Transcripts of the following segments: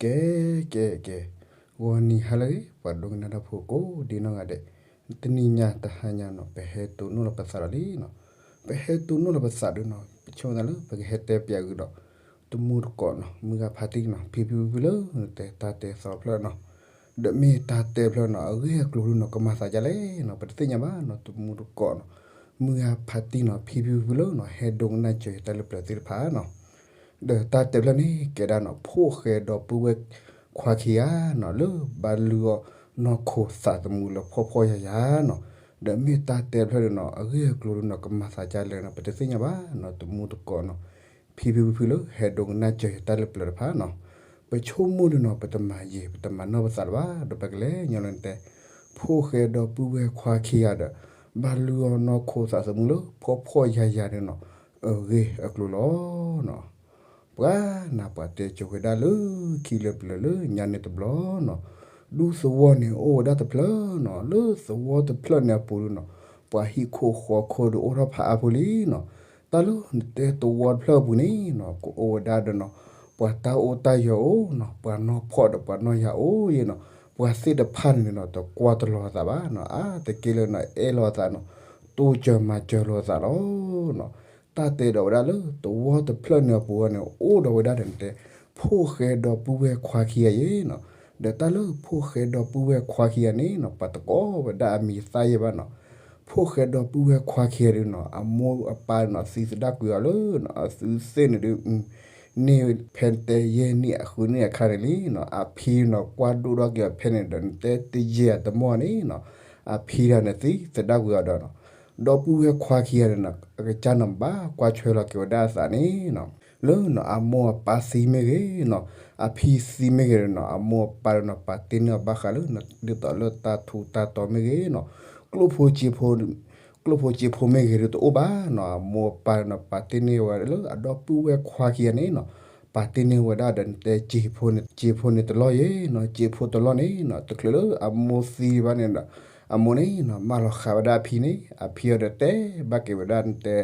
ကဲ ကဲ ကဲ, ဂီၤနံၤဟါလၢအဂ့ၤ ပှၤဒိကနၣ်တၢ်ဖိကိးဒံနီၢ်ဂၤဒဲး, တနံၤညါတဟါညါနီၤ ပဟဲတိၢ်နီၣ်လီၤပသးဒီးလံနီၤ, ပဟဲတိၢ်နီၣ်လီၤပသးဒီးနီၤ ပဆိကမိၣ်သးလၢပကဟဲတဲပၠးဃုာ်ဒီး တမူတကိးနီၤ မုၢ်ဂၤဖါတံၢ်နီၤ ဖံဖံဖုဖုလၢ နတဲတၢ်တဲသီဖျၢၣ်နီၤ, ဒီးမ့ၢ်တၢ်တဲဖျၢၣ်နီၤ အဂ့ၢ်အကျိၤဒုနီၤ ကမၤသးဒ်လဲၣ်နီၤ ပတသ့ၣ်ညါဘၣ်နီၤ တမူတကိးနီၤ မုၢ်ဂၤဖါတံၢ်နီၤ ဖံဖံဖုဖုလၢနီၤ ဟဲဒိကနၣ်စၢၤယတၢ်လၢပျၢၤသ့ၣ်တဖၣ်နီၤ ဒီးတၢ်တဲဖျၢၣ်န့ၣ် ကဲဒၣ်နီၤ ဖိၣ်ဃဲဒီပုၢ်ဝဲၢ်ခွါခံဂၤနီၤ လၢဘၣ်လုၢ်အီၣ်နီၢ်ခိသးသမူလၢဖှီၣ်ဖှီၣ်ယာ်ယာ်နီၤ, ဒီးမ့ၢ်တၢ်တဲဖျၢၣ်န့ၣ်နီၤ အဂ့ၢ်အကျိၤဒုနီၤ ကမၤသးဒ်လဲၣ်နီၤ ပတသ့ၣ်ညါဘၣ်နီၤ တမူတကိးနီၤ ဖံဖံဖုဖုလၢ ဟဲဒိကနၣ်စၢၤယတၢ်လၢပျၢၤတဖၣ်နီၤ, ပဆိကမိၣ်ဒုနီၤ ပတမၤယံာ် ပတမၤနီၢ်ပသးလၢၤဘၣ် ဒီးပကလဲၤညီလၢနတဲ ဖိၣ်ဃဲဒီပုၢ်ဝဲၢ်ခွါခံဂၤဒီး ဘၣ်လုၢ်အီၣ်နီၢ်ခိသးသမူလၢဖှီၣ်ဖှီၣ်ယာ်ယာ်ဒုနီၤ အဂ့ၢ်အကျိၤလီၤနီၤ. ပှၤနၤ ပှၤတဲကိၤဝဲဒၣ်လၢခံလၢပျၢၤလၢညါန့ၣ်တဘျီနီၤ, ဒူသဝီန့ၣ်အိၣ်ဝဲဒၣ်တဖျၢၣ်နီၤ လၢသဝီတဖျၢၣ်န့ၣ်အပူၤဒုနီၤ ပှၤဟံၣ်ခိၣ်ဃီခိၣ်ဒုအိၣ်ထီၣ်ဖးအါဖိလံနီၤ, တၢ်လၢနတဲသဝီတဖျၢၣ်အပူၤန့ၣ်နီၤ ကအိၣ်ဝဲဒၣ်ဒီးနီၤ ပှၤတၢ်အိၣ်တၢ်ယၢၤအိၣ်နီၤ ပှၤနီၢ်ဖှီၣ်ဒီးပှၤနီၢ်ယၤအိၣ်ယဲနီၤ, ပှၤသ့ၣ်တဖၣ်န့ၣ်နီၤ တကွၢ်တလီၤအသးဘၣ်နီၤ အါတက့ၢ်လၢနီၤ အဲၣ်လီၤအသးနီၤ တိစၢၤမၤစၢၤလီၤအသးလီၤနီၤ. တၢ်တဲဒီးဝဲဒၣ်လၢသဝီတဖျၢၣ်န့ၣ်အပူၤန့ၣ် အိၣ်ဒီးဝဲဒၣ်ဒီးနတဲ ဖိၣ်ဃဲဒီပုၢ်ဝဲၢ်ခွါခံဂၤယဲနီၤ, ဒီးတၢ်လၢဖိၣ်ဃဲဒီပုၢ်ဝဲၢ်ခွါခံဂၤန့ၣ်နီၤ ပှၤတကိးဝဲဒၣ်အမံၤသၣ်ယဲဘၣ်နီၤ, ဖိၣ်ဃဲဒီပုၢ်ဝဲၢ်ခွါခံဂၤဒုနီၤ အမိၢ်အပၢ်နီၤ သံသဒၣ်ကွံာ်အီၤလၢနီၤ အသုသ့ၣ်န့ၣ်ဒု န့ၢ်ဖဲတဲယဲၢ်နံၣ်အဃုနံၣ်အခါန့ၣ်လံနီၤ အဖံနီၤ ကွၢ်ဒိၣ်ထီၣ်က့ၤအီၤဖဲန့ၣ်ဒီး နတဲတယံာ်အတမီၢ်န့ၣ်နီၤ အဖံဒီးန့ၣ်သံသဒၣ်ကွံာ်အီၤဒီးနီၤ ဒီပုၢ်ဝဲၢ်ခွါခံဂၤန့ၣ်နီၤ အကစၢ်နီၤ ဘၣ်ကွၢ်ထွဲလီၤက့ၤဝဲဒၣ်အသးန့ၣ်နီၤ လၢနီၤ အမိၢ်အပၢ်သံမ့ၢ်ဂ့ၤနီၤ အဖံသံမ့ၢ်ဂ့ၤနီၤ အမိၢ်အပၢ်နီၤ ပာ်တ့ၢ်န့ၢ်အီၤဘၣ်ဃးလၢ ဒ်သိးလၢတၢ်ထူးတၢ်တီၤမ့ၢ်ဂ့ၤနီၤ ကျိၣ်ဖိစ့ဖိ ကျိၣ်ဖိစ့ဖိမ့ၢ်ဂ့ၤဒုတအိၣ်ဘၣ်နီၤ အမိၢ်အပၢ်နီၤ ပာ်တ့ၢ်န့ၢ်ဝဲလၢအဒီပုၢ်ဝဲၢ်ခွါခံဂၤန့ၣ်နီၤ ပာ်တ့ၢ်န့ၢ်ဝဲဒၣ်ဒီးနတဲစ့ဖိန့ၣ် စ့ဖိန့ၣ်တလီၢ်ယဲနီၤ စ့ဖိတလီၢ်န့ၣ်နီၤ တချုးလၢအမိၢ်သံဘၣ်န့ၣ်ဒီး အမိၢ်န့ၣ်နီၤ မၢလီၤဃာ်ဝဲဒၣ်အဖံန့ၣ် အဖံအီၤဒီးတဲဘၣ်က့ၤဝဲဒၣ်နတဲ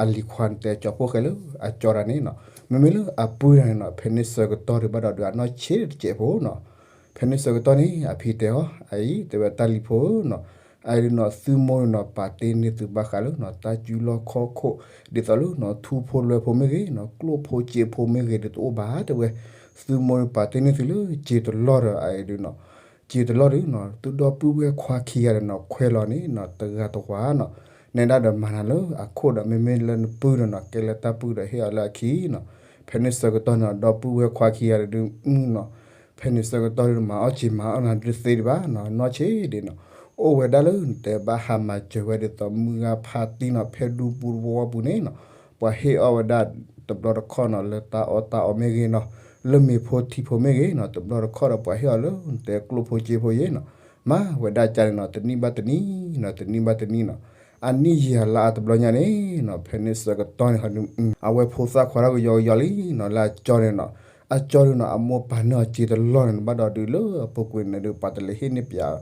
အလံၤခွါနတဲကၠီဖိၣ်ဃဲလၢအကၠီတၢ်န့ၣ်နီၤ မ့မ့ၢ်လၢအပုၢ်တၢ်န့ၣ်နီၤ ဖဲန့ၣ်ဆၢကတီၢ်ဒုးဘၣ်ဒီးဒုးအနီၢ်ဆံးတစဲးဖိနီၤ ဖဲန့ၣ်ဆၢကတီၢ်န့ၣ် အဖံတဲအီၤ အအံၤ တဲဝဲတၢ်လံၤဖိနီၤ အအံၤဒုးနီၤ သုမိၢ်ဒုးနီၤ ပာ်တ့ၢ်န့ၢ်သုဘၣ်ဃးလၢနီၤ တၢ်စူၤလီၢ်ခီၣ်ခိၣ် ဒ်သိးလၢနီၤ ထူဖိလွဲဖိမ့ၢ်ဂ့ၤနီၤ ကျိၣ်ဖိစ့ဖိမ့ၢ်ဂ့ၤဒုးတအိၣ်ဘၣ်တဲဝဲ သုမိၢ်ဒုးပာ်တ့ၢ်န့ၢ်သုလၢစ့တလီၢ်ဒီး အအံၤဒုးနီၤ စ့တလီၢ်ဒုးနီၤ သုဒီပုၢ်ဝဲၢ်ခွါခံဂၤဒီးနီၤ ခွဲးလီၤန့ၣ်နီၤ တဂၤတဝၤနီၤ နဲဒၣ်ဒီးမၤနၤလၢအခိၣ်ဒီး မ့မ့ၢ်လၢနပုၢ်ဒီးနီၤ ကဲလၢတၢ်ပုၢ်ဒီးဟ့ၣ်အီၤလၢအခံနီၤ ဖဲန့ၣ်ဆၢကတီၢ်န့ၣ် ဒီပုၢ်ဝဲၢ်ခွါခံဂၤဒုးနီၤ ဖဲန့ၣ်ဆၢကတီၢ်ဒုးမၤအီၣ်စ့မၤအီၣ်နၤဒုးသ့ဒံးဘၣ်နီၤ နီၢ်ဆံးဒံးနီၤ အိၣ်ဝဲဒၣ်လၢနတဲဘၣ်ဟးမၤစၢၤဝဲဒ်သိးမုၢ်ဂၤဖါတံၢ်နီၤ ဖဲဒူပူၤတဝီပူၤန့ၣ်နီၤ ပှၤဟ့ၣ်အီၣ်ဝဲဒၣ်တဘျီတခီၣ်နီၤ လၢတၢ်အီၣ်တၢ်အီမ့ၢ်ဂ့ၤနီၤ လၢမ့ၤဖိထံဖိမ့ၢ်ဂ့ၤနီၤ တဘျီတခီၣ်ဒီးပှၤဟ့ၣ်အီၤလၢနတဲကျိၣ်ဖိစ့ဖိယဲနီၤ မၤဝဲဒၣ်ကန့ၣ်နီၤ တနံၣ်ဘၣ်တနံၣ်နီၤ တနံၣ်ဘၣ်တနံၣ်နီၤ အနံၣ်ယံာ်အလါအတဘျီညါန့ၣ်နီၤ ဖဲန့ၣ်ဆၢကတီၢ်န့ၣ် အဝဲဖိသၣ်ခွါထီၣ်ကယီကယီလံနီၤ လၢအကၠီန့ၣ်နီၤ အကၠီဒုးနီၤ အမိၢ်ပာ်န့ၢ်အီၤစ့တလီၢ်န့ၣ် ဘၣ်ဒီးဒုးလၢအပူၤကွံာ်န့ၣ်ဒုး ပှၤတလဲၤဟ့ၣ်န့ၢ်ပၠး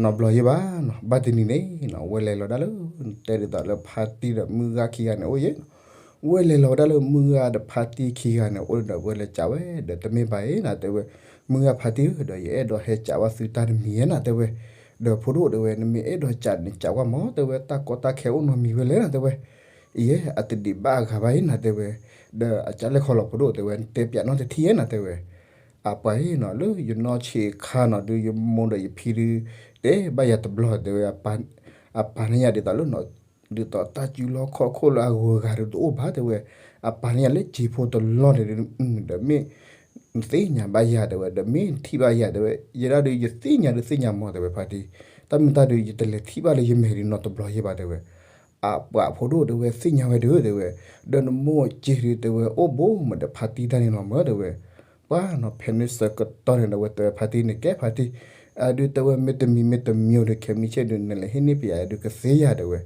နီတဘျီယဲဘၣ်နီၤ ဘၣ်တနံၤန့ၣ်နီၤ ဝဲလဲၤလီၤဒၣ်လၢ တဲဒ်သိးလၢဖါတံၢ်ဒီးမုၢ်ဂၤခံဂၤန့ၣ်အိၣ်ယဲနီၤ ဝဲလဲၤလီၤဝဲဒၣ်လၢမုၢ်ဂၤဒီးဖါတံၢ်ခံဂၤန့ၣ် အိၣ်ဒီးဝဲလဲၤကးဝဲ ဒီးတမ့ၢ်ဘၣ်အံၤနီၤ တဲဝဲ မုၢ်ဂၤဖါတံၢ်ဧၢ ဒီးယအဲၣ်ဒိးဟဲကးဝဲသုတၢ်တမံၤယဲနီၤ တဲဝဲ ဒီးဖိဒိၣ်တဲဝဲ နမ့ၢ်အဲၣ်ဒိးကးန့ၣ်ကးဝဲမး တဲဝဲ တၢ်ကီတၢ်ခဲအိၣ်နီတမံၤဝဲလဲၣ်နီၤ တဲဝဲ အံၤယဲ အတဒံးဘၣ်အဂၤဘၣ်အံၤနီၤ တဲဝဲ ဒီးအကၢ်လဲၣ်ခီလီၤဖိဒိၣ်တဲဝဲ နတဲပၠးနီတထံၣ်ယဲနီၤ တဲဝဲ အပှၤအံၤနီၤ လၢယနီၢ်ဆံးအခါနီၤ ဒုးယမိၢ်ဒီးယဖံဒုး တဲဘၣ်ယၤတဘျီ တဲဝဲ အပာ်န့ၢ်ယၤဒ်သိးလၢ ဒ်သိးတၢ်စုလီၢ်ခီၣ်ခိၣ်လၢအဂုၤအဂၤဒုးတအိၣ်ဘၣ်တဲဝဲ အပာ်န့ၢ်ယၤလၢစ့ဖိတလီၢ်န့ၣ်ဒုး ဒီးမ့ၢ် နသ့ၣ်ညါဘၣ်ယၤတဲဝဲ ဒီးမ့ၢ်နထံၣ်ဘၣ်ယၤတဲဝဲ ယဲဒၣ်ဒုးယသ့ၣ်ညါဒုးသ့ၣ်ညါမးတဲဝဲဖါတံၢ် တၢ်မ့ၢ်တၢ်ဒုး ယတလဲၤထံၣ်ဘၣ်လၢယမဲာ်ဒုးနီတဘျီယဲဘၣ်တဲဝဲ အပှၤဖိဒိၣ်တဲဝဲ သ့ၣ်ညါဝဲဒုးတဲဝဲ ဒီးနမိၢ်စ့ဒုးတဲဝဲ အိၣ်ဘိမးဒီးဖါတံၢ်တၢ်န့ၣ်လီၤမးတဲဝဲ ပှၤနီၤဖဲန့ၣ်ဆၢကတီၢ်န့ၣ်ဒီးဝဲတဲဝဲဖါတံၢ်န့ၣ် ကဲဖါတံၢ် အဒုးတဲဝဲမ့တမံၤမ့တမံၤဒုး ခဲမုၢ်ဆ့ၣ်ဒုး နလဲၤဟ့ၣ်န့ၢ်ပၠးဒုးကသ့ယၤတဲဝဲ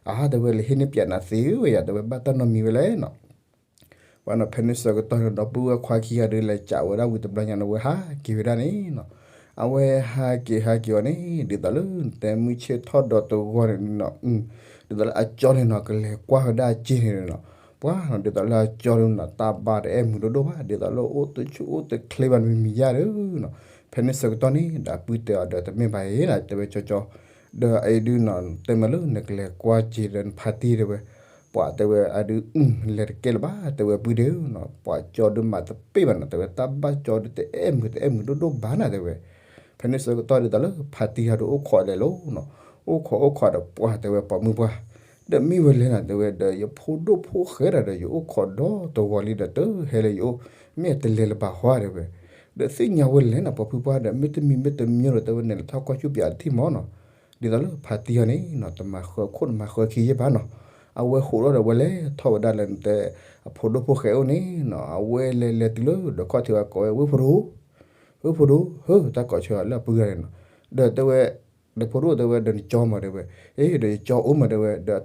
အါတဲဝဲ လဲၤဟ့ၣ်န့ၢ်ပၠးနၤသ့ဧၢဝဲယၤတဲဝဲ ဘၣ်တၢ်နီတမံၤဝဲလဲၣ်နီၤ ပှၤနီၤဖဲန့ၣ်ဆၢကတီၢ်န့ၣ် ဒီပုၢ်ဝဲၢ်ခွါခံဂၤဒုး လဲၤကးဝဲဒၣ်ဝံၤတဘျီညါန့ၣ် ဝဲဟးက့ၤဝဲဒၣ်န့ၣ်နီၤ အဝဲဟးက့ၤဟးက့ၤအီၤန့ၣ် ဒ်သိးလၢတဲမုၢ်ဆ့ၣ်ထီၣ်ဒီးတဂီၢ်န့ၣ်နီၤ ဒ်သိးလၢအကၠီန့ၣ်နီၤ ကလဲၤကွၢ်ဝဲဒၣ်အစ့န့ၣ်နီၤ ပှၤနီၤ ဒ်သိးလၢအကၠီဒုနီၤ တၢ်ဘၣ်တအဲၣ်မုာ်ဒိၣ်ဒိၣ်ဘၣ် ဒ်သိးလၢအိၣ်တဆူၣ်အိၣ်တချ့ဘၣ်မံၤမံၤယါဒီးနီၤ. ဖဲန့ၣ်ဆၢကတီၢ်န့ၣ် ဒီးအပုၢ်တဲအီၤဒီး တမ့ၢ်ဘၣ်အံၤနီၤ တဲဝဲကၠီကၠီ, ဒီးအအံၤဒုနီၤ တဲမ့ၢ်လၢနကလဲၤကွၢ်က့ၤဒီးနဖါတံၢ်တဲဝဲ, ပှၤတဲဝဲအဒု လဲၤတကဲလၢၤဘၣ် တဲဝဲပုၢ်ဒုနီၤ ပှၤကၠီဒုမၤတပ့ၢ်ဘၣ်နီၤ တဲဝဲ တၢ်ဘၣ်ကၠီဒုတအဲၣ်မုာ်တအဲၣ်မုာ်ဒိၣ်ဒိၣ်ဘၣ်နီၤ တဲဝဲ. ဖဲန့ၣ်ဆၢကတီၢ်ဒ်သိးလၢဖါတံၢ်ဟီဒုအိၣ်ခိးလဲၤလီၤနီၤ, အိၣ်ခိးအိၣ်ခိးဒီးပှၤတဲဝဲပိာ်မုၣ်ပှၢ်, ဒီးမ့ၢ်ဝဲလဲၣ်နီၤ တဲဝဲ ဒီးယဖိဒိၣ်ဖိၣ်ဃဲဒီး ဒီးယအိၣ်ခိးဒီတဂီၤလံဒီး တဟဲလၢယအိၣ် မ့ၢ်အတလဲၤလၢၤဘၣ်ဟီတဲဝဲ, ဒီးသ့ၣ်ညါဝဲလဲၣ်နီၤ ပိာ်မုၣ်ပှၢ်ဒီး မ့တမံၤမ့တမံၤဒီး တဲဝဲ နဲၣ်လီၤထီၣ်ကွၢ်ဆူၣ်ပၠးအထံၣ်မၢ်နီၤ, ဒ်သိးလၢဖါတံၢ်ဟီန့ၣ်နီၤ တမၤဃၢခိၣ်တမၤဃၢခံယဲၢ်ဘၣ်နီၤ, အဝဲဟးထီၣ်ဒီးဝဲလဲၤထီၣ်ဝဲဒၣ်လၢနတဲ အဖိဒိၣ်ဖိၣ်ဃဲအိၣ်န့ၣ်နီၤ အဝဲလဲၤလဲၤတုၤလၢဒီးခီၣ်ထံးဝဲကိးဝဲ ဝ့ၢ်ဖိဒိၣ် ဝ့ၢ်ဖိဒိၣ်ဧၢ တၢ်ကိးဆၢလၢအပုၢ်တဂၤန့ၣ်နီၤ, ဒီးတဲဝဲ ဒီးဖိဒိၣ်တဲဝဲ ဒီးနကၠီမၢ်တဲဝဲ, အ့ ဒီးယကၠီအိၣ်မၢ်တဲဝဲ ဒီး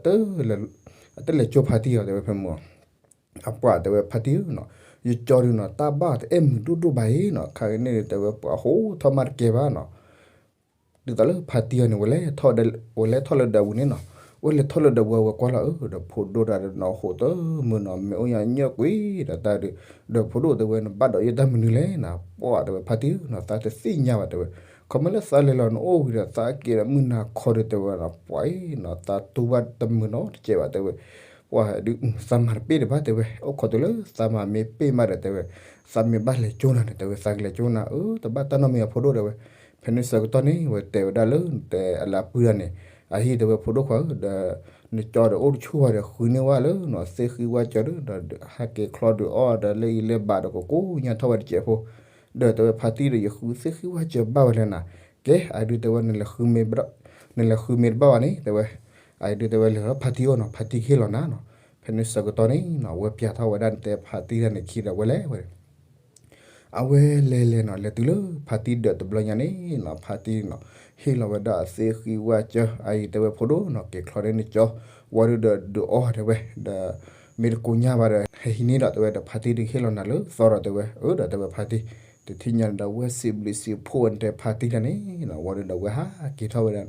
အတလဲၤကၠိဖါတံၢ်အီၤ တဲဝဲဖဲမုၢ် အပှၤတဲဝဲဖါတံၢ်ဧၢနီၤ, ယကၠီဒုနီၤ တၢ်ဘၣ်တအဲၣ်မုာ်ဒိၣ်ဒိၣ်ဘၣ်အံၤနီၤ ခါက့ၤန့ၣ်တဲဝဲ ပှၤဟးထီၣ်မးတကဲဘၣ်နီၤ, ဒ်သိးလၢဖါတံၢ်အီၤန့ၣ် ဝဲလဲၤထီၣ်လၢဒၢးပူၤန့ၣ်နီၤ, ဝဲလဲၤထီၣ်လၢဒၢးပူၤ အဝဲကွၢ်လီၤအၢ ဒီးဖိဒိၣ်တဂၤဒီးနီၤ ဟးတမုာ်နီၤ မ့ၢ်အိၣ်ညါညၢၣ်ကွံာ်ဒီးတၢ်ဒုး, ဒီးဖိဒိၣ်တဲဝဲ နဘၣ်ဒီးယဲၢ်တၢ်မနုၤလဲၣ်နီၤ, ပှၤတဲဝဲဖါတံၢ်ဧၢနီၤ သးတသ့ၣ်ညါဘၣ်တဲဝဲ, ခီမ့ၢ်လၢသးလဲၤလီၤနအိၣ်ဝံၤဒီး သးက့ၤဒီးမုၢ်နၤခီဒီးတဲဝဲနီၤ ပှၤအံၤနီၤ သးတူၢ်ဘၣ်တမုာ်နီတစဲးဘၣ်တဲဝဲ, ပှၤဒုး သးမၤတပ့ၢ်တဘၣ်တဲဝဲ အိၣ်ခိးတုၤလၢသးမၤမ့ၢ်ပ့ၢ်မးဒီးတဲဝဲ, သးမ့ၢ်ဘၣ်လဲၤကၠိနၤန့ၣ် တဲဝဲ သးကလဲၤကၠိနၤ အၢ တဘၣ်တၢ်နီတမံၤအဖိဒိၣ်တဲဝဲ, ဖဲန့ၣ်ဆၢကတီၢ်န့ၣ် ဝဲတဲဝဲဒၣ်လၢတဲအလၢအပုၢ်တဂၤန့ၣ်, အဟံၣ်တဲဝဲဖိဒိၣ်ခွါဧၢ ဒီး နကၠီဒီးအိၣ်တဆူၣ်ဝဲဒီးဃုန့ၢ်ဝဲလၢနီၤ သ့ၣ်ဃံဝၣ်ကၠီဒီး ဟဲက့ၤချီဒုးအီၣ်ဒီးလၢအံၤလၢဘၣ်ဒီးကကိးညါထီၣ်ဝဲတစဲးဖိ, ဒီးတဲဝဲဖါတံၢ်ဒီး ယဃုသ့ၣ်ဃံဝၣ်ကၠီဘၣ်ဝဲလဲၣ်နၤ, ကဲ အဒုးတဲဝဲ နလဲၤဃုမ့ၢ်တဘၣ်ဘၣ်န့ၣ် တဲဝဲ, အဒုးတဲဝဲလဲၤလၢဖါတံၢ်အိၣ်နီၤ ဖါတံၢ်ကဟ့ၣ်လီၤနၤနီၤ, ဖဲန့ၣ်ဆၢကတီၢ်န့ၣ်နီၤ ဝဲပျးထီၣ်ဝဲဒၣ်နတဲဖါတံၢ်တဂၤန့ၣ်ခံဒီးဝဲလဲၤဝဲ အဝဲလဲၤလဲၤနီၤ လဲၤတုၤလၢဖါတံၢ်ဒၢးတဘျီညါန့ၣ်နီၤ ဖါတံၢ်နီၤ ဟ့ၣ်လီၤဝဲဒၣ်အသ့ၣ်ဃံဝၣ်ကၠီ အအံၤတဲဝဲဖိဒိၣ်နီၤ က့ၤချီန့ၢ်နကၠီ ဝံၤဒီးဒုးအီၣ်တဲဝဲ, ဒီး မ့ၢ်တကိးညါဘၣ်ဒီး ဟဲဟံးန့ၢ်ဒီးတဲဝဲဒီးဖါတံၢ်ဒုးဟ့ၣ်လီၤနၤလၢသီဒီးတဲဝဲ အၢ ဒီးတဲဝဲဖါတံၢ် တထံၣ်ညါန့ၣ်ဒီး ဝဲစံးဘျုးစံးဖှိၣ်ဝဲနတဲဖါတံၢ်တဂၤန့ၣ်နီၤ ဝံၤဒီးဝဲဟးက့ၤထီၣ်ဝဲဒၣ်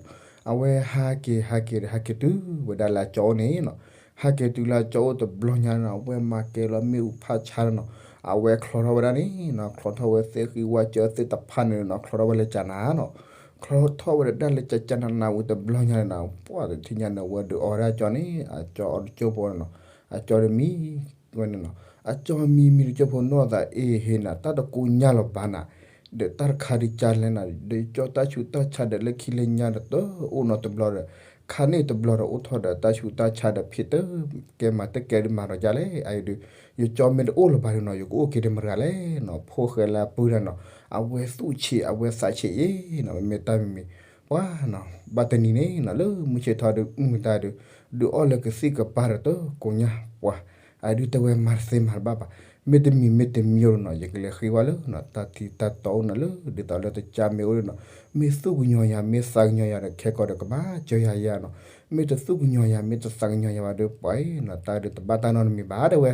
အဝဲဟးက့ၤဟးက့ၤဒီးဟဲက့ၤတုၤဝဲဒၣ်လၢအကၠီအိၣ်န့ၣ်နီၤ, ဟးက့ၤတုၤလၢအကၠီအိၣ်တဘျီညါနီၤ အဝဲမၤကဲလီၤမ့ၣ်အူဖးဆါနီၤ, အဝဲချီထီၣ်ဝဲဒၣ်န့ၣ်နီၤ ချီထီၣ်ဝဲသ့ၣ်ဃံဝၣ်ကၠီသ့ၣ်တဖၣ်န့ၣ်နီၤ ချီထီၣ်ဝဲလၢကၠးနၤနီၤ, ချီထီၣ်ဝဲဒၣ်လၢကၠးကၠးနးနးဝံၤတဘျီညါန့ၣ်နီၤ ပှၢ်တထံၣ်ညါန့ၣ် အဝဲဒုးအီၣ်ဝဲဒၣ်အကၠီန့ၣ် အကၠီအီၤတကၠိဖိနီၤ, အကၠီဒီးမံ ဝဲန့ၣ်နီၤ အကၠီမံမံတကၠိဖိနီၢ်သးအ့ၣ်ဟ့ၣ်နၤ တၢ်တကိးညါလီၤဘၣ်နၤ, ဒီးတၢ်တခါဒုးကၠါလဲၣ်နၤ ဒီးကၠီတၢ်ဆူးတၢ်ဆါဒီးလၢခံလၢညါဒီးတအိၣ်နီတဘျီဒီး ခါန့ၣ်တဘျီဒီးအိၣ်ထီၣ်ဒီးတၢ်ဆူးတၢ်ဆါဒီးဖံးတၢ် ကဲမၤတကဲဒုးမၤဒီးကၠါလဲၣ် အအံၤဒုး ယကၠီမ့ၢ်တအိၣ်လၢၤဘၣ်ဒုးနီၤ ယကအိၣ်က့ၤဒီးမတၤတဂၤလဲၣ်နီၤ ဖိၣ်ဃဲလၢအပုၢ်တဂၤနီၤ အဝဲသူၣ်ဆံး အဝဲသးဆံးယဲနီၤ မ့မ့ၢ်တၢ်မံၤမံၤ ပှၤနီၤ ဘၣ်တနံၤန့ၣ်နီၤ လၢမုၢ်ဆ့ၣ်ထီၣ်ဒုး မုၢ်တၢ်ဒုး ဒုးအီၣ်လၢကသံၣ်ကပၤဒီးတကိးညါ ပှၤ အဒုးတဲဝဲမၤတသ့မၤတဘၣ်ဘၣ် မ့တမံၤမ့တမံၤဒုးနီၤ ယကလဲၤဃ့ဝဲလၢနီၤ တၢ်ထံတၢ်တီအိၣ်နီၤ လၢဒ်သိးလၢတကၠါမ့ၢ်အိၣ်ဒုးနီၤ မ့ၢ်သူၣ်ကညီၤယၤ မ့ၢ်သးကညီၤယၤဒီး ခဲကီးဒီးကမၤစၢၤယၤယၤနီၤ မ့ၢ်တသူၣ်ကညီၤယၤ မ့ၢ်တသးကညီၤယၤဘၣ်ဒီး ပှၤနီၤ တၢ်ဒုးတဘၣ်တၢ်နီတမံၤဘၣ်တဲဝဲ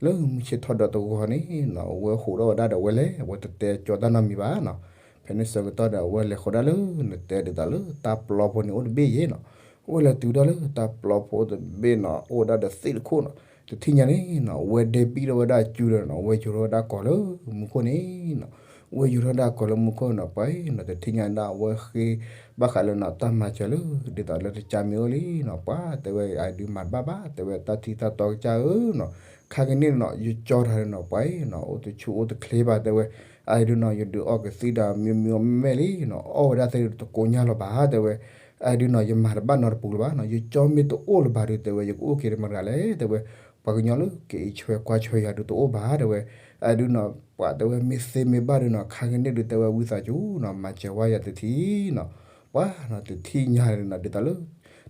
လၢမုၢ်ဆ့ၣ်ထီၣ်ဒီးတဂီၤန့ၣ်နီၤ အဝဲဟးထီၣ်ဝဲဒၣ်ဒီးဝဲလဲၤ အဝဲတတဲကၠီတၢ်နီတမံၤဘၣ်နီၤ ဖဲန့ၣ်ဆၢကတီၢ်ဒီး အဝဲလဲၤဃီဒၣ်လၢ နတဲဒ်သိးလၢတၢ်ပျီဖိန့ၣ်အိၣ်တဘ့ၣ်ယဲနီၤ အဝဲလဲၤတုၤဒၣ်လၢတၢ်ပျီဖိတဘ့ၣ်နီၤ အိၣ်ဝဲဒၣ်ဒီးသ့ၣ်တခိၣ်နီၤ တထံၣ်ညါန့ၣ်နီၤ အဝဲဒဲဘံၣ်ထီၣ်ဝဲဒၣ်အစုဒီးနီၤ အဝဲယိၤထီၣ်ဝဲဒၣ်ကီၤလၢမူခိၣ်န့ၣ်နီၤ အဝဲယိၤထီၣ်ဝဲဒၣ်ကီၤလၢမူခိၣ်နီၤ ပှၤနီၤ တထံၣ်ညါဒၣ်အဝဲဃ့ဘၣ်ဃးလၢနီၤ တၢ်မၤစၢၤလၢ ဒ်သိးလၢတကၠါမ့ၢ်အိၣ်လံနီၤ ပှၤတဲဝဲအဒုးမၤတဘၣ်ဘၣ် တဲဝဲတၢ်ထံတၢ်တီကစၢ်ဧၢနီၤ ခါကန့ၣ်နီၤ ယကၠီတဂၤနီၤ ပှၤနီၤ အိၣ်တဆူၣ်အိၣ်တချ့ဘၣ်တဲဝဲ အဒုးနီၤ ယဒုးအီၣ်ကသံၣ်ဒီးမံမံအီၣ်မဲာ်လံနီၤ အီၣ်ဝဲဒၣ်သ့ၣ်တကိးညါလီၤဘၣ်တဲဝဲ အဒုးနီၤ ယမၤတဘၣ်နီတပူၤလၢၤဘၣ်နီၤ ယကၠီမ့ၢ်တအိၣ်လၢၤဘၣ်ဒုးတဲဝဲ ယကအိၣ်က့ၤဒီးမတၤတဂၤလဲၣ်တဲဝဲ ပှၤကညီလၢကအံးဆွဲကွၢ်ဆွဲယၤဒုးတအိၣ်ဘၣ်တဲဝဲ အဒုးနီၤ ပှၤတဲဝဲမ့ၢ်သ့မ့ၢ်ဘၣ်ဒုးနီၤ ခါကန့ၣ်ဒုးတဲဝဲဝံသးစူၤနီၤ မၤစၢၤဝဲယၤတထံၣ်နီၤ ပှၤနီၤ တထံၣ်ညါနီၤ ဒ်သိးလၢ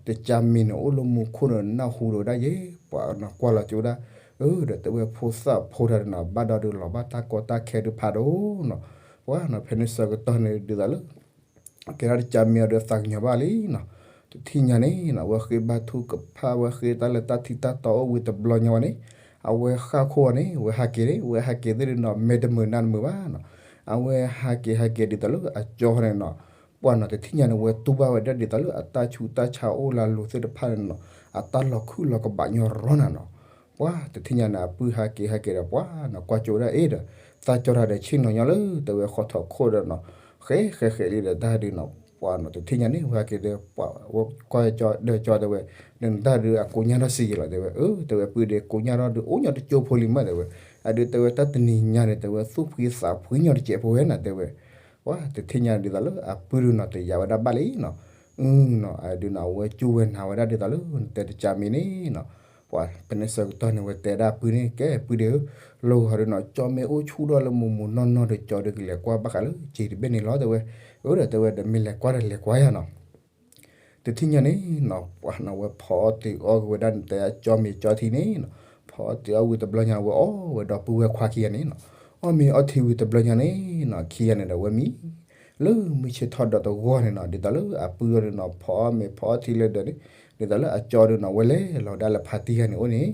တကၠါမ့ၢ်န့ၣ် အိၣ်လၢမူခိၣ်ဒီးနၢ်ဟူဒီးဝဲဒၣ်ယဲ ပှၤနီၤကွၢ်လီၤကၠိဒၣ် အၢ ဒီးတဲဝဲဖိသၣ်ဖိတဂၤနီၤ ဘၣ်ဒီးဒုးလီၤဘၣ်တၢ်ကီတၢ်ခဲဒုးဖးဒိၣ်နီၤ ပှၤနီၤ ဖဲန့ၣ်ဆၢကတီၢ်န့ၣ်ဒ်သိးလၢ ကဲဒၣ်တကၠါမ့ၢ်အီၤဒီးသးကညီၤဘၣ်လံနီၤ တထံၣ်ညါန့ၣ်နီၤ အဝဲဃ့ဘါထုကဖၣ် အဝဲဃ့တၢ်လၢတၢ်ထံတၢ်တီအိၣ်ဝံၤတဘျီညါဝဲန့ၣ် အဝဲဃၣ်ခိၣ်အီၤန့ၣ် အဝဲဟးက့ၤန့ၣ် အဝဲဟးက့ၤသ့ၣ်ဒုးနီၤ မ့ၢ်တမုာ်နၤတမုာ်ဘၣ်နီၤ အဝဲဟးက့ၤဟးက့ၤဒ်သိးလၢအကၠီန့ၣ်နီၤ ပှၤနီၤ တထံၣ်ညါန့ၣ် အဝဲတူၢ်ဘၣ်ဝဲဒၣ်ဒ်သိးလၢအတၢ်ဆူးတၢ်ဆါအိၣ်လၢအလိၤသ့ၣ်တဖၣ်န့ၣ်နီၤ အတၢ်လီၤခုၣ်လီၤကဘၣ်ညီရီနီၤနီၤ ပှၤတထံၣ်ညါန့ၣ် အပုၢ်ဟးက့ၤဟးက့ၤဒီး ပှၤနီၤ ကွၢ်ကၠိဝဲဒၣ်အ့ၣ်ဒီး သးကၠီတၢ်ဒီးဆ့ၣ်နီၤညီလၢ တဲဝဲဃီထီၣ်ခိၣ်ဒီးနီၤ ဃဲဃဲဃဲလံဒီးတၢ်ဒုးနီၤ ပှၤနီၤ တထံၣ်ညါန့ၣ် ဝဲဟးက့ၤဒီး ပှၤဝဲကွၢ်ကၠီဒၢးကၠီတဲဝဲ ဒီးနတၢ်ဒုးအကိးညါထီၣ်စံးက့ၤလီၤတဲဝဲ အၢ တဲဝဲပုၢ်ဒီးကိးညါထီၣ်ဒုးအိၣ်ညီတကၠိဖိလံမးတဲဝဲ အဒုးတဲဝဲတၢ်တနံၤညါန့ၣ် တဲဝဲသူၣ်ဖှံသးဖှံညီတစဲးဖိဝဲနီၤတဲဝဲ ပှၤတထံၣ်ညါဒ်သိးလၢအပုၢ်ဒုးနီၤ တယာ်ဝဲဒၣ်ဘၣ်လံနီၤ အၢနီၤ အဒုးနီၤ အဝဲကၠူဝဲနၤဝဲဒၣ်ဒ်သိးလၢနတဲတကးမံၤန့ၣ်နီၤ ပှၤပနဲၣ်ဆၢကတီၢ်န့ၣ် ဝဲတဲဒၣ်အပုၢ်န့ၣ် ကဲပုၢ်ဒီးဧၢ လီၤဂာ်ဒုးနီၤ ကၠီမ့ၢ်အိၣ်ဆူၣ်ထီၣ်လၢမိၢ်မိၢ်နီၢ်နီၢ်ဒီး ကၠီဒုးကလဲၤကွၢ်ဘၣ်ဃးလၢစံာ်တဘ့ၣ်န့ၣ်လီၤတဲဝဲ အၢဒီးတဲဝဲဒီးမ့ၢ်လဲၤကွၢ်ဒီးလဲၤကွၢ်ယၤနီၤ တထံၣ်ညါန့ၣ်နီၤ ပှၤနီၤ ဝဲဖီအီၣ်တ့ၤအီၣ်က့ၤဝဲဒၣ်နတဲအကၠီမ့ၤကၠီထံန့ၣ်နီၤ ဖီအီၣ်တ့ၤအီၣ်ဝံၤတဘျီညါ ဝဲအီၣ်ဝဲဒီပုၢ်ဝဲၢ်ခွါခံဂၤန့ၣ်နီၤ အီၣ်မ့ၤအီထံဝံၤတဘျီညါန့ၣ်နီၤ ခံဂၤန့ၣ်ဒီးဝဲမံ လၢမုၢ်ဆ့ၣ်ထီၣ်ဒီးတဂီၢ်န့ၣ်နီၤ ဒ်သိးလၢအပုၢ်အီၤန့ၣ်နီၤ ဖီအီၣ်မ့ၤဖီအီၣ်ထံလၢဒၢးန့ၣ် ဒ်သိးလၢအကၠီဒုးနီၤ ဝဲလဲၤလီၤဝဲဒၣ်လၢဖါတံၢ်ဂၤန့ၣ်အိၣ်န့ၣ်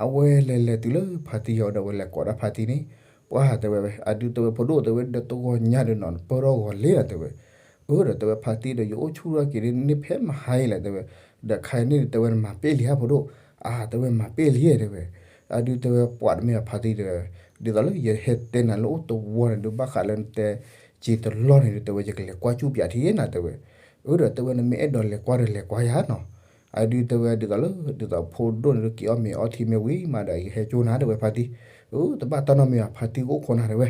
အဝဲလဲၤလဲၤတုၤလၢဖါတံၢ်ဂၤဒီး ဝဲလဲၤကိးဒၣ်ဖါတံၢ်န့ၣ် ပှၤတဲဝဲ အဒုးတဲဝဲဖိဒိၣ်တဲဝဲ ဒီးတဂီၢ်ညါဒုးနီၤ နပၢၢ်ထီၣ်ဂီၤလ့နီၤတဲဝဲ အၢဒီးတဲဝဲဖါတံၢ်ဒီး ယအိၣ်ဆူၣ်ထီၣ်က့ၤန့ၣ် ဖဲမဟါအံၤလဲၣ်တဲဝဲ ဒီးခါအံၤန့ၣ်တဲဝဲ နမၤပ့ၢ်လံဧါဖိဒိၣ် အါတဲဝဲမၤပ့ၢ်လံတဲဝဲ အဒုးတဲဝဲပှၤတမ့ၢ်ဘၣ်ဖါတံၢ်ဒီး ဒ်သိးလၢယဟဲတဲနၤလၢအိၣ်တဝီန့ၣ်ဒုး ဘၣ်ဃးလၢနတဲစ့တလီၢ်န့ၣ်ဒုး တဲဝဲယကလဲၤကွၢ်ကၠူၣ်ပၠးထံနၤတဲဝဲ အၢဒီးတဲဝဲနမ့ၢ်အဲၣ်ဒိးလဲၤကွၢ်ဒီးလဲၤကွၢ်ယၤနီၤ အဒုးတဲဝဲဒ်သိးလၢ ဒ်သိးဖိဒိၣ်န့ၣ်ဒုး က့ၤအီၣ်မ့ၤအီထံမ့ၢ်ဝံၤမးဒီး ယဟဲကၠိနၤတဲဝဲဖါတံၢ် အၢ တဘၣ်တၢ်နီတမံၤဘၣ် ဖါတံၢ်ကအိၣ်ခိးနၤတဲဝဲ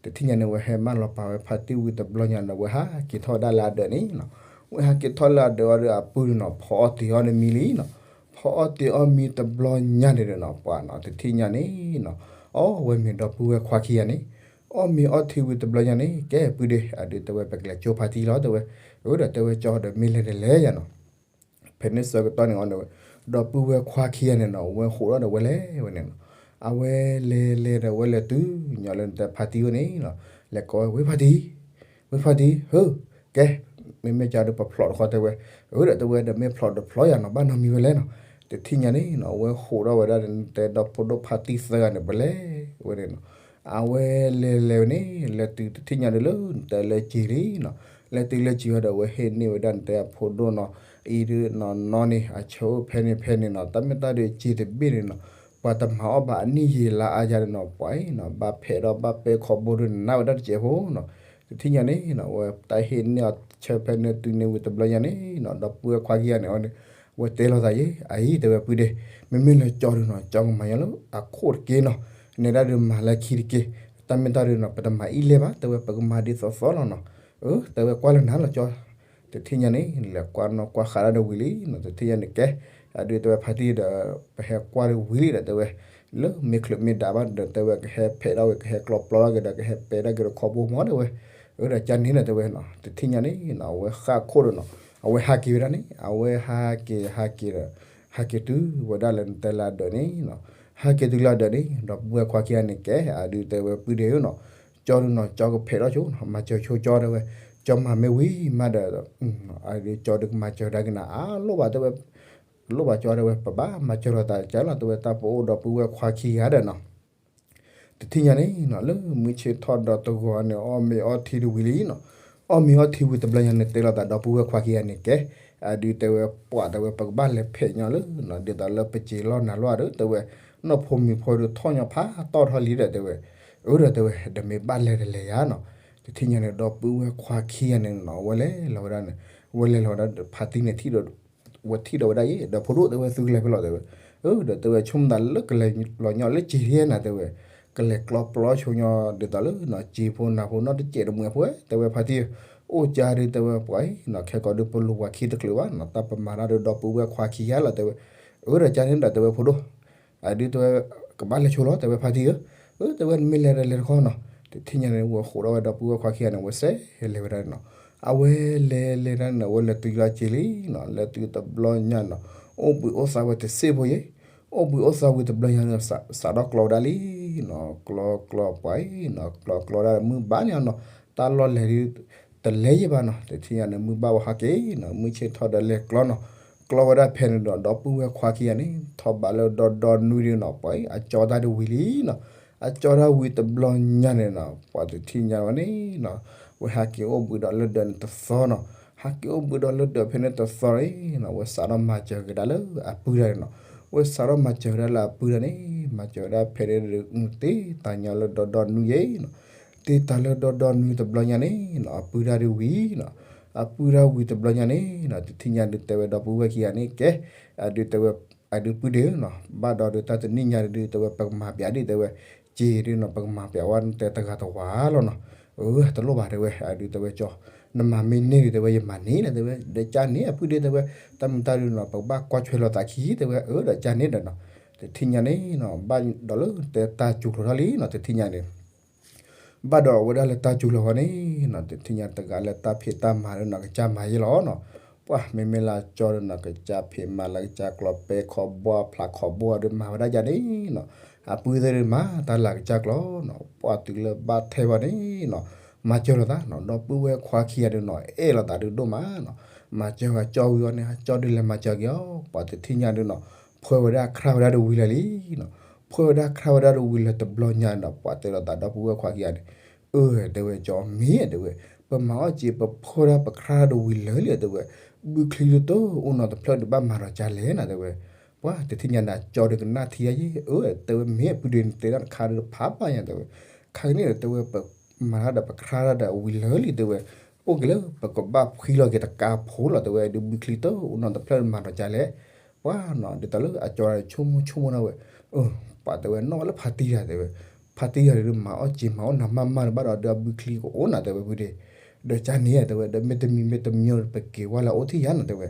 တထံၣ်ညါန့ၣ် ဝဲဟဲမၢလီၤပာ်ဝဲဖါတံၢ်ဝံၤတဘျီညါဒီး ဝဲဟးက့ၤထီၣ်ဝဲဒၣ်လၢအဒၢးန့ၣ်နီၤ ဝဲဟးက့ၤထီၣ်လၢအဒၢးအီၤဒီးအပုၢ်န့ၣ်နီၤ ဖီအီၣ်တ့ၤအီၣ်န့ၣ်မံလံနီၤ ဖီအီၣ်တ့ၤအီၣ်မံတဘျီညါန့ၣ်ဒီးနီၤ ပှၤနီၤ တထံၣ်ညါန့ၣ်နီၤ အီၣ်ဝဲမ့ၤဒီပုၢ်ဝဲၢ်ခွါခံဂၤန့ၣ် အီၣ်မ့ၤအီထံဝံၤတဘျီညါန့ၣ် ကဲပုၢ်ဒီး အဒုးတဲဝဲပကလဲၤကၠိဖါတံၢ်လီၤတဲဝဲ အၢဒီးတဲဝဲကၠီဒီးမ့ၢ်လဲၤဒီးလဲၤယၤနီၤ ဖဲန့ၣ်ဆၢကတီၢ်န့ၣ်အီၤန့ၣ်ဝဲ ဒီပုၢ်ဝဲၢ်ခွါခံဂၤန့ၣ်နီၤ ဝဲဃိးဒီးဝဲလဲၤဝဲန့ၣ်နီၤ အဝဲလဲၤလဲၤဒီးဝဲလဲၤတုၤညီလၢနတဲဖါတံၢ်ဝဲန့ၣ်နီၤ လဲၤကိးဝဲ ဝ့ၢ်ဖါတံၢ် ဝ့ၢ်ဖါတံၢ် ဟၢ ကဲ မ့မ့ၢ်ကၠီဒုးပဖျိးတခီတဲဝဲ အၢဒီးတဲဝဲဒီးမ့ၢ်ဖျိးတဖျိးယၤနီၤ ဘၣ်နီတမံၤဝဲလဲၣ်နီၤ တထံၣ်ညါန့ၣ်နီၤ အဝဲဃိးဒီးဝဲဒၣ်နတဲဒီပုၢ်ဒီဖါတံၢ်သၢဂၤန့ၣ် ပလဲၤဝဲန့ၣ်နီၤ အဝဲလဲၤလဲၤဝဲန့ၣ် လဲၤတုၤတထံၣ်ညါဒုးလၢနတဲလၢစံာ်လံနီၤ လဲၤတုၤလၢစံာ်ဝဲဒီး အဝဲဟ့ၣ်န့ၢ်ဝဲဒၣ်နတဲအဖိဒိၣ်နီၤ အံၤဒုးနီၤနီၤန့ၣ် အဆၢအိၣ်ဖဲန့ၣ်ဖဲန့ၣ်နီၤ တၢ်မ့ၢ်တၢ်ဒုးစံာ်တဘ့ၣ်န့ၣ်နီၤ ပှၤတမၤအီၣ်ဘၣ်အနံၣ်ယံာ်လါအါယၤန့ၣ်နီၤ ပှၤအံၤနီၤ ဘၣ်ဖဲးဒီးဘၣ်ပဲခီဘိဒုးနးဝဲဒၣ်တစဲးဖိနီၤ တထံၣ်ညါန့ၣ်နီၤ ဝဲတၢ်ဟ့ၣ်န့ၢ်အီၤဆၢဖဲန့ၣ်တုၤန့ၣ်ဝံၤတဘျီညါန့ၣ်နီၤ ဒီပုၢ်ဝဲၢ်ခွါခံဂၤန့ၣ်အီၤန့ၣ် ဝဲတဲလိာ်သးယဲ အံၤတဲဝဲပုၢ်ဒဲး မ့မ့ၢ်လၢကၠီဒုးနီၤ ကၠီကမၤညီလၢအခိၣ်တက့ၢ်နီၤ နဲဒၣ်ဒုးမၤလၢခံတက့ၢ် တၢ်မ့ၢ်တၢ်ဒုးနီၤ ပတမၤအံၣ်လဲၢ်ဘၣ် တဲဝဲပကမၤဒ်သိးသိးလီၤနီၤ အၢ တဲဝဲကွၢ်လၢနၤလီၤကၠီ တထံၣ်ညါန့ၣ် လဲၤကွၢ်နီၣ်ကွၢ်ဃာ်ဒၣ်ဒုးဝံၤလံနီၤ တထံၣ်ညါန့ၣ်ကဲ အဒုးတဲဝဲဖါတံၢ်ဒီး ပဟဲကွၢ်ဒုးဝံၤလံဒီးတဲဝဲ လၢမ့ၢ်ချုးမ့ၢ်ဒးဘၣ်ဒီးတဲဝဲ ကဟဲဖဲးထီၣ်ဝဲ ကဟဲကျီပျီထီၣ်က့ၤဒီး ကဟဲပဲထီၣ်က့ၤဒီးခီဘိမီၤတဲဝဲ အၢဒီးကန့ၣ်ဒီးတဲဝဲနီၤ တထံၣ်ညါန့ၣ်နီၤ အဝဲဃၣ်ခိၣ်ဒီးနီၤ အဝဲဟးက့ၤဝဲဒၣ်န့ၣ် အဝဲဟးက့ၤဟးက့ၤဒီး ဟးက့ၤတုၤဝဲဒၣ်လၢနတဲလၢအဒၢးန့ၣ်နီၤ ဟးက့ၤတုၤလၢအဒၢးန့ၣ် ဒီပုၢ်ဝဲၢ်ခွါခံဂၤန့ၣ်ကဲ အဒုးတဲဝဲပုၢ်ဒဲးဧၢနီၤ ကၠီဒုးနီၤ ကၠီကဖဲးထီၣ်ဆိနီၤ မၤစၢၤဆိကၠီတဲဝဲ ကၠီမၤမ့ၢ်ဝံၤမးဒီး အဒုးကၠီဒုးကမၤစၢၤဒၣ်က့ၤနၤအလိၣ်ဘၣ်တဲဝဲ လိၣ်ဘၣ်ကၠီတဲဝဲ ပဘၣ်မၤစၢၤလိာ်သးကလီၤ တဲဝဲ တၢ်ပအိၣ်ဒီပုၢ်ဝဲၢ်ခွါခံဂၤဒီးနီၤ တထံၣ်ညါန့ၣ်နီၤ လၢမုၢ်ဆ့ၣ်ထီၣ်ဒီးတဂီၤန့ၣ် အီၣ်မ့ၤအီထံတဝံၤလံနီၤ အီၣ်မ့ၤအီထံဝံၤတဘျီညါန့ၣ် တဲလိာ်သးဒီပုၢ်ဝဲၢ်ခွါခံဂၤန့ၣ်ကဲ အဒုးတဲဝဲပှၤတဲဝဲ ပကဘၣ်လဲၤဖဲးညီလၢ ဒ်သိးလၢပစ့လီၢ်နၤလီၢ်ဒီး တဲဝဲ နီၢ်ဖိမံၤဖိဒုးထီၣ်ညီဖးတီၢ်ထီၣ်လံဒီးတဲဝဲ အၢဒီးတဲဝဲ ဒီးမ့ၢ်ဘၣ်လဲၤတလဲၤယၤနီၤ တထံၣ်ညါန့ၣ် ဒီပုၢ်ဝဲၢ်ခွါခံဂၤန့ၣ်နီၤ ဝဲလဲၤလီၤဝဲဒၣ်န့ၣ် ဝဲလဲၤလီၤဝဲဒၣ်ဖါတံၢ်န့ၣ်ထံၣ်ဒီး ဝဲထံၣ်ဒီးဝဲဒၣ်အံၤ ဒီးဖိဒိၣ်တဲဝဲသုကလဲၤဖဲလဲၣ်တဲဝဲ အၢဒီးတဲဝဲ ဆိကမိၣ်သးလၢကလဲၤလီၤညီလၢစ့ဟ့နၤတဲဝဲ ကလဲၤကျီပျီဆိညီ ဒ်သိးလၢနီၤ စ့ဖိနၤဖိနီတစဲးတမှဲၤဖိ တဲဝဲဖါတံၢ် အိၣ်ကၢ်ဒုးတဲဝဲပှၤအံၤနီၤ ခဲကိာ်ဒုးပလိၤပှၤခံတချုးဘၣ်နီၤ တၢ်ပမၤတၢ်ဒီးဒီပုၢ်ဝဲၢ်ခွါခံဂၤလီၤတဲဝဲ အၢဒီးကန့ၣ်ဒီးတဲဝဲဖိဒိၣ် အဒုးတဲဝဲ ကဘၣ်လဲၤဆိလီၤ တဲဝဲဖါတံၢ်ဧၢ, အၢ တဲဝဲနမ့ၢ်လဲၤဒီးလဲၤတခီနီၤ, တထံၣ်ညါန့ၣ် ဝဲဃိးဒီးဝဲဒီပုၢ်ဝဲၢ်ခွါခံဂၤန့ၣ် ဝဲစဲးလဲၤဝဲဒၣ်န့ၣ်နီၤ, အဝဲလဲၤလဲၤဒၣ်န့ၣ် အဝဲလဲၤတုၤလီၤစ့လံနီၤ, လဲၤတုၤတဘျီညါနီၤ, အိၣ်ဘှံးအိၣ်သါဝဲတစ့ၢ်ဖိယဲ, အိၣ်ဘှံးအိၣ်သါဝံၤတဘျီညါန့ၣ် စးထီၣ်ကျီဝဲဒၣ်လံနီၤ, ကျီကျီပှၤအံၤနီၤ, ကျီကျီဒၣ်မုၢ်ဘၣ်န့ၣ်နီၤ, တၢ်လီၢ်လဲၤဒုး တလဲၤယဲဘၣ်နီၤ, တထံၣ်ညါန့ၣ် မုၢ်ဘၣ်ဝဲဟးက့ၤနီၤ, မုၢ်ဆ့ၣ်ထီၣ်ဒီးလဲၤကျီနီၤ, ကျီဝဲဒၣ်ဖဲန့ၣ်ဒီး ဒီပုၢ်ဝဲၢ်ခွါခံဂၤန့ၣ် ထီၣ်ဘးလၢဒီဒီနွံဒုးနီၤ, ပှၤအံၤ အကၠီတၢ်ဒုးဝံၤလံနီၤ, အကၠီတၢ်ဝံၤတဘျီညါန့ၣ်နီၤ, ပှၤတထံၣ်ညါဝဲန့ၣ်နီၤ, ဝဲဟးက့ၤအိၣ်ဘှံးဒီးလၢဒၢးန့ၣ်တသီနီၤ, ဟးက့ၤအိၣ်ဘှံးဒီးလၢဒၢးဖဲန့ၣ်တသီန့ၣ်နီၤ, ဝဲစးထီၣ်မၤစၢၤကဒါလၢအပုၢ်တၢ်န့ၣ်နီၤ, ဝဲစးထီၣ်မၤစၢၤဝဲဒၣ်လၢအပုၢ်တၢ်န့ၣ် မၤစၢၤဝဲဒၣ်ဖဲန့ၣ်ဒုး တ့တၢ်ညီလၢဒီဒီနွံယဲနီၤ, တ့တၢ်လၢဒီဒီနွံတဘျီညါန့ၣ်နီၤ အပုၢ်တၢ်ဒုးဝံၤနီၤ, အပုၢ်တၢ်ဝံၤတဘျီညါန့ၣ်နီၤ တထံၣ်ညါဒုးတဲဝဲဒီပုၢ်ဝဲၢ်ခံဂၤန့ၣ် ကဲ အဒုးတဲဝဲ အဒုးပုၢ်ဒ့နီၤ ဘၣ်ဒီးဒုးတၢ်တနံၣ်ညါဒုးတဲဝဲ ပကမၤပၠးဒ်တဲဝဲ, က့ၤဒုးနီၤ ပကမၤပၠးဝဲတဲတဂၤတဝၤလီၤနီၤ, အတလိၣ်ဘၣ်တဲဝဲ အဒုးတဲဝဲကၠီ နမၤမ့ၢ်န့ၢ်ဒုးတဲဝဲ ယမၤန့ၢ်လီၤတဲဝဲ, ဒီးကၠါန့ၣ်အပုၢ်ဒ့တဲဝဲ, တၢ်မုာ်တၢ်ဒုးနီၤ ပကဘၣ်ကွၢ်ဆွဲလီၤသးခံတဲဝဲ, အၢ ဒီးကၠါန့ၣ်ဒီးနီၤ, တထံၣ်ညါန့ၣ်နီၤ ဘၣ်ဒီးလၢတဲတၢ်စူၤလီၤထီၣ်လံနီၤ တထံၣ်ညါန့ၣ် ဘၣ်ဒီးဝဲဒၣ်လၢတၢ်စူၤလီၤဃီန့ၣ်နီၤ တထံၣ်ညါတဂၤလၢတၢ်ဖံးတၢ်မၤဒုးနီၤ ကစၢ်မၤယဲလီၤနီၤ, ပှၤမ့မ့ၢ်လၢကၠီဒုးနီၤ ကစၢ်ဖံးမၤလၢကစၢ်ကျီ ပဲခီဘီဖျးခီဘီဒုးမၤဝဲဒၣ်ယၤန့ၣ်နီၤ, အပုၢ်သ့ၣ်ဒုးမၤတၢ်လၢကစၢ်ကျီနီၤ, ပှၤတုၤလၢဘၣ်ထဲဘၣ်န့ၣ်နီၤ မၤစၢၤလိာ်သးနီၤ ဒီပုၢ်ဝဲၢ်ခွါခံဂၤဒုးနီၤ အဲၣ်လိာ်သးဒုးဒိၣ်မးနီၤ, မၤစၢၤဂၤကၠီဝံၤအီၤန့ၣ် ကၠီဒုးလဲၤမၤစၢၤက့ၤအီၤ ပှၤတထံၣ်ညါဒုးနီၤ ဖှဲဝဲဒၣ်ခရၣ်ဝဲဒၣ်ဒုးဝံၤလၢာ်လံနီၤ, ဖှဲဝဲဒၣ်ခရၣ်ဝဲဒၣ်ဒုးဝံၤလၢာ်တဘျီညါနီၤ ပှၤတဲလိာ်သးဒီပုၢ်ဝဲၢ်ခွါခံဂၤန့ၣ် အၢ တဲဝဲကၠီမ့ၢ်တဲဝဲ, ပမၤအီၣ်က့ၤပဖှဲဒၣ်ပခရၣ်ဒုးဝံၤလၢာ်လံတဲဝဲ, ဘုချံဒုးတအိၣ်နီတဖျၢၣ်ဒုးဘၣ်မၤဒီးကၢ်လဲၣ်နီၤတဲဝဲ, ပှၤတထံၣ်ညါန့ၣ် ကၠီဒုးကနၣ်ထံယါယဲ အၢ တဲဝဲမ့ၢ်အပုၢ်ဒ့န့ၣ် တဲဒၣ်တခါဒုးဖးဘၣ်ညါတဲဝဲ, ခါကန့ၣ်ဒီးတဲဝဲ ပမၤတၢ်ဒီးပခရၣ်တၢ်ဒီးဝံၤလၢာ်လံတဲဝဲ, အိၣ်က့ၤလၢပကဘၣ်ဖှံလီၤက့ၤတကးဖိလီၤတဲဝဲ ဒုးဘုချံတအိၣ်နီတဖျၢၣ်ဒုးမၤဒီးကၢ်လဲၣ် ပှၤနီၤ ဒ်သိးလၢအကၠီဆိကမိၣ်ဆိကမိၣ်ဒၣ်ဝဲ, ပှၤတဲဝဲနီၣ်ဝဲလၢဖါတံၢ်တၢ်တဲဝဲ, ဖါတံၢ်တၢ်ဒုးမၤအီၣ်က့ၤမၤအီၣ်နၤမးမးဒုးဘၣ်ဒီးဒုးအဘုချံကအိၣ်နၤတဲဝဲပုၢ်ဒ့, ဒီးကၠါန့ၣ်တဲဝဲ ဒီးမ့ၢ်တမံၤမ့ၢ်တမံၤဒီး ပက့ၤဝဲလၢအအိၣ်ထံၣ်ယါနီၤတဲဝဲ,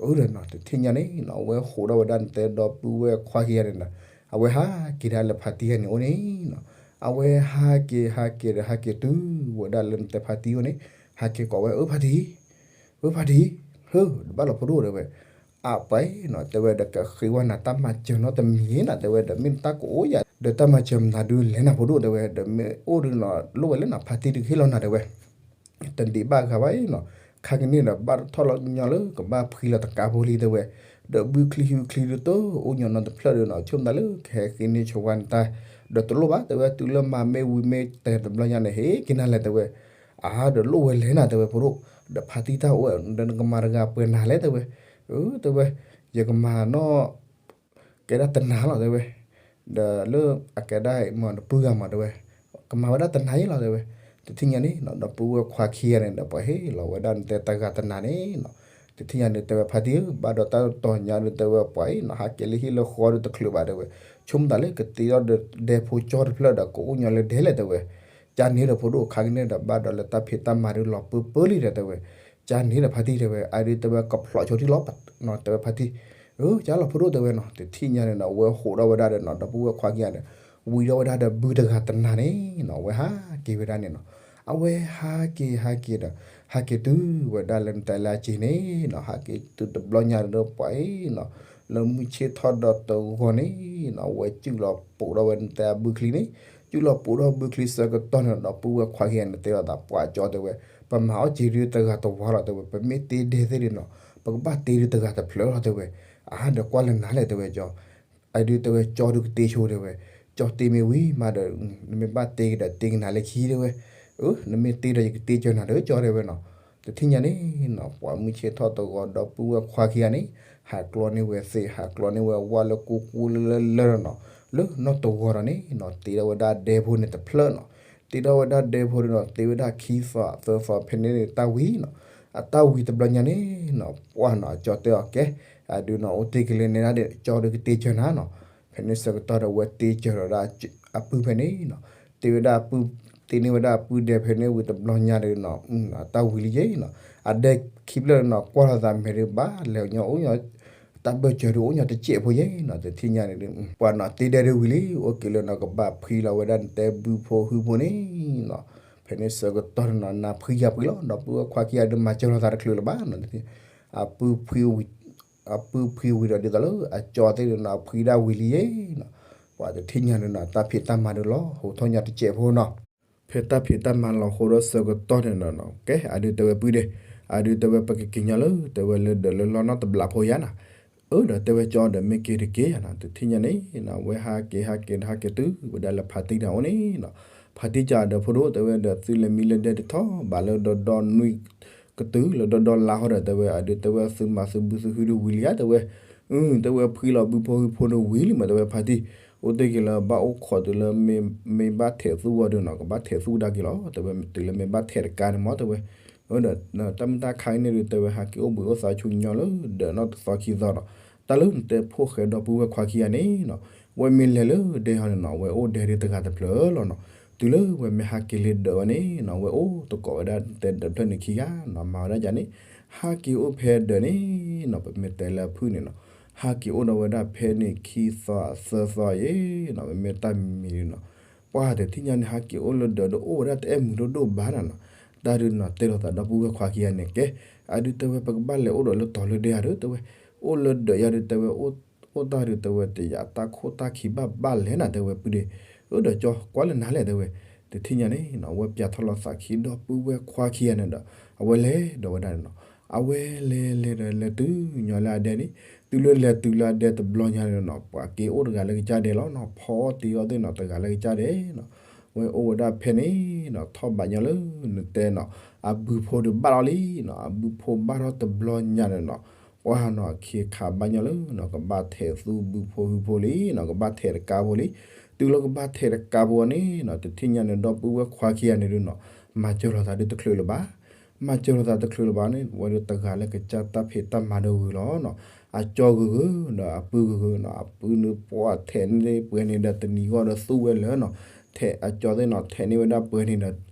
အၢဒီးနီၤ တထံၣ်ညါန့ၣ်နီၤ အဝဲဟးထီၣ်ဝဲဒၣ်နတဲဒီပုၢ်ဝဲၢ်ခွါခံဂၤန့ၣ်နီၤ, အဝဲဟးက့ၤဒၣ်လၢဖါတံၢ်တၢ်န့ၣ်အိၣ်န့ၣ်နီၤ, အဝဲဟးက့ၤဟးက့ၤဒီးဟးက့ၤတုၤဝဲဒၣ်လၢနတဲဖါတံၢ်အိၣ်န့ၣ်, ဟးက့ၤကိးဝဲ အၢဖါတံၢ် အၢဖါတံၢ်, ဟၢ တဘၣ်လီၤဖိဒိၣ်တဲဝဲ, အပှၤနီၤ တဲဝဲဒီးကဃ့ဝဲနၤတၢ်မၤစၢၤနီတမံၤနီၤ တဲဝဲဒီးမ့ၢ်တၢ်ကအိၣ်ယၤ ဒီးတၢ်မၤစၢၤမနုၤဒုးလဲၤနၤဖိဒိၣ်တဲဝဲ ဒီးမ့ၢ်အိၣ်ဒုးနီၤ လိၣ်ဝဲလၢနၤဖါတံၢ်ဒုးကဟ့ၣ်လီၤနၤတဲဝဲ တဒံးဘၣ်ဂၤဘၣ်နီၤ, ခါကန့ၣ်ဒီးဘၣ်ထီၣ်လီၤညီလၢကဘၣ်ဖှံလီၤတကးဖိလံတဲဝဲ, ဒီးဘုချံဟုချံဒုးတအိၣ်ညီနီတဖျၢၣ်ဒုးနီၤ ဆိကမိၣ်သးလၢကဟဲဃ့န့ၢ်ဆိဝဲနတၢ်, ဒီးတလိၣ်ဘၣ်တဲဝဲ တုၤလၢမၤမ့ၢ်ဝံၤမ့ၢ်တဲတဘျီညါန့ၣ် ဟ့ၣ်က့ၤနၤလဲၣ်တဲဝဲ, အါဒီးလိၣ်ဝဲလဲၤနၤတဲဝဲဖိဒိၣ်, ဒီးဖါတံၢ်တၢ်အိၣ်ဝဲ ဒီးနကမၤတဂၤပှဲၤနၤလဲၣ်တဲဝဲ, အၢတဲဝဲ, ယကမၤနီၣ် ကဲဒၣ်တနၤလီၤတဲဝဲ, ဒီးလၢအကဲဒၣ်မ့ၢ်နပုၢ်ဂၤမးတဲဝဲ, ကမၤဝဲဒၣ်တနၤယဲလီၤတဲဝဲ, တထံၣ်ညါန့ၣ်နီၤ ဒီပုၢ်ဝဲၢ်ခွါခံဂၤန့ၣ်ဒီး ပှၤဟ့ၣ်လီၤဝဲဒၣ်နတဲတဂၤတနၤန့ၣ်နီၤ, တထံၣ်ညါန့ၣ်တဲဝဲဖါတံၢ်ဧၢ ဘၣ်ဒီးတၢ်တတီၤညါဒုးတဲဝဲပှၤအံၤနီၤ ဟးက့ၤလၢဟံၣ်လၢဃီဒုးတချုးဘၣ်တဲဝဲ, ဆိကမိၣ်သးလၢကတ့ထီၣ်ဒီးဒဲဖိကၠီတဖျၢၣ်ဒီး ကအိၣ်ညီလၢဒဲလဲၣ်တဲဝဲ, ကၠါန့ၣ်ဒီးဖိဒိၣ်ခါကန့ၣ်ဒီး ဘၣ်ဒီးလၢတၢ်ဖံးတၢ်မၤဒုးလီၤပၢပၢလံဒီးတဲဝဲ, ကၠါန့ၣ်ဒီးဖါတံၢ်တဲဝဲ အဒုးတဲဝဲကဖျိးဆိထံလီၤ, တဲဝဲဖါတံၢ်, ကၠါလီၤဖိဒိၣ်တဲဝဲနီၤ, တထံၣ်ညါန့ၣ်နီၤ အဝဲဟးထီၣ်ဝဲဒၣ်ဒီးနီၤ ဒီပုၢ်ဝဲၢ်ခွါခံဂၤန့ၣ်, ဝံၤဒီးဝဲဒၣ်ဒီးဘုတဂၤတနၤန့ၣ်နီၤ အဝဲဟးက့ၤဝဲဒၣ်န့ၣ်နီၤ, အဝဲဟးက့ၤဟးက့ၤဒီး ဟးက့ၤတုၤဝဲဒၣ်လၢနတဲလၢအက့ၤန့ၣ်နီၤ ဟးက့ၤတုၤတဘျီညါဒီးပှၤအံၤနီၤ, လၢမုၢ်ဆ့ၣ်ထီၣ်ဒီးတဂီၤန့ၣ်နီၤ အဝဲစုၣ်လီၤပိာ်ထီၣ်ဝဲနတဲအဘုချံန့ၣ်, စုၣ်လီၤပိာ်ထီၣ်ဘုချံဆၢကတီၢ်န့ၣ်ဒီး ဒီပုၢ်ဝဲၢ်ခွါခံဂၤန့ၣ်တဲလိာ်သးပှၤကၠီတဲဝဲ, ပမၤအီၣ်က့ၤဒုးတဂၤတဝၤလီၤတဲဝဲ, ပမ့ၢ်တ့ဒဲသ့ၣ်ဒုးနီၤ ပကဘၣ်တ့ဒုးတဂၤတဖျၢၣ်လီၤတဲဝဲ, အါဒီးကွၢ်လၢနၤလဲၣ်တဲဝဲကၠီ အဒုးတဲဝဲကၠီဒုးကတ့ဆိတဲဝဲ, ကၠီတ့မ့ၢ်ဝံၤမးဒီး နမ့ၢ်ဘၣ်တ့က့ၤဒီးတ့က့ၤနၤလၢခံတဲဝဲ, အၢ နမ့ၢ်တ့ဒီးယကတ့ကၢၤနၤဒီးကၠီတဲဝဲနီၤ, တထံၣ်ညါန့ၣ်နီၤ ပှၤမုၢ်ဆ့ၣ်ထီၣ်တဂီၤဒီပုၢ်ဝဲၢ်ခွါခံဂၤန့ၣ်, ဟးကျီန့ၢ်ဝဲသ့ၣ် ဟးကျီန့ၢ်ဝဲဝၣ်လၢကူကူလၢလၢလၢဒီးနီၤ, လၢနီၢ်တဂီၤဒီးန့ၣ်နီၤ တ့ထီၣ်ဝဲဒၣ်ဒဲဖိန့ၣ်တဖျၢၣ်နီၤ, တ့ထီၣ်ဝဲဒၣ်ဒဲဖိန့ၣ်နီၤ တ့ဝဲဒၣ်ခံသီသၢသီဖဲန့ၣ်န့ၣ်တၢ်ဝံၤနီၤ, အတၢ်ဝံၤတဘျီညါန့ၣ်နီၤ ပှၤနီၤ ကၠီတဲအီၤကဲ, အဒုးနီၤ အိၣ်တ့ၢ်က့ၤလၢန့ၣ်ဒၣ်ဒီး ကၠီဒုးကတ့ကၢၤနၤနီၤ, ဖဲန့ၣ်ဆၢကတီၢ်ဒီးအဝဲတ့ကၢၤဒီးဒၣ်အပုၢ်ဖဲန့ၣ်နီၤ, တ့ဝဲဒၣ်အပုၢ်, တ့န့ၢ်ဝဲဒၣ်အပုၢ်ဒဲဖဲန့ၣ်ဝံၤတဘျီညါဒီးနီၤ, အတၢ်ဝံၤလံယဲနီၤ, အဒဲခံဖျၢၣ်နီၤ ကွၢ်လိာ်သးမဲာ်ဒုးဘၣ်လဲၤညီအိၣ်ညီ, တၢ်ဘၢၣ်စၢၤဒုးအိၣ်ညီတစဲးဖိယဲနီၤ, တထံၣ်ညါန့ၣ်ဒုး ပှၤနီၤတ့ဒဲဒုးဝံၤလံ အိၣ်က့ၤလၢနီၤကဘၣ်ဖှံလီၤဝဲဒၣ်နတဲဘုဖိဟုဖိန့ၣ်နီၤ, ဖဲန့ၣ်ဆၢကတီၢ်န့ၣ်နီၤ နၢ်ဖှံယၢ်ဖှံလီၤ ဒီပုၢ်ဝဲၢ်ခွါခံဂၤဒုးမၤစၢၤလိာ်သးတချုးလၢၤဘၣ်နီၤ, အပုၢ်ဖှံဝံၤ အပုၢ်ဖှံဝံၤဒီးဒ်သိးလၢအကၠီသ့ၣ်ဒုးနီၤ ဖှံဒၣ်ဝံၤလံယဲနီၤ, ပှၤတထံၣ်ညါန့ၣ်နီၤ တၢ်ဖံးတၢ်မၤဒုးလီၤဟိထီၣ်ညီတစဲးဖိနီၤ, ဖဲတၢ်ဖံးတၢ်မၤလီၤဟိဒီးဆၢကတီၢ်န့ၣ်နီၤ ကဲ အဒုးတဲဝဲပုၢ်ဒဲ, အဒုးတဲဝဲပကက့ၤညီလၢ တဲဝဲလၢဒၢးလၢလီၢ်နီတဘျီဖိယါနီၤ, အၢ ဒီးတဲဝဲကၠီဒီးမ့ၢ်က့ၤတက့ၢ်ယါနီၤ, တထံၣ်ညါန့ၣ်နီၤ အဝဲဟးက့ၤဟးက့ၤဒီးဟးက့ၤတုၤဝဲဒၣ်လၢဖါတံၢ်တၢ်အိၣ်န့ၣ်နီၤ, ဖါတံၢ်ကၠီဒီးဖိဒိၣ်တဲဝဲဒီးသုလဲၤမံလၢဒဲတထီၣ်ဘၣ်လၢဒီဒီနွံ ကတုၤလၢဒီဒီလါဟီဒီးတဲဝဲ အဒုးတဲဝဲသုမၤသုဘုသုဟုဒုးဝံၤလံဧါတဲဝဲ, အၢ တဲဝဲဖှံလီၤဘုဖိဟုဖိန့ၣ်ဝံၤလံမး တဲဝဲဖါတံၢ်, အိၣ်တ့ၢ်က့ၤလၢဘၣ်အိၣ်ခိးတုၤလၢမ့ၢ်ဘၣ်ထဲးသူၣ်ဝဲဒၣ်နီၤ ကဘၣ်ထဲးသူၣ်ကဒါက့ၤလီၤ တဲဝဲ တုၤလၢမ့ၢ်ဘၣ်ထဲးတကါန့ၣ်မး တဲဝဲ, ဒီးတၢ်မုၢ်တၢ်ခါအံၤန့ၣ်ဒုး တဲဝဲဟးက့ၤအိၣ်ဘှံးအိၣ်သါဆူညီလၢဒၢးနီၢ်တသီခံသီနီၤ, တၢ်လၢနတဲဖိၣ်ဃဲဒီပုၢ်ဝဲၢ်ခွါခံဂၤန့ၣ်နီၤ, ဝဲမ့ၢ်လဲၤလၢဒဲဟီန့ၣ်နီၤ ဝဲအိၣ်ဒဲဒ်တဂၤတဖျၢၣ်လီၤနီၤ, တုၤလၢဝဲမ့ၢ်ဟးက့ၤလၢဒၢးဝဲန့ၣ်နီၤ ဝဲအိၣ်သကိးဝဲဒၣ်တဲဒၢးဖျၢၣ်န့ၣ်ခံဂၤနီၤ မၤဝဲဒၣ်ဒ်န့ၣ်, ဟးက့ၤအိၣ်ဖဲဒၢးန့ၣ်နီၤ ပမ့ၢ်တဲလၢအဖုၣ်န့ၣ်နီၤ, ဟးက့ၤအိၣ်ဒီးဝဲဒၣ်ဖဲန့ၣ်ခံသီသၢသီယဲနီၤ ပမ့ၢ်တၢ်မံၤမံၤန့ၣ်နီၤ, ပှၢ်တထံၣ်ညါန့ၣ် ဟးက့ၤအိၣ်လၢဒၢးဒီးအိၣ်ဝဲဒၣ်တအဲၣ်မုာ်ဒိၣ်ဒိၣ်ဘၣ်နၤနီၤ, တၢ်ဒုးနီၤ တဲလိာ်သးဒီပုၢ်ဝဲၢ်ခွါခံဂၤန့ၣ် ကဲ, အဒုးတဲဝဲပကဘၣ်လဲၤအိၣ်ဒီးလၢတီၤလၢဒဲဧါဒီး တဲဝဲ, အိၣ်လၢဒၢးယၤဒုး တဲဝဲ အိၣ်တၢ်ဒုး တဲဝဲ တယာ်တၢ်ခိၣ်တၢ်ခံဘၣ်ဘၣ်လဲၣ်နၤ တဲဝဲပုၢ်ဒီး, အၢ ဒီးကၠီကွၢ်လၢနၤလဲၣ် တဲဝဲ, တထံၣ်ညါန့ၣ်နီၤ အဝဲပၠးထီၣ်လီၤသးခံဒီပုၢ်ဝဲၢ်ခွါခံဂၤန့ၣ်ဒီး အဝဲလဲၤဒီးဝဲဒၣ်န့ၣ်နီၤ, အဝဲလဲၤလဲၤဒီးလဲၤတုၤညီလၢအဒဲန့ၣ်, တုၤလၢလဲၤတုၤလၢအဒဲတဘျီညါန့ၣ်နီၤ ပှၤက့ၤအိၣ်တဂၤလၢကစၢ်ဒဲးလီၤနီၤ ဖီအီၣ်တ့ၤအီၣ်သ့ၣ်နီၤ တဂၤလၢကစၢ်ဒဲးနီၤ, ဝဲအိၣ်ဝဲဒၣ်ဖဲန့ၣ်နီၤ ထီၣ်ဘးညီလၢနတဲနီၤ, အဘုဖိဒီးဘၣ်ထီၣ်လံနီၤ အဘုဖိဘၣ်ထီၣ်တဘျီညါန့ၣ်နီၤ, ပှၢ်နီၤ အခ့ခးဘၣ်ညီလၢနီၤ ကဘၣ်ထဲးသူၣ်ဘုဖိဟုဖိလံနီၤ ကဘၣ်ထဲးတကါဖိလံ, တုၤလၢကဘၣ်ထဲးတကါဖိန့ၣ်နီၤ တထံၣ်ညါန့ၣ် ဒီပုၢ်ဝဲၢ်ခွါခံဂၤန့ၣ်ဒုးနီၤ မၤစၢၤလိာ်သးဒုးတချုးလၢၤဘၣ် မၤစၢၤလိာ်သးတချုးလၢၤဘၣ်န့ၣ် ဝဲဒၣ်တဂၤလၢကစၢ်တၢ်ဖံးတၢ်မၤဒီးဂုၤလီၤနီၤ, အကၠီဂုၤဂုၤဒီးအပုၢ်ဂုၤဂုၤနီၤ, အပုၢ်န့ၣ်ပှၢ်ထဲးန့ၢ်ပှဲၤန့ၣ်ဒီးတနံၤဂီၢ်ဒီးသူၣ်ဝဲလၢနီၤ, ထဲးအကၠီသ့ၣ်နီၤ ထဲးန့ၢ်ဝဲဒၣ်ပှဲၤန့ၣ်ဒီး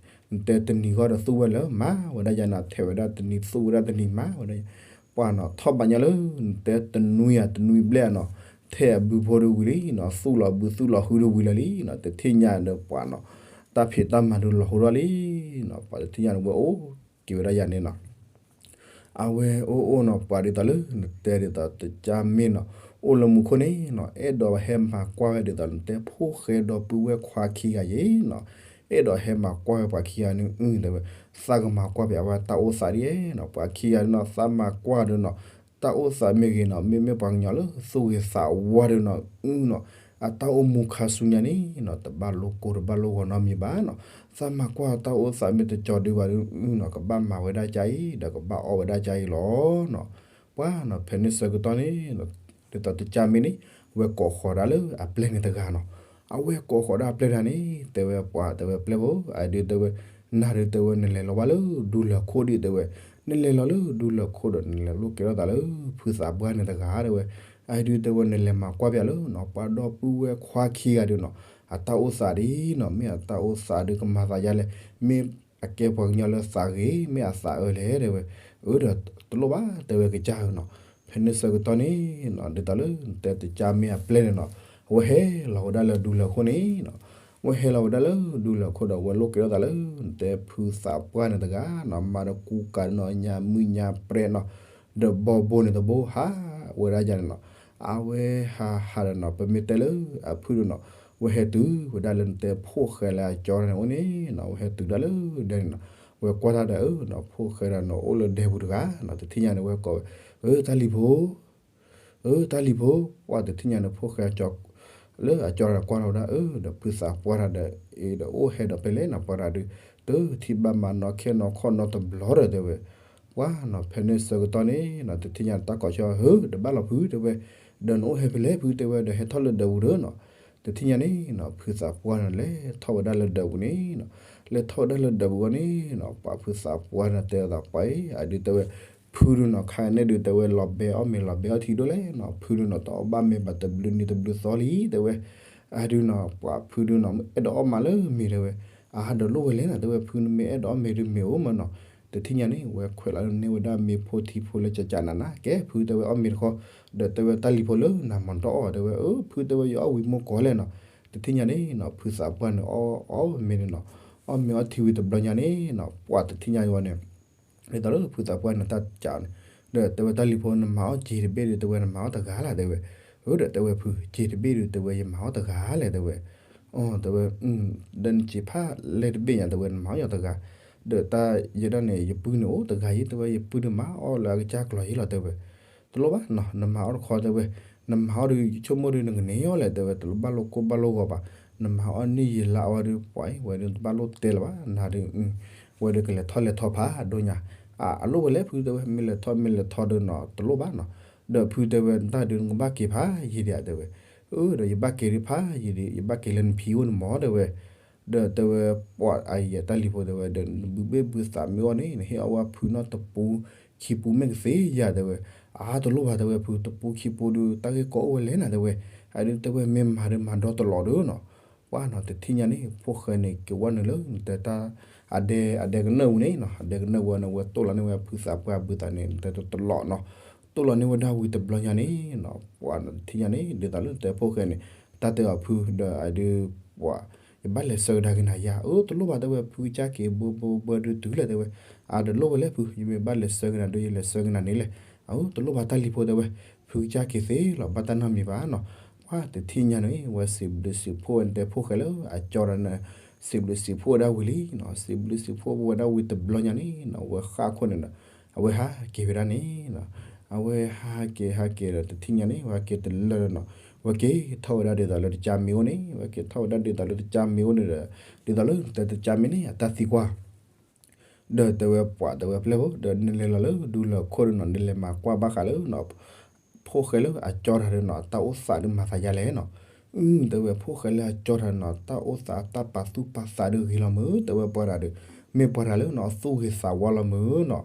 နတဲတနံၤဂီၢ်ဒီးသူၣ်ဝဲလၢ မၤဝဲဒၣ်ယၤနီၤ ထဲးဝဲဒၣ်တနံၤသူၣ်ဝဲဒၣ်တနံၤမၤဝဲဒၣ်, ပှၢ်နီၤ ထီၣ်ဘးညီလၢ နတဲတနွံဧါတနွံဘျဲၣ်နီၤ, ထဲးအဘုဖိဒီးဝံၤလံနီၤ သူၣ်လီၤဘုသူၣ်လီၤဟုဒီးဝံၤလၢာ်လံနီၤ, တထံၣ်ညါဒီးပှၢ်နီၤ, တၢ်ဖံးတၢ်မၤဒုးလီၤဟိထီၣ်လံနီၤ, ပှၢ်တထံၣ်ညါန့ၣ် ဝဲအိၣ်က့ၤဝဲဒၣ်ယၤန့ၣ်နီၤ အဝဲအိၣ်အိၣ်နီၤ ပှၤဒ်သိးလၢနတဲဒ်သိးတကၢ်မ့ၢ်နီၤ, အိၣ်လၢမူခိၣ်န့ၣ်နီၤ အဲၣ်ဒိးဟဲမၤကွၢ်ဝဲဒ်သိးနတဲဖိၣ်ဃဲဒီပုၢ်ဝဲၢ်ခွါခံဂၤယဲနီၤ, အဲၣ်ဒိးဟဲမၤကွၢ်ဝဲပှၤခံဂၤန့ၣ် အတဲဝဲ, သးကမၤကွၢ်ပှၤဝဲတၢ်အိၣ်သးဒ်နီၤ, ပှၤခံဂၤန့ၣ်နီၤ သးမၤကွၢ်ဒီးနီၤ, တၢ်အိၣ်သးမ့ၢ်ဂ့ၤနီၤ မ့မ့ၢ်ပှၤကညီလၢသူၣ်ဂ့ၤသးဝါဒီးနီၤ အုနီၤ, အတၢ်အိၣ်မူခါဆူညါန့ၣ်နီၤ တဘၣ်လိကိၢ်တဘၣ်လိဂီၤနီတမံၤဘၣ်နီၤ, သးမၤကွၢ်တၢ်အိၣ်သးမ့ၢ်တကၠီၤဒုးဘၣ်ဒီးနီၤ ကဘၣ်မၤဝဲဒၣ်ကါအံၤ ဒီးကဘၣ်အီၣ်ဝဲဒၣ်ကါအံၤလီၤနီၤ, ပှၢ်နီၤ ဖဲန့ၣ်ဆၢကတီၢ်န့ၣ် ဒ်သိးတကၢ်မ့ၢ်န့ၣ် ဝဲကိးဃီၤဒၣ်လၢအပျဲၢ်န့ၣ်တဂၤနီၤ, အဝဲကိးဃီၤဒၣ်အပျဲၢ်တဂၤန့ၣ် တဲဝဲပှၤ တဲဝဲပျဲၢ်ဖိ အဒုးတဲဝဲ နၤဒုးတဲဝဲနလဲၤလီၤဘၣ်လၢဒူလၢၢ်ခိၣ်ဒုးတဲဝဲ, နလဲၤလီၤလၢဒူလၢၢ်ခိၣ်ဒီး နလဲၤလိၣ်ကဲထီၣ်သးလၢဖုသးပှၢ်န့ၣ်တဂၤတဲဝဲ, အဒုးတဲဝဲနလဲၤမၤကွၢ်ပၠးလၢနီၤ ပှၤဒီပုၢ်ဝဲၢ်ခွါခံဂၤဒုးနီၤ အတၢ်အိၣ်သးဒ်နီၤ မ့ၢ်အတၢ်အိၣ်သးဒုးကမၤသးယါလဲၣ်, မ့ၢ်အကဲပှၤကညီလၢသးဂ့ၤ မ့ၢ်အသးအၢလဲၣ်တဲဝဲ, အၢဒီးတလိၣ်ဘၣ်တဲဝဲကစၢ်ဧၢနီၤ, ဖဲန့ၣ်ဆၢကတီၢ်န့ၣ်နီၤ ဒ်သိးလၢနတဲတကၢ်မ့ၢ်အပျဲၢ်န့ၣ်နီၤ, အဝဲဟဲလီၤဝဲဒၣ်လၢဒူလၢၢ်ခိၣ်န့ၣ်နီၤ, အဝဲဟဲလီၤဝဲဒၣ်လၢဒူလၢၢ်ခိၣ်ဒီး အဝဲလိၣ်ကဲထီၣ်သးလၢနတဲဖုသးပှၢ်န့ၣ်တဂၤနီၤ မၤဒီးကူကၤနီၤ ညါမုၢ်ညါပြဲးနီၤ, ဒီးဘီဘိန့ၣ်တဘိဟးဝဲဒၣ်ယါန့ၣ်နီၤ, အဝဲဟးဟးဒီးနီၤ ပမ့ၢ်တဲလၢအဖုၣ်ဒီးနီၤ, ဝဲဟဲတုၤဝဲဒၣ်လၢနတဲဖိၣ်ဃဲလၢအကၠီန့ၣ်အိၣ်န့ၣ်နီၤ, ဝဲဟဲတုၤဒၣ်လၢဒဲန့ၣ်နီၤ, ဝဲကွၢ်တၢ်ဒီးအၢနီၤ ဖိၣ်ဃဲဒီးနီၤ အိၣ်လၢဒဲပူၤတဂၤနီၤ, တထံၣ်ညါန့ၣ် ဝဲကိးဝဲ, အၢ တၢ်လံၤဖိ အၢ တၢ်လံၤဖိ, ပှၢ်တထံၣ်ညါန့ၣ် ဖိၣ်ဃဲအကၠီ လၢအကၠီဒီးကွၢ်ထီၣ်ဝဲဒၣ် အၢ ဒီးဖုသးပှၢ်တဂၤဒီး အ့ဒီးအိၣ်ဟဲဒီးဖဲလဲၣ်နီၤ ပှၤတဂၤဒုး တထံၣ်ဘၣ်မၤနီၣ်ခဲနီၣ်ခီၣ်နီတဘျီဒီးတဲဝဲ, ပှၢ်နီၤ ဖဲန့ၣ်ဆၢကတီၢ်န့ၣ်နီၤ တထံၣ်ညါတၢ်ကိးဆၢ ဧၢ တဘၣ်လီၤဖုတဲဝဲ, ဒီးနအိၣ်ဟဲဖဲလဲၣ်ဖုတဲဝဲ ဒီးဟဲထီၣ်လၢဒၢးပူၤဒီးနီၤ, တထံၣ်ညါန့ၣ်နီၤ ဖုသးပှၢ်န့ၣ် လဲၤထီၣ်ဝဲဒၣ်လၢဒၢးပူၤန့ၣ်နီၤ, လဲၤထီၣ်ဝဲဒၣ်လၢဒၢးပူၤဝဲန့ၣ်နီၤ ပှၤဖုသးပှၢ်န့ၣ်တဲအသးပှၢ်အံၤ အဒုးတဲဝဲ ဖုဒုးနီၤ ခါအံၤန့ၣ်ဒုးတဲဝဲ လီၤဘဲအီၣ်မ့ၤလီၤဘဲအီထံဒိၣ်လဲၣ်နီၤ, ဖုဒုးနီၤ တအီၣ်ဘၣ်မ့ၤဘၣ်တဘျုးနံၤတဘျုးသီလံတဲဝဲ, အဒုးနီၤ ပှၤဖုဒုးနီၤ အဲၣ်ဒိးအီၣ်မးလၢမ့ၤတဲဝဲ, အဟးဒီးလိၣ်ဝဲလဲၣ်နီၤ တဲဝဲ ဖုန့ၣ်မ့ၢ်အဲၣ်ဒိးအီၣ်မ့ၤဒုးမ့ၢ်အိၣ်မးနီၤ, တထံၣ်ညါန့ၣ် ဝဲခွဲးလီၤန့ၢ်ဝဲဒၣ်မ့ၤဖိထံဖိလၢကကနးနး ကဲဖုတဲဝဲအီၣ်မ့ၤတခီ, ဒီးတဲဝဲတၢ်လံၤဖိလၢနမၤတအီၣ်တဲဝဲ, အၢ ဖုတဲဝဲယအီၣ်ဝံၤမိၢ်ကီးလဲၣ်နီၤ, တထံၣ်ညါန့ၣ်နီၤ ဖုသးပှၢ်န့ၣ် အီၣ်အီၣ်မ့ၤန့ၣ်နီၤ, အီၣ်မ့ၤအီထံဝံၤတဘျီညါန့ၣ်နီၤ ပှၤတထံၣ်ညါအံၤဝဲန့ၣ် ဒ်သိးလၢဖုသးပှၢ်န့ၣ်တၢ်ကးန့ၣ်, ဒီးတဲဝဲတၢ်လံၤဖိ နမၤအီၣ်စ့တဘ့ၣ်ဒီး တဲဝဲနမၤအီၣ်တဂၤလၢ်တဲဝဲ, အၢ ဒီးတဲဝဲဖု စ့တဘ့ၣ်ဒီး တဲဝဲယမၤအီၣ်တဂၤလဲၣ်တဲဝဲ, အၢ တဲဝဲ, ဒီးနစ့ဖးလဲၣ်တဘ့ၣ်ညါ တဲဝဲနမၤအီၣ်ယီၤတဂၤ, ဒီးတၢ်ယဲဒၣ်န့ၣ် ယပုၢ်န့ၣ်အိၣ်တဂၤယဲ တဲဝဲယပုၢ်ဒုးမၤအီၣ်လၢအကစၢ်ကျီၤယဲလီၤတဲဝဲ, တလိၣ်ဘၣ်နီၤ နမၤအီၣ်တခီတဲဝဲ, နမၤအီၣ်ဒီးယဆိကမိၣ်ဒီးနကန့ၢ်အီၣ်လဲၣ်တဲဝဲ တလိၣ်ဘၣ်လိၣ်ကိၢ်ဘၣ်လိၣ်ဂီၤဘၣ်, နမၤအီၣ်န့ၢ်ယဲလၢအဝဲဒီး ပှၤအံၤ ဝဲဒီးတဘၣ်လိၣ်တဲလၢၤဘၣ် နၤဒီး ဝဲဒီးကလဲၤထီၣ်လဲၤထီဖးဒိၣ်ညါ, အလိၣ်ဝဲလဲၣ်ဖုတဲဝဲ မ့ၢ်လဲၤထီၣ်မ့ၢ်လဲၤထီဒီးနီၤ တလိၣ်ဘၣ်နီၤ, ဒီးဖုတဲဝဲ နတၢ်ဒုးနကဘၣ်က့ၤဖးယံာ်ဒံးဧါ တဲဝဲ. အၢ ဒီးယဘၣ်က့ၤဒံးဖးယံာ်ဒံး ယဘၣ်က့ၤလၢနဖံအိၣ်န့ၣ်မး တဲဝဲ. ဒီးတဲဝဲ ပှၤအယဲၢ်တၢ်လံၤဖိတဲဝဲ ဒီးနဘုဘ့ၣ်ဘုသးမ့ၢ်အီၣ်န့ၣ် နဟ့ၣ်အီၣ်ဝဲဖုနီၢ်တပူခံပူမ့ၢ်ကသ့ဧါ တဲဝဲ. အါ တလိၣ်ဘၣ် တဲဝဲ ဖုတပူခံပူဒုး တၢ်ဂ့ၢ်ကီအိၣ်ဝဲလဲၣ်နၤ တဲဝဲ. အဒုးတဲဝဲ မ့ၢ်မၤဒုးမၤဒီတလီၤဒုးနီၤ. ပှၤနီၤ တထံၣ်ညါန့ၣ် ဖိၣ်ဃဲန့ၣ် က့ၤဝဲနုာ်လၢ နတဲတၢ် အဒဲ အဒဲကနၢၣ်ဝံၤန့ၣ်နီၤ အဒဲကနၢၣ်ဝံၤန့ၣ် ဝဲတိၢ်လီၤန့ၢ်ဝဲဖုသးပှၢ်ဘုသးန့ၣ် နတဲတလီၤနီၤ. တိၢ်လီၤန့ၢ်ဝဲဒၣ်ဝံၤတဘျီညါန့ၣ်နီၤ ပှၤနီၤ တထံၣ်ညါန့ၣ် ဒ်သိးလၢနတဲဖိၣ်ဃဲန့ၣ် တၢ်တဲအီၤဖု ဒီးအဒုး ပှၤ ယဘၣ်လဲၤဆှၢကဒါက့ၤနၤယၤ အၢ တလိၣ်ဘၣ် တဲဝဲ ဖုကစၢ်က့ၤဘိဘိဘၢဒုးတုၤလဲၣ် တဲဝဲ. အါ တလိၣ်ဝဲလဲၣ်ဖု ယမ့ၢ်ဘၣ်လဲၤဆှၢက့ၤနၤဒုး ယလဲၤဆှၢက့ၤနၤန့ၣ်လဲၣ်. အၢ တလိၣ်ဘၣ်တၢ်လံၤဖိ တဲဝဲ ဖုကစၢ်က့ၤသ့လီၤ ဘၣ်တၢ်နီတမံၤဘၣ်နီၤ. ပှၤတထံၣ်ညါန့ၣ် ဝဲစံးဘျုးစံးဖှိၣ်ဝဲနတဲဖိၣ်ဃဲလၢအကၠီဒီး စံးဘျုးစံးဖှိၣ်ဝဲဒၣ်ဝံၤလံနီၤ စံးဘျုးစံးဖှိၣ်ဝဲဒၣ်ဝံၤတဘျီညါန့ၣ်နီၤ ဝဲဃၣ်ခိၣ်န့ၣ်ဒီး အဝဲဟးက့ၤဝဲဒၣ်န့ၣ်နီၤ အဝဲဟးက့ၤဟးက့ၤဒီးတထံၣ်ညါန့ၣ် ဝဲဟးက့ၤတလၢာ်နီၤ ဝဲက့ၤထီၣ်ဝဲဒၣ်ဒ်သိးလၢတကၠါမ့ၢ်အိၣ်န့ၣ် ဝဲက့ၤထီၣ်ဝဲဒၣ်ဒ်သိးလၢတကၠါမ့ၢ်အိၣ်န့ၣ်ဒီး ဒ်သိးလၢနတဲတကၠါမ့ၢ်န့ၣ် အတၢ်သံကွၢ် ဒီးတဲဝဲပှၤတဲဝဲပျဲၢ်ဖိ ဒီးနလဲၤလီၤလၢဒူလၢၢ်ခိၣ်ဒီးနီၤ နလဲၤမၤကွၢ်ဘၣ်ဃးလၢ ဖိၣ်ဃဲလၢအကၠီတၢ်ဒီးနီၤ တၢ်အိၣ်သးဒုးမၤသးယါလဲၣ်နီၤ. အု တဲဝဲ ဖိၣ်ဃဲလၢအကၠီတၢ်ဒီးနီၤ တၢ်အိၣ်သးတၢ်ပာ်သူၣ်ပာ်သးဒုးဂ့ၤလီၤမုၢ် တဲဝဲပှၤတၢ်ဒီး မ့ၢ်ပှၤတၢ်လၢနီၤ အသူၣ်ဂ့ၤသးဝါလီၤမုၢ်နီၤ.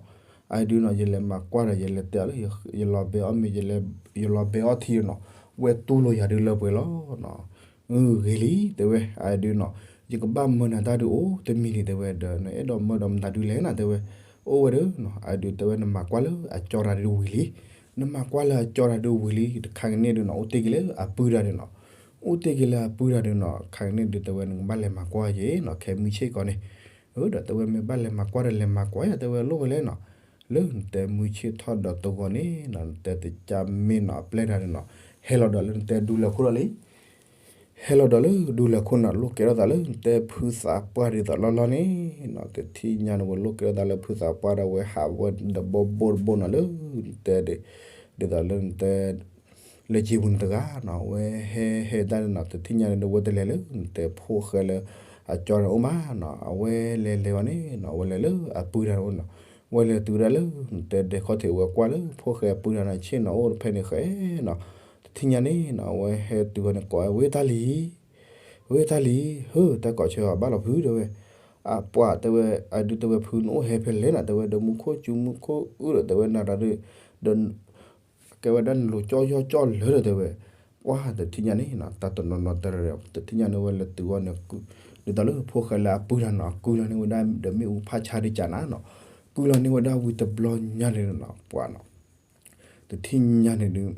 အဒုးနီၤ ယလဲၤမၤကွၢ်ဒီး ယလဲၤတဲအီၤလၢ ယလီၤဘဲအီၣ်မ့ၤ ယလီၤဘဲအီၣ်ထံဒီးနီၤ ဝဲတူၢ်လိာ်ယၤဒုးလၢပှဲၤလီၤနီၤ. ဂ့ၤလံ တဲဝဲ အဒုးနီၤ ယကဘၣ်မၢနၤတၢ်ဒုးအိၣ်တမံၤန့ၣ် တဲဝဲ ဒီးနအဲၣ်ဒိးမၢဒီးမတၤဒုးလဲၣ်နၤ တဲဝဲ. အိၣ်ဝဲဒီးနီၤ အဒုးတဲဝဲ နမၤကွၢ်လၢအကၠီတၢ်ဒုးဝံၤလံ နမၤကွၢ်လၢအကၠီတၢ်ဒုးဝံၤလံ တခါကန့ၣ်ဒုးနီၤ အိၣ်တ့ၢ်က့ၤလၢအပုၢ်တၢ်ဒုးနီၤ အိၣ်တ့ၢ်က့ၤလၢအပုၢ်တၢ်ဒုးနီၤ ခါကန့ၣ်ဒုး တဲဝဲ နကဘၣ်လဲၤမၤကွၢ်ယဲနီၤ ခဲမုၢ်ဆ့ၣ်ကီးန့ၣ်. ဒီးတဲဝဲ မ့ၢ်ဘၣ်လဲၤမၤကွၢ်ဒီးလဲၤမၤကွၢ်ယၤ တဲဝဲ လိၣ်ဝဲလဲၣ်နီၤ. လၢနတဲမုၢ်ဆ့ၣ်ထီၣ်ဒီးတဂီၤန့ၣ်နီၤ နတဲတကၠါမ့ၢ်နီၤ အပျဲၢ်တၢ်ဒုးနီၤ ဟဲလီၤဒီးလၢနတဲဒူလၢၢ်ခိၣ်လီၤလံ ဟဲလီၤဒီးလၢဒူလၢၢ်ခိၣ်နီၤ လိၣ်ကဲထီၣ်သးလၢနတဲဖုသးပှၢ်ဒ်သိးလီၢ်လီၢ်န့ၣ်နီၤ တထံၣ်ညါန့ၣ် ဝဲလိၣ်ကဲထီၣ်သးလၢဖုသးပှၢ်ဒီး ဝဲဟးဝဲဒီးဘိဘိတဘိနီၤ လၢနတဲဒ် ဒ်သိးလၢနတဲ လၢကၠံပူၤန့ၣ်တဂၤနီၤ ဝဲဟဲဟဲတၢ်န့ၣ်နီၤ တထံၣ်ညါန့ၣ် ဝဲတလဲၤလၢနတဲဖိၣ်ဃဲလၢအကၠီန့ၣ်အိၣ်မးနီၤ အဝဲလဲၤလဲၤဝဲန့ၣ်နီၤ ဝဲလဲၤလၢအပုၢ်တၢ်န့ၣ်အိၣ်နီၤ ဝဲလဲၤတုၤဝဲဒၣ်လၢနတဲဒဲးခီၣ်ထံး ဝဲကွၢ်လၢဖိၣ်ဃဲအပုၢ်တၢ်န့ၣ် ဆ့ၣ်နီၤအိၣ်တဖဲန့ၣ်ဃဲနီၤ တထံၣ်ညါန့ၣ်နီၤ အဝဲဟဲတုၤဝဲန့ၣ် ကိးဝဲ ဝ့ၢ်တၢ်လံၤ ဝ့ၢ်တၢ်လံၤ ဟၢ တၢ်ကိးဆၢအီၤဘၣ်လီၤဖု တဲဝဲ အပှၤတဲဝဲ အဒုးတဲဝဲ ဖုနအိၣ်ဟဲဖဲလဲၣ်နီၤ တဲဝဲ ဒီးမူခိၣ်စူၤမူခိၣ်အုၣ်ဒီး တဲဝဲ နၤဒီး ဒီး ကဲဝဲဒၣ်နလိၤကၠီယီၣ်ကၠီလၢာ်ဒီး တဲဝဲ ပှၤတထံၣ်ညါန့ၣ်နီၤ တၢ်တနီၤနီၤတရၢ တထံၣ်ညါန့ၣ် ဝဲလဲၤတုၤဝဲန့ၣ် ဒ်သိးလၢဖိၣ်ဃဲလၢအပုၢ်တၢ်နီၤ ကုၢ်လီၤန့ၢ်ဝဲဒၣ်ဒီးမ့ၣ်အူဖးဆါဒုးကၢ်နၤနီၤ ကုၢ်လီၤန့ၢ်ဝဲဒၣ်ဝံၤတဘျီညါန့ၣ်နီၤ ပှၤနီၤ တထံၣ်ညါန့ၣ်ဒုး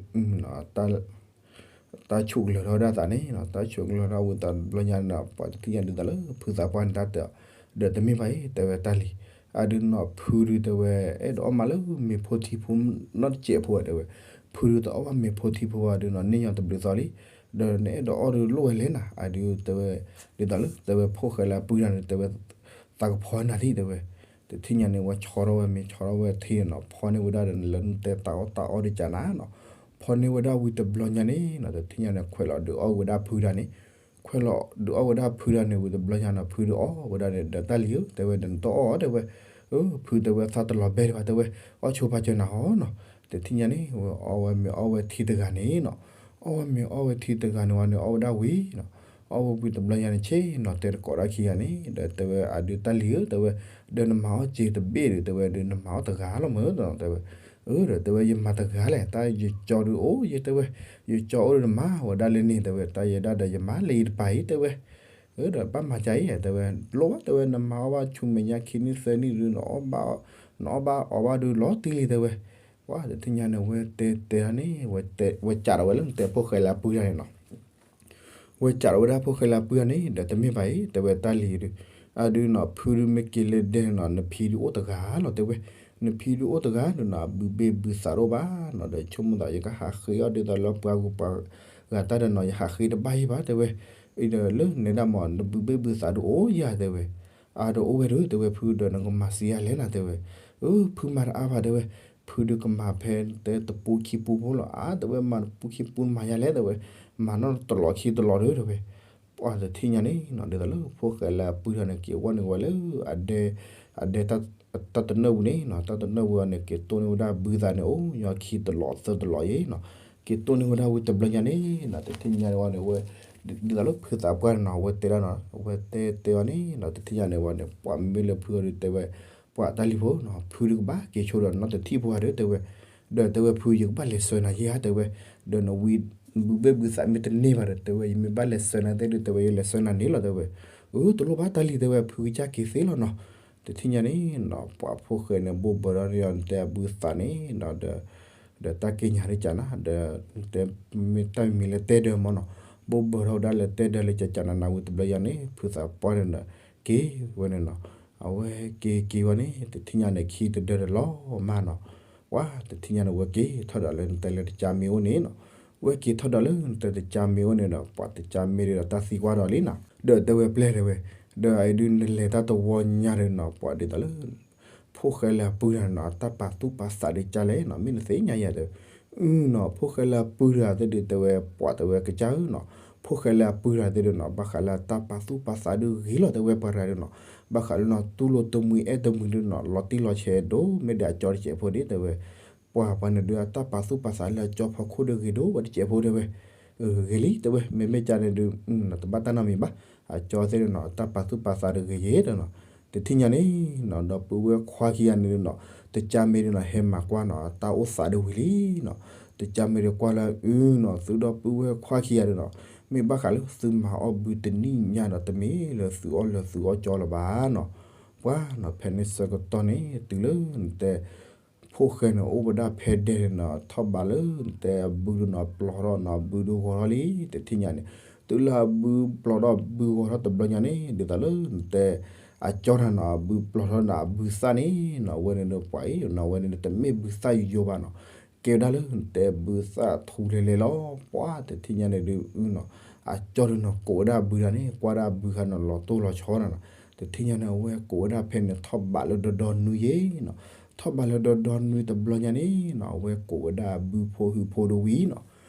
တၢ်ဆူးကလၢၤထီၣ်ဝဲဒၣ်သးန့ၣ်နီၤ တၢ်ဆူးကလၢၤထီၣ်ဝံၤတဘျီညါန့ၣ်နီၤ ပှၤတထံၣ်ညါဒ်သိးလၢဖုသးပှၢ်န့ၣ် တၢ်တဲအီၤ ဒီးတမ့ၢ်ဘၣ်အံၤ တဲဝဲတၢ်လံၤ အဒုးနီၤ ဖုဒုးတဲဝဲ အဲၣ်ဒိးအီၣ်မးလၢမ့ၤဖိထံဖိနီတစဲးဖိဝဲ တဲဝဲ ဖုဒုးတအီၣ်ဘၣ်မ့ၤဖိထံဖိဝဲဒုးနီၤ န့ၢ်ညီတဘျုးသီလံ ဒီးနအဲၣ်ဒိးအီၣ်ဒုးလိၣ်ဝဲလဲၣ်နၤ အဒုးတဲဝဲ ဒ်သိးလၢတဲဝဲဖိၣ်ဃဲလၢအပုၢ်တၢ်န့ၣ် တဲဝဲ သးကဖီနၤသံ တဲဝဲ တထံၣ်ညါန့ၣ် ဝဲဆီထီၣ်ဝဲမ့ၤ ဆီထီၣ်ဝဲထံနီၤ ဖီန့ၢ်ဝဲဒၣ်ဒီး လၢနတဲတၢ်အီၣ်တၢ်အီဒုးကၢ်နၤနီၤ ဖီန့ၢ်ဝဲဒၣ်ဝံၤတဘျီညါန့ၣ်နီၤ တထံၣ်ညါန့ၣ် ခွဲးလီၤဒုးအီၣ်ဝဲဒၣ်ဖုတၢ်န့ၣ် ခွဲးလီၤဒုးအီၣ်ဝဲဒၣ်ဖုတၢ်န့ၣ် ဝံၤတဘျီညါနီၤ ဖုဒုးအီၣ်ဝဲဒၣ်န့ၣ် ဒီးတၢ်လံၤဧၢ တဲဝဲ ဒီးနတအီၣ်အီၤ တဲဝဲ အၢ ဖုတဲဝဲ သးတလီၤဘဲဒံးဘၣ် တဲဝဲ အီၣ်ဆိပာ်စၢၤနၤဟီနီၤ တထံၣ်ညါန့ၣ် ဝဲအီၣ်ဝဲမ့ၤအီၣ်ဝဲထံတဂၤန့ၣ်နီၤ အီၣ်ဝဲမ့ၤအီၣ်ဝဲထံတဂၤန့ၣ်ဝဲန့ၣ် အီၣ်ဝဲဒၣ်ဝံၤနီၤ အီၣ်ဝဲဝံၤတဘျီညါန့ၣ် ဆ့ၣ်နီၤတဲတကိးတၢ်ခံဂၤန့ၣ် ဒီးတဲဝဲ အဒုးတၢ်လံၤဧၢ တဲဝဲ ဒီးနမၤအီၣ်စ့တဘ့ၣ်ဒီး တဲဝဲ ဒီးနမၤအီၣ်တဂၤလီၤမၢ်နီၤ တဲဝဲ အၢ ဒီးတဲဝဲ ယမၤတဂၤလဲၣ် တၢ်ယကၠီဒုးအိၣ်ယဲ တဲဝဲ ယကၠီအိၣ်ဒီးနမၤဝဲဒၣ်လၢန့ၣ် တဲဝဲ တၢ်ယဲဒၣ်ဒီးယမၤလၢယတပၤအံၤ တဲဝဲ အၢ ဒီးဘၣ်မၤကါအံၤ တဲဝဲ လိၣ်ဘၣ် တဲဝဲ နမၤအီၣ်ဘၣ်ဆူမဲာ်ညါခံနံၣ်သၢနံၣ်ဒုး နအီၣ်ဘၣ်အီဘၣ်ဒုးလီၤတံၢ်လံ တဲဝဲ ပှၤတထံၣ်ညါန့ၣ် ဝဲတဲတဲဒၣ်န့ၣ် ဝဲစးထီၣ်ဝဲလၢနတဲဖိၣ်ဃဲလၢအပုၢ်တၢ်န့ၣ်နီၤ ဝဲစးထီၣ်ဝဲဒၣ်ဖိၣ်ဃဲလၢအပုၢ်တၢ်န့ၣ် ဒီးတမ့ၢ်ဘၣ်အံၤ တဲဝဲတၢ်လံၤဒုး အဒုးနီၤ ဖုဒုးမ့ၢ်က့ၤလၢဒဲန့ၣ်နီၤ နဖံဒုးအိၣ်တဂၤလီၤ တဲဝဲ နဖံဒုးအိၣ်တဂၤဒုးနီၤ အဘုးဘ့ၣ်ဘုးသးတအိၣ်ဘၣ်နီၤ ဒီးဆိကမိၣ်သး ယကဟးဃ့အီၣ်ဒ်သိးလၢပှၤဂုၤပှၤဂၤတၢ်ဒီးနီၤ ယဟးဃ့တဘၣ်အံၤဘၣ် တဲဝဲ အံၤဒီးလၢနဲဒၣ်မး နဘုးဘ့ၣ်ဘုးသးဒုးအိၣ်ယၤ တဲဝဲ အါဒီးအိၣ်ဝဲဒုး တဲဝဲ ဖုဒီး နကမၤစံးယၤလဲၣ်နၤ တဲဝဲ အၢ ဖုမၤတအါဘၣ် တဲဝဲ ဖုဒုးကမၤဖဲတဲတပူခံပူဖိလီၤ အါ တဲဝဲ မၤတပူခံပူမၤယၤလဲၣ် တဲဝဲ မၤနီၢ်တလီၤခံတလီၤဒုး တဲဝဲ ပှၤတထံၣ်ညါန့ၣ်နီၤ ဒ်သိးလၢဖိၣ်ဃဲလၢအပုၢ်တၢ်န့ၣ် က့ၤဝဲန့ၣ်ဝဲလၢ အဒဲ အဒဲတၢ် တၢ်တနၢၣ်ပူၤန့ၣ်နီၤ, တၢ်တနၢၣ်ပူၤအံၤန့ၣ် က့ၤတိၢ်န့ၢ်ဝဲဒၣ်ဘုသးန့ၣ် အိၣ်ညီခံတလီးသၢတလီးအံၤနီၤ, က့ၤတိၢ်န့ၢ်ဝဲဒၣ်ဝံၤတဘျီညါန့ၣ်နီၤ, တထံၣ်ညါန့ၣ်ဝဲန့ၣ်ဝဲ ဒ်သိးလၢဖုသးပှၢ်န့ၣ်နီၤ အဝဲတဲဒၣ်နီၤ, အဝဲတဲတဲအီၤန့ၣ်နီၤ, တထံၣ်ညါန့ၣ်ဝဲန့ၣ် ပှၤမ့မ့ၢ်လၢဖုအီၤဒီးတဲဝဲ, ပှၤတၢ်လံၤဖိနီၤ, ဖုဒုးကဘၣ်က့ၤဆိဒီးနီတထံၣ်ဖိဧါဒီးတဲဝဲ, ဒီးတဲဝဲဖု ယကဘၣ်လဲၤဆှၢနၤယဲဧါတဲဝဲ, ဒီးနဝံဘုဘ့ၣ်ဘုသးမ့ၢ်တန့ၢ်ဘၣ်ဒီးတဲဝဲ ယမ့ၢ်ဘၣ်လဲၤဆှၢနၤသ့ၣ်ဒုးတဲဝဲ ယလဲၤဆှၢနၤန့ၣ်လီၤတဲဝဲ, အၢ တလိၣ်ဘၣ်တၢ်လံၤတဲဝဲ ဖုကစၢ်က့ၤသ့လီၤနီၤ, တထံၣ်ညါန့ၣ်နီၤ ပှၤဖိၣ်ဃဲန့ၣ် ဘိၣ်ဘၢထီၣ်န့ၢ်အီၤတဲအဘုသးန့ၣ်နီၤ, ဒီး ဒီးတၢ်က့ညါတကးနၤ ဒီး တဲမ့ၢ်တၢ်မံၤလၢတဲဒၢမ့ၢ်နီၤ, ဘိၣ်ဘၢထီၣ်ဝဲဒၣ်လၢတဲဒၢလၢကကးနၤနၤဝံၤတဘျီညါန့ၣ် ဖုသးပှၢ်န့ၣ်ဒီး က့ၤဝဲန့ၣ်နီၤ, အဝဲက့ၤက့ၤဝဲန့ၣ် တထံၣ်ညါန့ၣ် ခံတဒၢဒီးလီၤမၢ်နီၤ, ပှၤတထံၣ်ညါန့ၣ်ဝဲက့ၤထီၣ်ဒီးလၢနတဲလၢတကးမ့ၢ်အိၣ်န့ၣ်နီၤ, ဝဲက့ၤထီၣ်ဒီးလၢနတဲတကးမ့ၢ်အိၣ်န့ၣ်ဒီး ပှၤတကးမ့ၢ်ဒီးတၢ်သံကွၢ်ဒီးလံနီၤ, ဒီးတဲဝဲပျဲၢ်တဲဝဲ, ဒီးအံၤဒုးနလဲၤတၢ်တဝီညါဒီးနီၤ ပှၤဒ်သိးလၢ ဖိၣ်ဃဲလၢအပုၢ်တဂၤန့ၣ်နီၤ အတၢ်ပာ်သူၣ်ပာ်သးဒုးကလဲၣ်နီၤ မ့ၢ်နသ့ၣ်ညါယၤဒီး, အုနီၤ ဖိၣ်ဃဲလၢအပုၢ်တဂၤသ့ၣ်ဒုးတဲဝဲ ပှၤတဲဝဲကစၢ်ဧၢနီၤ, ဖိၣ်ဃဲလၢအပုၢ်တဂၤသ့ၣ်ဒုးနီၤ ဘၣ်ဃးလၢအတၢ်ပာ်သူၣ်ပာ်သးဒုးဂ့ၤလီၤတဲဝဲပှၤတဂၤဒုးနီၤ, ဘၣ်ဃးလၢနီၤ တူၢ်လိာ်တမှံၤအဲၣ်တမှံၤဒုးနီၤ လီၤတံၢ်လီၤဆဲးဒိၣ်မ့ၢ်ဒီးအကၠီတစဲးဖိဒ်တဲဝဲ ပှၤပှၤန့ၣ်ဒုးအတၢ်ပာ်သူၣ်ပာ်သးလၢအကၠီဖီခိၣ်ဒုးဂ့ၤဒိၣ်ဝဲတစဲးဖိတဲဝဲ, ဂ့ၤလံတဲဝဲ မ့မ့ၢ်ကန့ၣ်ဒုး တဘၣ်တၢ်နီတမံၤဘၣ်, အကၠီသ့ၣ်ဒုးနီၤ အတၢ်ပာ်သူၣ်ပာ်သးဒုးဂ့ၤယဲဒီးနီၤ, တထံၣ်ညါန့ၣ်နီၤ ဒီပုၢ်ဝဲၢ်ခွါခံဂၤန့ၣ်ဒုးနီၤ တကးမ့ၢ်ဒုးနီၤ ဟဲမၤကွၢ်နီၤ အတၢ်အိၣ်သးဒုးဝံၤလံနီၤ, တကးမ့ၢ်ဒုးကွၢ်လၢအုနီၤ သုဒီပုၢ်ဝဲၢ်ခွါခံဂၤဒုးနီၤ မ့ၢ်ဘၣ်ဃးလၢသုမၤအီၣ်ဘုတနံၣ်ညါဒီး တမ့ၢ်လၢသုအီၣ်လၢသုအီၣ်ကၠီလၢၤဘၣ်နီၤ, ပှၤနီၤ ဖဲန့ၣ်ဆၢကတီၢ်န့ၣ် တုၤလၢနတဲ ဖိၣ်ဃဲန့ၣ် အိၣ်ဝဲဒၣ်ဖဲဒဲန့ၣ်နီၤ ထီၣ်ဘးလၢနတဲအဘုဒုးနီၤ ပျီထီၣ်နီၤ အဘုဒုးဂီၤထီၣ်လံ တထံၣ်ညါန့ၣ်, တုၤလၢအဘုပျီထီၣ်ဘုဂီၤထီၣ်တဘျီညါန့ၣ် ဒ်သိးလၢနတဲ အကၠီတၢ်နီၤ အဘုပျီထီၣ်ဒီးအဘုသၣ်န့ၣ်နီၤ အဝဲန့ၣ်ဒီးပှၤအံၤနီၤ အဝဲန့ၣ်ဒီးတမ့ၢ်ဘုသၣ်ယိယိဘၣ်နီၤ, ကဲဝဲဒၣ်လၢနတဲဘုသၣ်ထူလဲၤလဲၤလီၤ ပှၤတထံၣ်ညါန့ၣ်ဒုးနီၤ, အကၠီဒုးနီၤ ကိးဝဲဒၣ်အဘုဒၣ်န့ၣ် ကွၢ်ဒၣ်အဘုခါနီၤ လီၤတိၢ်လီၤဆီနီၤနီၤ, တထံၣ်ညါန့ၣ် အဝဲကိးဝဲဒၣ်ဖဲန့ၣ် ထီၣ်ဘးလၢဒီဒီနွံယဲနီၤ, ထီၣ်ဘးလၢဒီဒီနွံတဘျီညါန့ၣ်နီၤ အဝဲကိးဝဲဒၣ်အဘုဖိဟုဖိဒုးဝံၤနီၤ,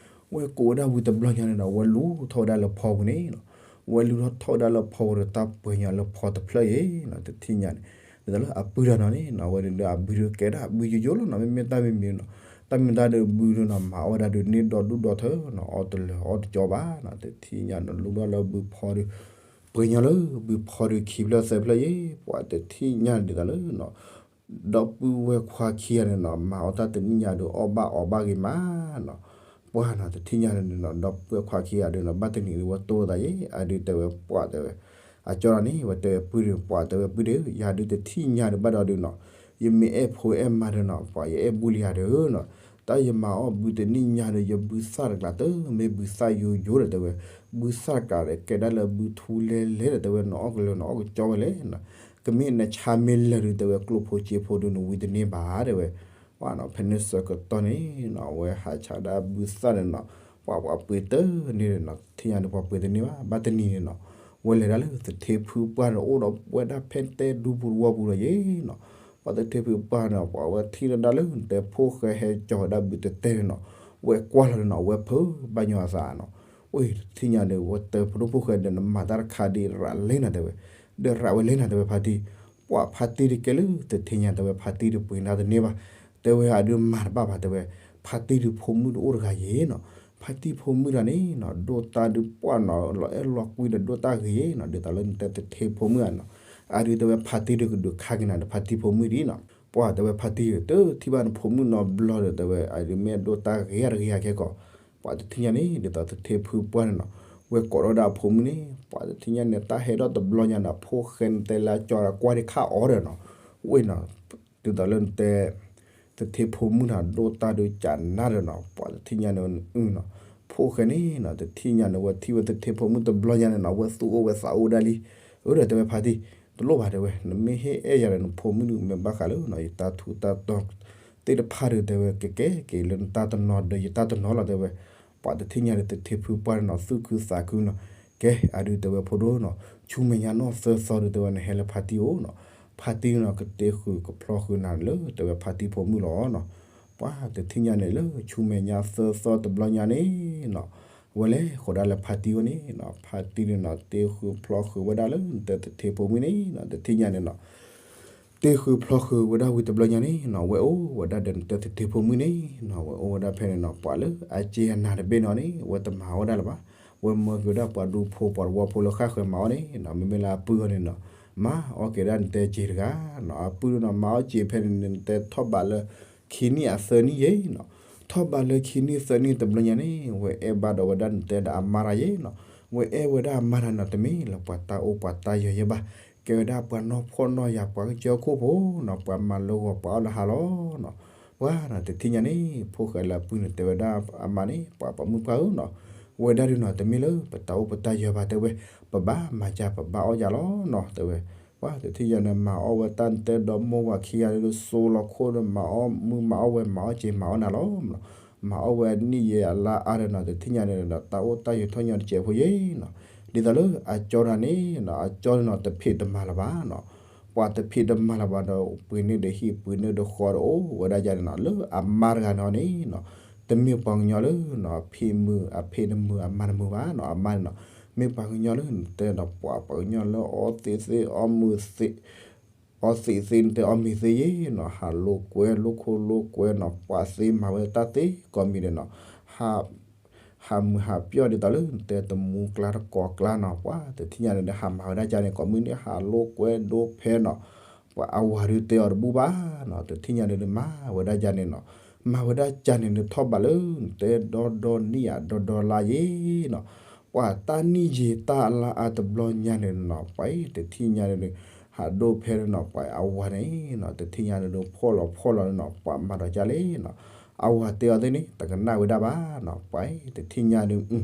အဝဲကိးဝဲဒၣ်ဝံၤတဘျီညါန့ၣ်နီၤ အဝဲလူၤထီၣ်ဝဲဒၣ်လၢဖီပူၤန့ၣ်နီၤ, အဝဲလူၤထီၣ်ထီၣ်ဝဲဒၣ်လၢဖီပူၤဒီးတၢ်ပှဲၤညီလၢဖီတဖျၢၣ်ယဲနီၤ တထံၣ်ညါန့ၣ်, ဒ်သိးလၢအပုၢ်တဂၤနီၤန့ၣ်နီၤ အဝဲဒုးအဘုဒုးကဲဒၣ်အဘုယိယိလီၤနီၤ မ့မ့ၢ်တၢ်မံၤမံၤနီၤ, တၢ်မံၤတၢ်ဒုးဘုဒုးနီၤ မၤအီၣ်ဝဲဒၣ်ဒုးန့ၢ်ဒီဒူၣ်ဒီထၢနီၤ အီၣ်တလၢာ်အီၣ်တကၠီဘၣ်နီၤ တထံၣ်ညါနီၤ လူၤထီၣ်လၢဘုဖီဒုး ပှဲၤညီလၢဘုဖီဒုးခံဖျၢၣ်သၢဖျၢၣ်ယဲ ပှၤတထံၣ်ညါဒ်သိးလၢနီၤ ဒီပုၢ်ဝဲၢ်ခွါခံဂၤန့ၣ်နီၤ မၤအီၣ်တၢ်တနံၣ်ညါဒုး အီၣ်ဘၣ်အီၣ်ဘၣ်ဂ့ၤမးနီၤ, ပှၤနီၤ တထံၣ်ညါန့ၣ်နီၤ ဒီပုၢ်ဝဲၢ်ခွါခံဂၤဒုးနီၤ ဘၣ်တနံၤဒုး ဝဲတိၢ်သးယဲ အဒုးတဲဝဲပှၤတဲဝဲ, အကၠီနီၤန့ၣ် ဝဲတဲဝဲပုၢ်ဒုး ပှၤတဲဝဲပုၢ်ဒုး ယၤဒုးတထံၣ်ညါဒုးဘၣ်ဒီးဒုးနီၤ, ယမ့ၢ်အဲၣ်ဖိအဲၣ်မါဒီးနီၤ ပှၤယအဲၣ်ဘူလံယၤဒုးနီၤ, တၢ်ယမၤအီၣ်ဘုတနံၣ်ညါဒီး ယဘုသၣ်တကျးတမ့ၢ်ဘုသၣ်ယိယိဒီးတဲဝဲ, ဘုသၣ်တကျးဒီးကဲဒၣ်လၢဘုထူလဲလဲဒီးတဲဝဲ နအီၣ်ကလၢာ်နအီၣ်ကကၠီဝဲလဲၣ်နီၤ, ကမ့ၢ်နဆါမ့ၢ်လၢာ်ဒုးတဲဝဲ ကျိၣ်ဖိစ့ဖိဒုးနဝံတန့ၢ်ဘၣ်တဲဝဲ, ပှၤနီၤ ဖဲန့ၣ်ဆၢကတီၢ်န့ၣ်နီၤ အဝဲဟးဆါဒၣ်ဘုသၣ်န့ၣ်နီၤ, ပှၤပှၤပှ့ၤတန့ၢ်ဒီးနီၤ တထံၣ်ညါန့ၣ် ပှၤပှ့ၤတန့ၢ်ဘၣ် ဘၣ်တနံၤန့ၣ်နီၤ, ဝဲလဲၤဒၣ်လၢသထ့ဖုပှၢ်ဒီး အိၣ်ဒီးဝဲဒၣ်ဖဲတဲဒူပူၤတဝီပူၤဒီးယဲနီၤ, ပှၤသထ့ဖုပှၢ်န့ၣ် ပှၤဝဲထံၣ်ဒၣ်လၢနတဲဖိၣ်ဃဲဟဲကၠီၤဝဲဒၣ်ဘုတတဲန့ၣ်နီၤ, ဝဲကွၢ်လီၤန့ၣ်နီၤ ဝဲဖုးဘၣ်ညီအသးနီၤ, အိၣ်တထံၣ်ညါန့ၣ် ဝဲတဲဖိဒိၣ်ဖိၣ်ဃဲဒီး နမၤတၢ်တခါဒ်ရးလဲၣ်နၤတဲဝဲ, ဒီးရးဝဲလဲၣ်နၤတဲဝဲဖါတံၢ်, ပှၤဖါတံၢ်တကဲလၢသထ့ညါတဲဝဲ ဖါတံၢ်တပှ့ၤနၤတန့ၢ်ဘၣ်, တဲဝဲအဒုးမၤတဘၣ်ဘၣ်တဲဝဲ, ဖါတံၢ်ဒုးဖိမုၣ်တအိၣ်တဂၤယဲနီၤ, ဖါတံၢ်ဖိမုၣ်တဂၤန့ၣ်နီၤ ဒိၣ်တၢ်ဒုးပှၢ်နီၤ လီၤအဲၣ်လီၤကွံဒီးဒိၣ်တၢ်ဂ့ၤနီၤ ဒ်သိးလၢနတဲသထ့ဖိမုၣ်ဧါနီၤ, အဒုးတဲဝဲဖါတံၢ်ဒုးကဒုးခါက့ၤနၤဒီး ဖါတံၢ်ဖိမုၣ်ဒ်နီၤ, ပှၤတဲဝဲဖါတံၢ်ဧၢ တထံၣ်ဘၣ်နဖိမုၣ်နီတဘျီဒီးတဲဝဲ အဒုးမ့ၢ်ဒိၣ်တၢ်ဂ့ၤဧါတဂ့ၤဧါခဲကီး, ပှၤတထံၣ်ညါန့ၣ် ဒ်သိးသထ့ဖုပှၢ်န့ၣ်နီၤ, ဝဲကိးထီၣ်ဝဲဒၣ်အဖိမုၣ်န့ၣ် ပှၤတထံၣ်ညါန့ၣ် တၢ်ဟဲထီၣ်တဘျီညါန့ၣ် ဖိၣ်ဃဲနတဲလၢအကၠီဒီးကွၢ်ဒံးခါအီၤဒီးနီၤ, ဝဲနီၤ ဒ်သိးလၢနတဲ သထ့ဖိမုၣ်နီၤ ဒိၣ်တၢ်ဒုးကနၣ်ဒီးနီၤ ပှၤတထံၣ်ညါန့ၣ် အုနီၤ, ဖိၣ်ဃဲန့ၣ်နီၤ တထံၣ်ညါန့ၣ် ဝဲထံၣ်ဝဲသထ့ဖိမုၣ်တဘျီညါန့ၣ်နီၤ ဝဲသူၣ်အိၣ်ဝဲသးအိၣ်ဒၣ်လံ, အၢဒီးတဲဝဲဖါတံၢ် တလိၣ်ဘၣ်တဲဝဲ နမ့ၢ်ဟ့ၣ်အဲၣ်ယၤဒီးနဖိမုၣ်ဒုး မ့ၢ်ဘၣ်ဃးလၢနီၤ ယတၢ်ထူးတၢ်တီၤသ့ၣ်တဖၣ်ဒီးတဲဝဲ ကကဲက့ၤလၢနတၢ်တနီၤဒီးယတၢ်တနီၤလီၤတဲဝဲ, ပှၤတထံၣ်ညါဒီးသထ့ဖုပှၢ်န့ၣ်နီၤ သူၣ်ခုသးခုနီၤ, ကဲ အဒုးတဲဝဲဖိဒိၣ်နီၤ ဆူမဲာ်ညါနီၢ်သၢသီဒီးတဲဝဲ နဟဲလၢဖါတံၢ်အိၣ်နီၤ, ဖါတံၢ်နီၤ ကတ့ဃုာ်ကဖျီဃုာ်နၤလၢတဲဝဲဖါတံၢ်ဖိမုၣ်လီၤနီၤ, ပှၤတထံၣ်ညါန့ၣ်လၢဆူမဲာ်ညါသၢသီတဘျီညါန့ၣ်နီၤ, ဝဲလဲၤဃီၤဒၣ်လၢဖါတံၢ်အိၣ်န့ၣ်နီၤ ဖါတံၢ်န့ၣ်နီၤ တ့ဃုာ်ဖျီဃုာ်ဝဲဒၣ်လၢနတဲသထ့ဖိမုၣ်န့ၣ်နီၤ တထံၣ်ညါန့ၣ်နီၤ တ့ဃုာ်ဖျီဃုာ်ဝဲဒၣ်ဝံၤတဘျီညါန့ၣ်နီၤ ဝဲအိၣ်ဝဲဒၣ်ဒီးနတဲသထ့ဖိမုၣ်န့ၣ်နီၤ ဝဲအိၣ်ဝဲဒၣ်ဖဲန့ၣ်နီၤ ပှၤလၢအစ့အနၤတဘ့ၣ်န့ၣ်န့ၣ် ဝဲတမၤအီၣ်ဒၣ်လၢၤဘၣ်. ဝဲမၢက့ၤဝဲဒၣ်ပှၤဒူဖိပှၤတဝီဖိလၢဃၣ်ဃၢၤမၤအီၣ်န့ၣ်နီၤ မ့မ့ၢ်လၢအပုၢ်အီၤန့ၣ်နီၤ မၤအီၣ်က့ၤဒၣ်နတဲစ့တဂၤနီၤ အပုၢ်န့ၣ်နီၤ မၤအီၣ်စ့ဖဲန့ၣ်န့ၣ် နတဲထီၣ်ဘးလၢခံနံၣ်အသၢနံၣ်ယဲနီၤ ထီၣ်ဘးလၢခံနံၣ်သၢနံၣ်တဘျီညါန့ၣ် ဝဲအဲၣ်ဘၣ်ဒီးဝဲဒၣ်နတဲဒီးအမါတဂၤယဲနီၤ ဝဲအဲၣ်ဝဲဒၣ်အမါတဂၤနီၤ တမ့ၢ်လၢပှၤတၢ်အိၣ်ပှၤတၢ်ယၢၤယဲဘၣ် ကဲဝဲဒၣ်ပှၤနီၢ်ဖှီၣ်နီၢ်ယာ် ပှၤကစၢၢ်ခိၣ်ဖိနီၤ ပှၤမၤလၢဂီၤပှၤအီၣ်လၢဟါလီၤနီၤ. ပှၤနီၤ တထံၣ်ညါန့ၣ် ဖိၣ်ဃဲလၢအပုၢ်န့ၣ် တဲဝဲဒၣ်အမါန့ၣ် ပှၤပိာ်မုၣ်ပှၢ်ဧၢနီၤ ဝဲဒၣ်ဒုးနီၤ တမ့ၢ်လၢပတၢ်အိၣ်ပတၢ်ယၢၤဘၣ် တဲဝဲ ပဘၣ်မၤယၤ ပဘၣ်အီၣ်ယၤလီၤနီၤ တဲဝဲ. ပှၤတထံၣ်ညါန့ၣ် မၤအီၣ်ဝဲတၢ်နတဲဒီမိၢ်ဝၤခံဂၤဒီး စိလီၤခိၣ်ဒီး မၤအီၣ်မုၢ်မၤအီၣ်ဝဲ မၤအီၣ်စ့မၤအီၣ်နၤလီၤ မၤအီၣ်ဝဲအနံၣ်ယဲအလါအါဒီးနီၤ တထံၣ်ညါန့ၣ်ဒီး တၢ်အိၣ်တၢ်ယၢၤထီၣ်ညီတစဲးဖိယဲနီၤ. ဒ်သိးလၢအကၠီတဂၤန့ၣ်နီၤ အကၠီန့ၣ်နီၤ တဖံးတမၤလၢၤဘၣ်နီၤ ပှၤတဖံးတမၤလၢၤဘၣ်ဒီး ပှ့ၤန့ၢ်ဒီးဟံၣ် ပှ့ၤန့ၢ်ဒီးဃီဒီးအိၣ်ဝဲဒၣ်ယါန့ၣ်နီၤ လၢအမါတဂၤန့ၣ်န့ၣ်နီၤ တမ့ၢ်ပှၤကညီလၢနီၤ ဖံးမုာ် အဖံးတမုာ် အမါတမုာ်ဘၣ်နီၤ အမါန့ၣ်နီၤ မ့ၢ်ပှၤကညီလၢနတဲဒီး ပှၤပှၤကညီလၢအီသံးသ့ အီမုာ်သ့ အီသံးသ့ နတဲအီမ့ၤသ့ယဲနီၤ ဟးလိာ်ကွဲ လိာ်ခိၣ်လိာ်ကွဲနီၤ ပှၤသ့မၤဝဲတၢ်သ့ကိးမံၤဒီးနီၤ ဟးမုာ်ဟးပျီၢ်ဒ်သိးလၢနတဲတမူကျါတကိးကျါနီၤ ပှၤတထံၣ်ညါန့ၣ်ဒီး ဟးမၤဝဲဒၣ်ကါန့ၣ် ကိးမုၢ်နံၤ ဟးလိာ်ကွဲဒိဖဲနီၤ ပှၤအဝၤဒုးတဲအီၤတဘူၣ်ဘၣ်နီၤ တထံၣ်ညါန့ၣ်ဒီး မၤဝဲဒၣ်ကါန့ၣ်နီၤ မၤဝဲဒၣ်ကါန့ၣ်ဒီး ထီၣ်ဘးလၢနတဲဒီဒီနံၣ်ယၤ ဒီဒီလါယဲနီၤ ပှၤတၢ်နံၣ်ယဲတၢ်လါအါတဘျီညါန့ၣ်နီၤ ပှၤအံၤတထံၣ်ညါန့ၣ်ဒီး ဟးဒိဖဲန့ၣ်နီၤ ပှၤအဝၤန့ၣ်နီၤ တထံၣ်ညါန့ၣ်ဒီး ဖှီၣ်လီၤဖှီၣ်လီၤန့ၣ်နီၤ ပှၤမၤဒီးကါလဲၣ်နီၤ အဝၤတဲအီၤသ့ၣ်န့ၣ် တကနၣ်ဝဲဒၣ်ဘၣ်နီၤ ပှၤအံၤတထံၣ်ညါဒီး ဒ်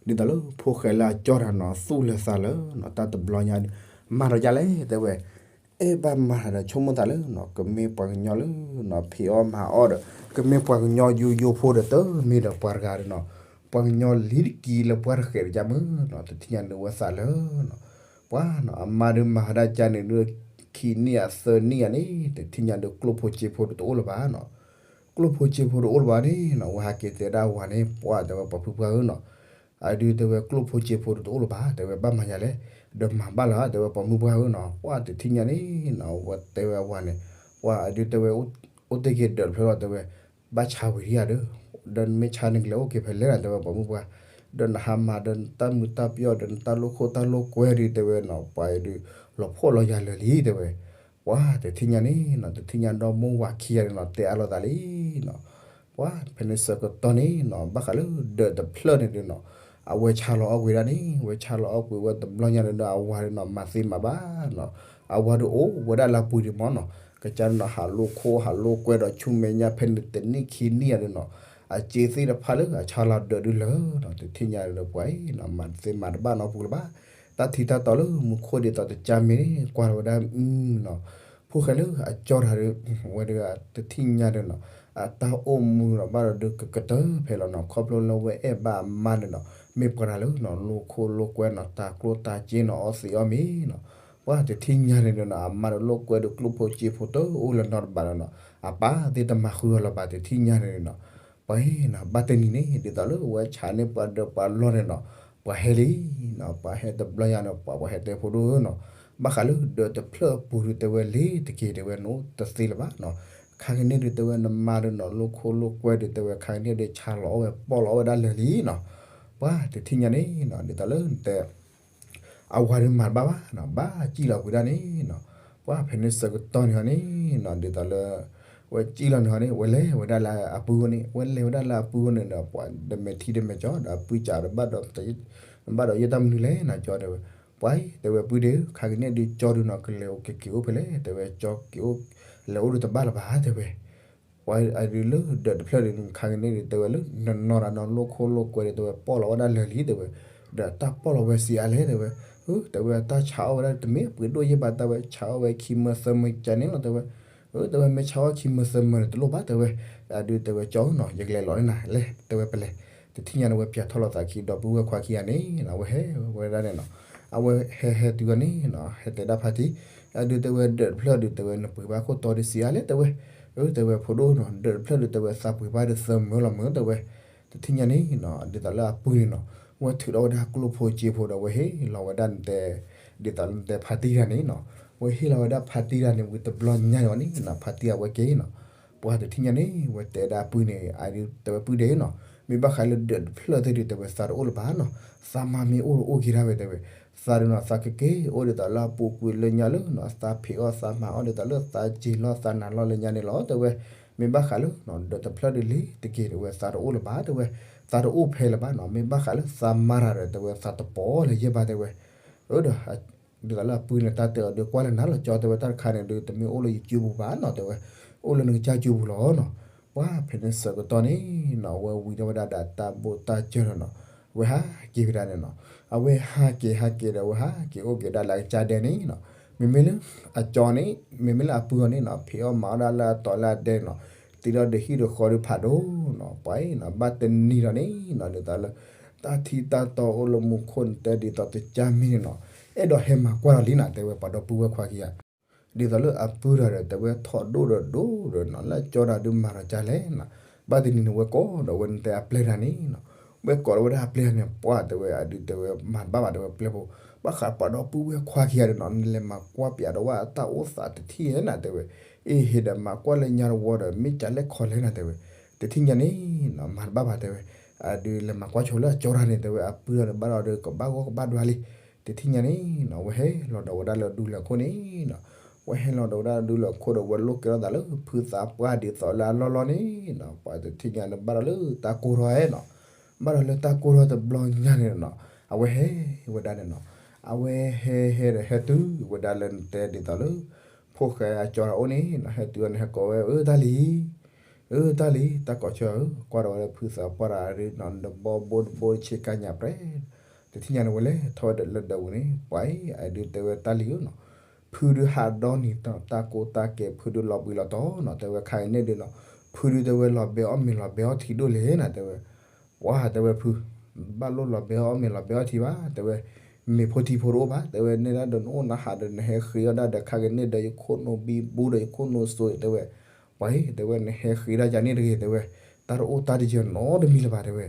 သိးလၢဖိၣ်ဃဲလၢအကၠီတဂၤနီၤ သူၣ်လၢသးလၢနီၤ တၢ်တဘျီညါဒီး မၤဒီးကါလဲၣ် တဲဝဲ အဲၣ်ဘၣ်မၤတၢ်ဒီး ဆိကမိၣ်သးလၢနီၤ ကမ့ၢ်ပှၤကညီလၢနီၤ ဖံးအီၣ်မၤအီၣ်ဒီး ကမ့ၢ်ပှၤကညီယိယိဖိဒီး တမ့ၢ်ဒီးပှၤတဂၤဒီးနီၤ ပှၤကညီလံတကံလၢပှၤတဃဲးတကါမုၢ်နီၤ တထံၣ်ညါန့ၣ်ဝဲသးလၢနီၤ ပှၤနီၤ အမါဒုးမၤဝဲဒၣ်ကါန့ၣ်ဒုး ခံနံၣ်အသၢနံၣ်အန့ၣ် တထံၣ်ညါဒုး ကျိၣ်ဖိစ့ဖိတအိၣ်လၢၤဘၣ်နီၤ ကျိၣ်ဖိစ့ဖိတအိၣ်လၢၤဘၣ်န့ၣ်နီၤ ဝဲဟးက့ၤတဲဒၣ်အဝၤန့ၣ် ပှၤတဲဝဲ ပိာ်မုၣ်ပှၢ်ဧၢနီၤ အဒုးတဲဝဲ ကျိၣ်ဖိစ့ဖိတအိၣ်လၢၤဘၣ် တဲဝဲ ဘၣ်မၤယၤလဲၣ် ဒီးမၤဘၣ်လၢၤ တဲဝဲ ပိာ်မုၣ်ပှၢ်ဧၢနီၤ ပှၤတထံၣ်ညါန့ၣ်နီၤ ဝဲတဲဝဲအဝၤန့ၣ် ပှၤအဒုးတဲဝဲ အိၣ်တ့ၢ်က့ၤဒၢးတဖျၢၣ်လီၤ တဲဝဲ ဘၣ်ဆါဝံၤဒံးဧါဒီး ဒီးနမ့ၢ်ဆါန့ၣ် ကလဲၤအိၣ်က့ၤဖဲလဲၣ်နီၤ တဲဝဲ ပိာ်မုၣ်ပှၢ် ဒီးနဟးမၤဒီးနတၢ်မုာ်တၢ်ပျီၢ်ဒီး နတၢ်လိာ်ခိၣ်တၢ်လိာ်ကွဲဒုး တဲဝဲနီၤ ပှၤအံၤဒုး လီၤဖှီၣ်လီၤယာ်လၢာ်လံ တဲဝဲ ပှၤတထံၣ်ညါန့ၣ်နီၤ တထံၣ်ညါဒီမိၢ်ဝၤခံဂၤန့ၣ်နီၤ တဲအါလိာ်သးလံနီၤ ပှၤဖဲန့ၣ်ဆၢကတီၢ်န့ၣ်နီၤ ဘၣ်ဃးလၢဒၢးတဖျၢၣ်န့ၣ်ဒုးနီၤ အဝဲဆါလီၤအီၣ်ကွံာ်ဒၣ်န့ၣ် ဝဲဆါလီၤအီၣ်ကွံာ်ဝဲတဘျီညါန့ၣ်ဒီး အဝၤန့ၣ်နီၤ မၤသ့မၤဘၣ်နီၤ အဝၤဒုးအိၣ်ဝဲဒၣ်လၢအပူၤဒံးမ့ၢ်နီၤ ကစၢ်န့ၣ်နီၤ ဟးလိာ်ခိၣ်ဟးလိာ်ကွဲဒီး ဆူမဲာ်ညါဖဲန့ၣ်တနံၣ်ခံနံၣ်ယါဒုးနီၤ အစ့သ့ၣ်တဖၣ်လၢအဆါလီၤဒၢးဒုးလၢာ်နီၤ တထံၣ်ညါန့ၣ်ဒီး ပှၤအံၤနီၤ မၤသ့မၤတဘၣ်နီတပူၤလၢၤဘၣ် တၢ်ထံတၢ်တီလၢမူခိၣ်ဒ်သိးတကါမ့ၢ်န့ၣ် ကွၢ်လီၤဝဲဒၣ်နီၤ ဖိၣ်ဃဲလၢအကၠီတဂၤဒီး ဝဲဒၣ်တထံၣ်ညါဒီးနီၤ အတၢ်အိၣ်မူဒီးဘၣ်ဒီးဒုးကကတၢၢ်ဖဲလီၤနီၤ ခီဖျိလၢဝဲအဲၣ်ဘၣ်အမါန့ၣ်နီၤ မ့ၢ်ပှၤတဂၤလၢနီၤ လိာ်ခိၣ်လိာ်ကွဲနီၤ တၢ်ကျိၣ်တၢ်စ့နီၤ အီသံးအီမ့ၤနီၤ ပှၤတထံၣ်ညါန့ၣ်ဒီးနီၤ အမါဒီးလိာ်ကွဲဒီးကျိၣ်ဖိစ့ဖိတအိၣ်လၢၤနီတဘးဒီးနီၤ အပၢ်သ့ၣ်တမၤဃုာ်အီၤလၢၤဘၣ် တထံၣ်ညါန့ၣ်နီၤ ပှၤနီၤ ဘၣ်တနံၤန့ၣ် ဒ်သိးလၢဝဲဆါန့ၢ်ပှၤဒၢးပှၤလီၢ်န့ၣ်နီၤ ပှၤဟဲလံနီၤ ပှၤဟဲတဘျီညါန့ၣ် ပှၤပှၤဟဲတဲဖိဒိၣ်ဧၢနီၤ ဘၣ်ဃးလၢဒၢးတဖျၢၣ်အပူၤဒုး တဲဝဲလ့ၤတက့ၤ တဲဝဲ နအိၣ်တသ့လၢၤဘၣ်နီၤ ခါကန့ၣ်ဒုး တဲဝဲ နမါဒီးနီၤ လိာ်ခိၣ်လိာ်ကွဲဒုး တဲဝဲ ခါကန့ၣ်ဒုး ဆါလီၤအီၣ်ဝဲပီၢ်လီၤအီၣ်ဝဲဒၣ်လၢာ်လံနီၤ ပှၤတထံၣ်ညါန့ၣ်နီၤ ဒ်သိးလၢနတဲ အဝၤဒုးမၤတဘၣ်ဘၣ်နီၤ ဘၣ်စံၣ်လီၤဝံၤဒၣ်န့ၣ်နီၤ ပှၤဖဲန့ၣ်ဆၢကတီၢ်န့ၣ်ဟီန့ၣ်နီၤ ဒ်သိးလၢ ဝဲစံၣ်လီၤန့ၣ်ဟီန့ၣ် ဝဲလဲၤဝဲဒၣ်လၢအပုၢ်န့ၣ် ဝဲလဲၤဝဲဒၣ်လၢအပုၢ်န့ၣ်ဒီး ပှၤဒီးမဲာ်ထံဒီးမဲာ်ကၠီဒီး အပုၢ်စံးဒီး ဘၣ်ဒီးယဲၢ်တၢ်မနုၤလဲၣ်နီၤ ကၠီတဲဝဲ ပှၤတဲဝဲ ပုၢ်ဒ့ဧၢ ခါကန့ၣ်ဒုး ကၠီဒုးနီၤ ကလဲၤအိၣ်က့ၤက့ၤအိၣ်ဖဲလဲၣ် တဲဝဲ ကၠီက့ၤအိၣ် လဲၤအိၣ်ဒုးတဘၣ်လၢၤဘၣ် တဲဝဲ ပှၤအဒုးလၢဒၢးတဖျၢၣ်ဒုး ခါကန့ၣ်ဒုး တဲဝဲလၢ နနီၢ်ဒီးနီၤ လိာ်ခိၣ်လိာ်ကွဲဒုး တဲဝဲ ပီၢ်လီၤဝဲဒၣ်လၢာ်လံ တဲဝဲ ဒီးတၢ်ပီၢ်လီၤဝဲဆံးအါလဲၣ် တဲဝဲ တဲဝဲ တၢ်ဆါအီၣ်ဝဲဒၣ် တမ့ၢ်ပှ့ၤဒိၣ်ယဲၢ်ဘၣ် တဲဝဲ ဆါအီၣ်ဝဲခံမၢသၢမၢကန့ၣ်လီၤ တဲဝဲ တဲဝဲ မ့ၢ်ဆါအီၣ်ခံမၢသၢမၢန့ၣ် တလိၣ်ဘၣ် တဲဝဲ အဒုးတဲဝဲ ကၠီနီၤ ယကလဲၤလီၤန့ၣ်နၤ လဲၤ တဲဝဲ ပလဲၤ တထံၣ်ညါန့ၣ် ဝဲပၠးထီၣ်လိာ်သးခံ ဒီပုၢ်ဝဲၢ်ခွါခံဂၤန့ၣ်နီၤ ဝဲဟဲဝဲဒၣ်န့ၣ်နီၤ အဝဲဟဲဟဲတုၤဝဲန့ၣ်နီၤ ဟဲတဲဒၣ်ဖါတံၢ် အဒုးတဲဝဲ ဒၢးတဖျၢၣ်ဒုး တဲဝဲ နပှ့ၤဘၣ်ခိၣ်တီဒုးဆံးအါလဲၣ် တဲဝဲ အၢ တဲဝဲ ဖိဒိၣ်နီၤ ဒၢးတဖျၢၣ်ဒုး တဲဝဲ သးပှ့ၤဘၣ်ဒုးသၢမၢလီၤမၢ တဲဝဲ တထံၣ်ညါန့ၣ်နီၤ ဒ်သိးလၢအပုၢ်န့ၣ်နီၤ ဝဲထုးထီၣ်ဝဲဒၣ်ကျိၣ်ဖိစ့ဖိဒီး ဝဲဟ့ၣ်လီၤဝဲဒၣ်နတဲ ဒ်သိးလၢနတဲဖါတံၢ်တဂၤန့ၣ်နီၤ ဝဲဟ့ၣ်လီၤဝဲဒၣ်ဖါတံၢ်တၢ်န့ၣ်ဝံၤတဘျီညါန့ၣ်အီၤန့ၣ်နီၤ ဖါတံၢ်အဝဲက့ၤနီၤ, ပှၤတထံၣ်ညါန့ၣ် ဝဲတဲဒၣ်ပုၢ်န့ၣ် အဒုးတဲဝဲပုၢ်ဒဲးနီၤ, မ့ၢ်ဘၣ်ဃးလၢဒၢးတဖျၢၣ်သ့ၣ်ဒုးတဲဝဲသးတအိၣ်လၢၤဘၣ်နီၤ, သးမါမ့ၢ်အိၣ်ဒီးအိၣ်က့ၤဒၣ်ဝဲတဲဝဲ, သးဒုးနီၤ သးကက့ၤအိၣ်ဒ်သိးလၢအပူၤကွံာ်လၢညါလၢနီၤ သးဖံးအီၣ်သးမၤအီၣ်ဒ်သိးလၢသးစ့ၤလီၤသးနၤလီၤလၢညါန့ၣ်လီၤတဲဝဲ, မ့ၢ်ဘၣ်ဃးလၢနီၤ ဒၢးတဖျၢၣ်ဒုးလံၤတက့ၤတဲဝဲ သးတအိၣ်လၢၤဘၣ်တဲဝဲ, သးတအိၣ်ဖဲလၢၤဘၣ်နီၤ, မ့ၢ်ဘၣ်ဃးလၢသးမါတၢ်ဒီးတဲဝဲသးတပီၢ်လၢၤယဲၢ်ဘၣ်တဲဝဲ, အၢဒီး ဒ်သိးလၢအပုၢ်န့ၣ်တၢ်တဲအီၤဒုးကွၢ်လၢနၤလီၤကၠီတဲဝဲ တၢ်တခါန့ၣ်ဒုး တမ့ၢ်အိၣ်လၢယစုပူၤဘၣ်နီၤတဲဝဲ, အိၣ်လၢနကစၢ်စုပူၤလီၤနီၤ, ပှၤဖဲန့ၣ်ဆၢကတီၢ်န့ၣ်နီၤ အဝဲဝံၤထီၣ်ဝဲဒၣ်ဒီးတၢ်ဘိၣ်တၢ်စၢၤဒီးနီၤ, အဝဲဟးက့ၤဝဲဒၣ်န့ၣ်နီၤ, အဝဲဟးက့ၤဟးက့ၤဒီး အဝဲဟးက့ၤအိၣ်က့ၤဒၣ်လၢအကစၢ်ဒဲန့ၣ်နီၤ, မ့မ့ၢ်လၢအကၠီန့ၣ် မ့မ့ၢ်လၢအပုၢ်အီၤန့ၣ်နီၤ ဖံးအီၣ်မၤအီၣ်ဒၣ်လၢအတီၤလၢအဒဲန့ၣ်နီၤ, တုၤဒီးဒုးဟံၣ်ဒုးဃီဒုးဖးဒိၣ်နီၤ, ပှၤအံၤနီၤ ဘၣ်တနံၤဒီးန့ၣ်နီၤ ဒ်သိးလၢ တၢ်ထံတၢ်တီအိၣ်လၢမူခိၣ်န့ၣ် တဲဒ်သိးတကၢ်မံၤန့ၣ်နီၤ, အဲၣ်ဒိးဟဲမၤကွၢ်လီၤလံနီၤ တဲဝဲ ပှၤဒီပုၢ်ဝဲၢ်ခွါခံဂၤ, ဒ်သိးလၢအပုၢ်တၢ်ဒီး တဲဝဲထီၣ်ဒိၣ်ဒီးဒိၣ်ဒီးနီၤ လၢအကၠီတၢ်ဒုးမၤဒီးကၢ်လဲၣ်နီၤ, ဘၣ်တနံၤန့ၣ် ဝဲကိးဒီးဝဲနတဲအပျဲၢ်တၢ်န့ၣ်နီၤ, ဝဲကိးလီၤဝဲဒၣ်အပျဲၢ်တၢ်န့ၣ် ပှၤတဲဝဲ အဒုးတဲဝဲ မၤတဘၣ်ဘၣ်တဲဝဲပျဲၢ်ဖိ, ဘၣ်ဃးပှၤဒီပုၢ်ဝဲၢ်ခွါခံဂၤဒီးနီၤ နလဲၤမၤကွၢ်ပၠးဒီးဝဲအတၢ်အိၣ်သးတထံၣ်ဧဲနီၤ တဲဝဲ, အ့ၣ် ဟ့ၣ်ဒီးမၤကွၢ်လၢညါတဝီဒီး မ့ၢ်ကၢ်လဲၣ်ခီလဲၣ်နီၤ တဲဝဲ, တထံၣ်ညါန့ၣ်နီၤ မၤတဘၣ်ဘၣ်တဲဝဲ, အဒုးလဲၤမၤကွၢ်ဆိလၢအကၠီတၢ်န့ၣ် တဲဝဲ အပုၢ်တၢ်ဒီးဘၣ်ဒီးကဘၣ်ဂီၢ်ကဘၣ်ဒွါလံ, တထံၣ်ညါန့ၣ်နီၤ ဝဲဟဲလီၤဒီးဝဲဒၣ်လၢဒူလၢာ်ခိၣ်န့ၣ်နီၤ, ဝဲဟဲလီၤဒီးဝဲဒၣ်လၢဒူလၢာ်ခိၣ်ဒီး ဝဲလိၣ်ကဲထီၣ်သးလၢဖုသးပှၢ်ဒ်သိးလၢအလီၢ်လီၢ်န့ၣ်နီၤ, ပှၤတထံၣ်ညါန့ၣ် ဘၣ်ဒီးလၢတၢ်ကိၢ်ထီၣ်ဧဲနီၤ, ဘၣ်ဒီးလၢတၢ်ကိၢ်ထီၣ်တဘျီညါန့ၣ်နီၤ, အဝဲဟဲဝဲဒၣ်န့ၣ်နီၤ, အဝဲဟဲဟဲဒီးဟဲတုၤဝဲဒၣ်လၢနတဲဒ်သိးလၢ ဖိၣ်ဃဲအကၠီတၢ်အိၣ်န့ၣ်နီၤ, ဟဲတုၤအီၤန့ၣ် ဟဲကိးဝဲ အၢ တၢ်လံၤ, အၢ တၢ်လံၤ တၢ်ကိးဆၢဧၢ, ကွၢ်ဒီးဝဲလၢဖုသးပှၢ်တၢ်ဒုးနီၤ နဘီဘိတဘိတဆ့ကါညၣ်ပြဲၤ, တထံၣ်ညါန့ၣ် ဝဲလဲၤထီၣ်ဝဲဒၣ်လၢဒၢးပူၤန့ၣ် ပှၤအံၤ အဒုးတဲဝဲတၢ်လံၤဧၢနီၤ, ဖုဒုးဟးဒီနံၤ တၢ်ကိၢ်တၢ်ကဲၤ ဖုဒုးလီၤဘှံးလီၤတီၤနီၤ, တဲဝဲခါအံၤန့ၣ်ဒုးနီၤ, ဖုဒုးတဲဝဲလီၤဘဲအီၣ်မ့ၤလီၤဘဲအီထံဒိၣ်လဲၣ်နီၤ တဲဝဲ ပှၤတဲဝဲဖု, ဘၣ်လိၣ်လီၤဘဲအီၣ်မ့ၤလီၤဘဲအီထံဘၣ် တဲဝဲ, မ့ၤဖိထံဖိတအိၣ်ဘၣ် တဲဝဲ, နဲဒၣ်ဒီးနအိၣ်နဟးဒီးနဟဲဃ့အီၣ်ဒၣ်ဒီးခါက့ၤန့ၣ်ဒီးယခိၣ်နူာ်ဘံဘူဒီးယခိၣ်နူာ်စိၤ တဲဝဲ, ပှၤအံၤ တဲဝဲ နဟဲဃ့ဒၣ်ယၤန့ၣ်တဂ့ၤ တဲဝဲ, တၢ်တအိၣ်တၢ်တယၢၤနီတမံၤလၢၤဘၣ် တဲဝဲ,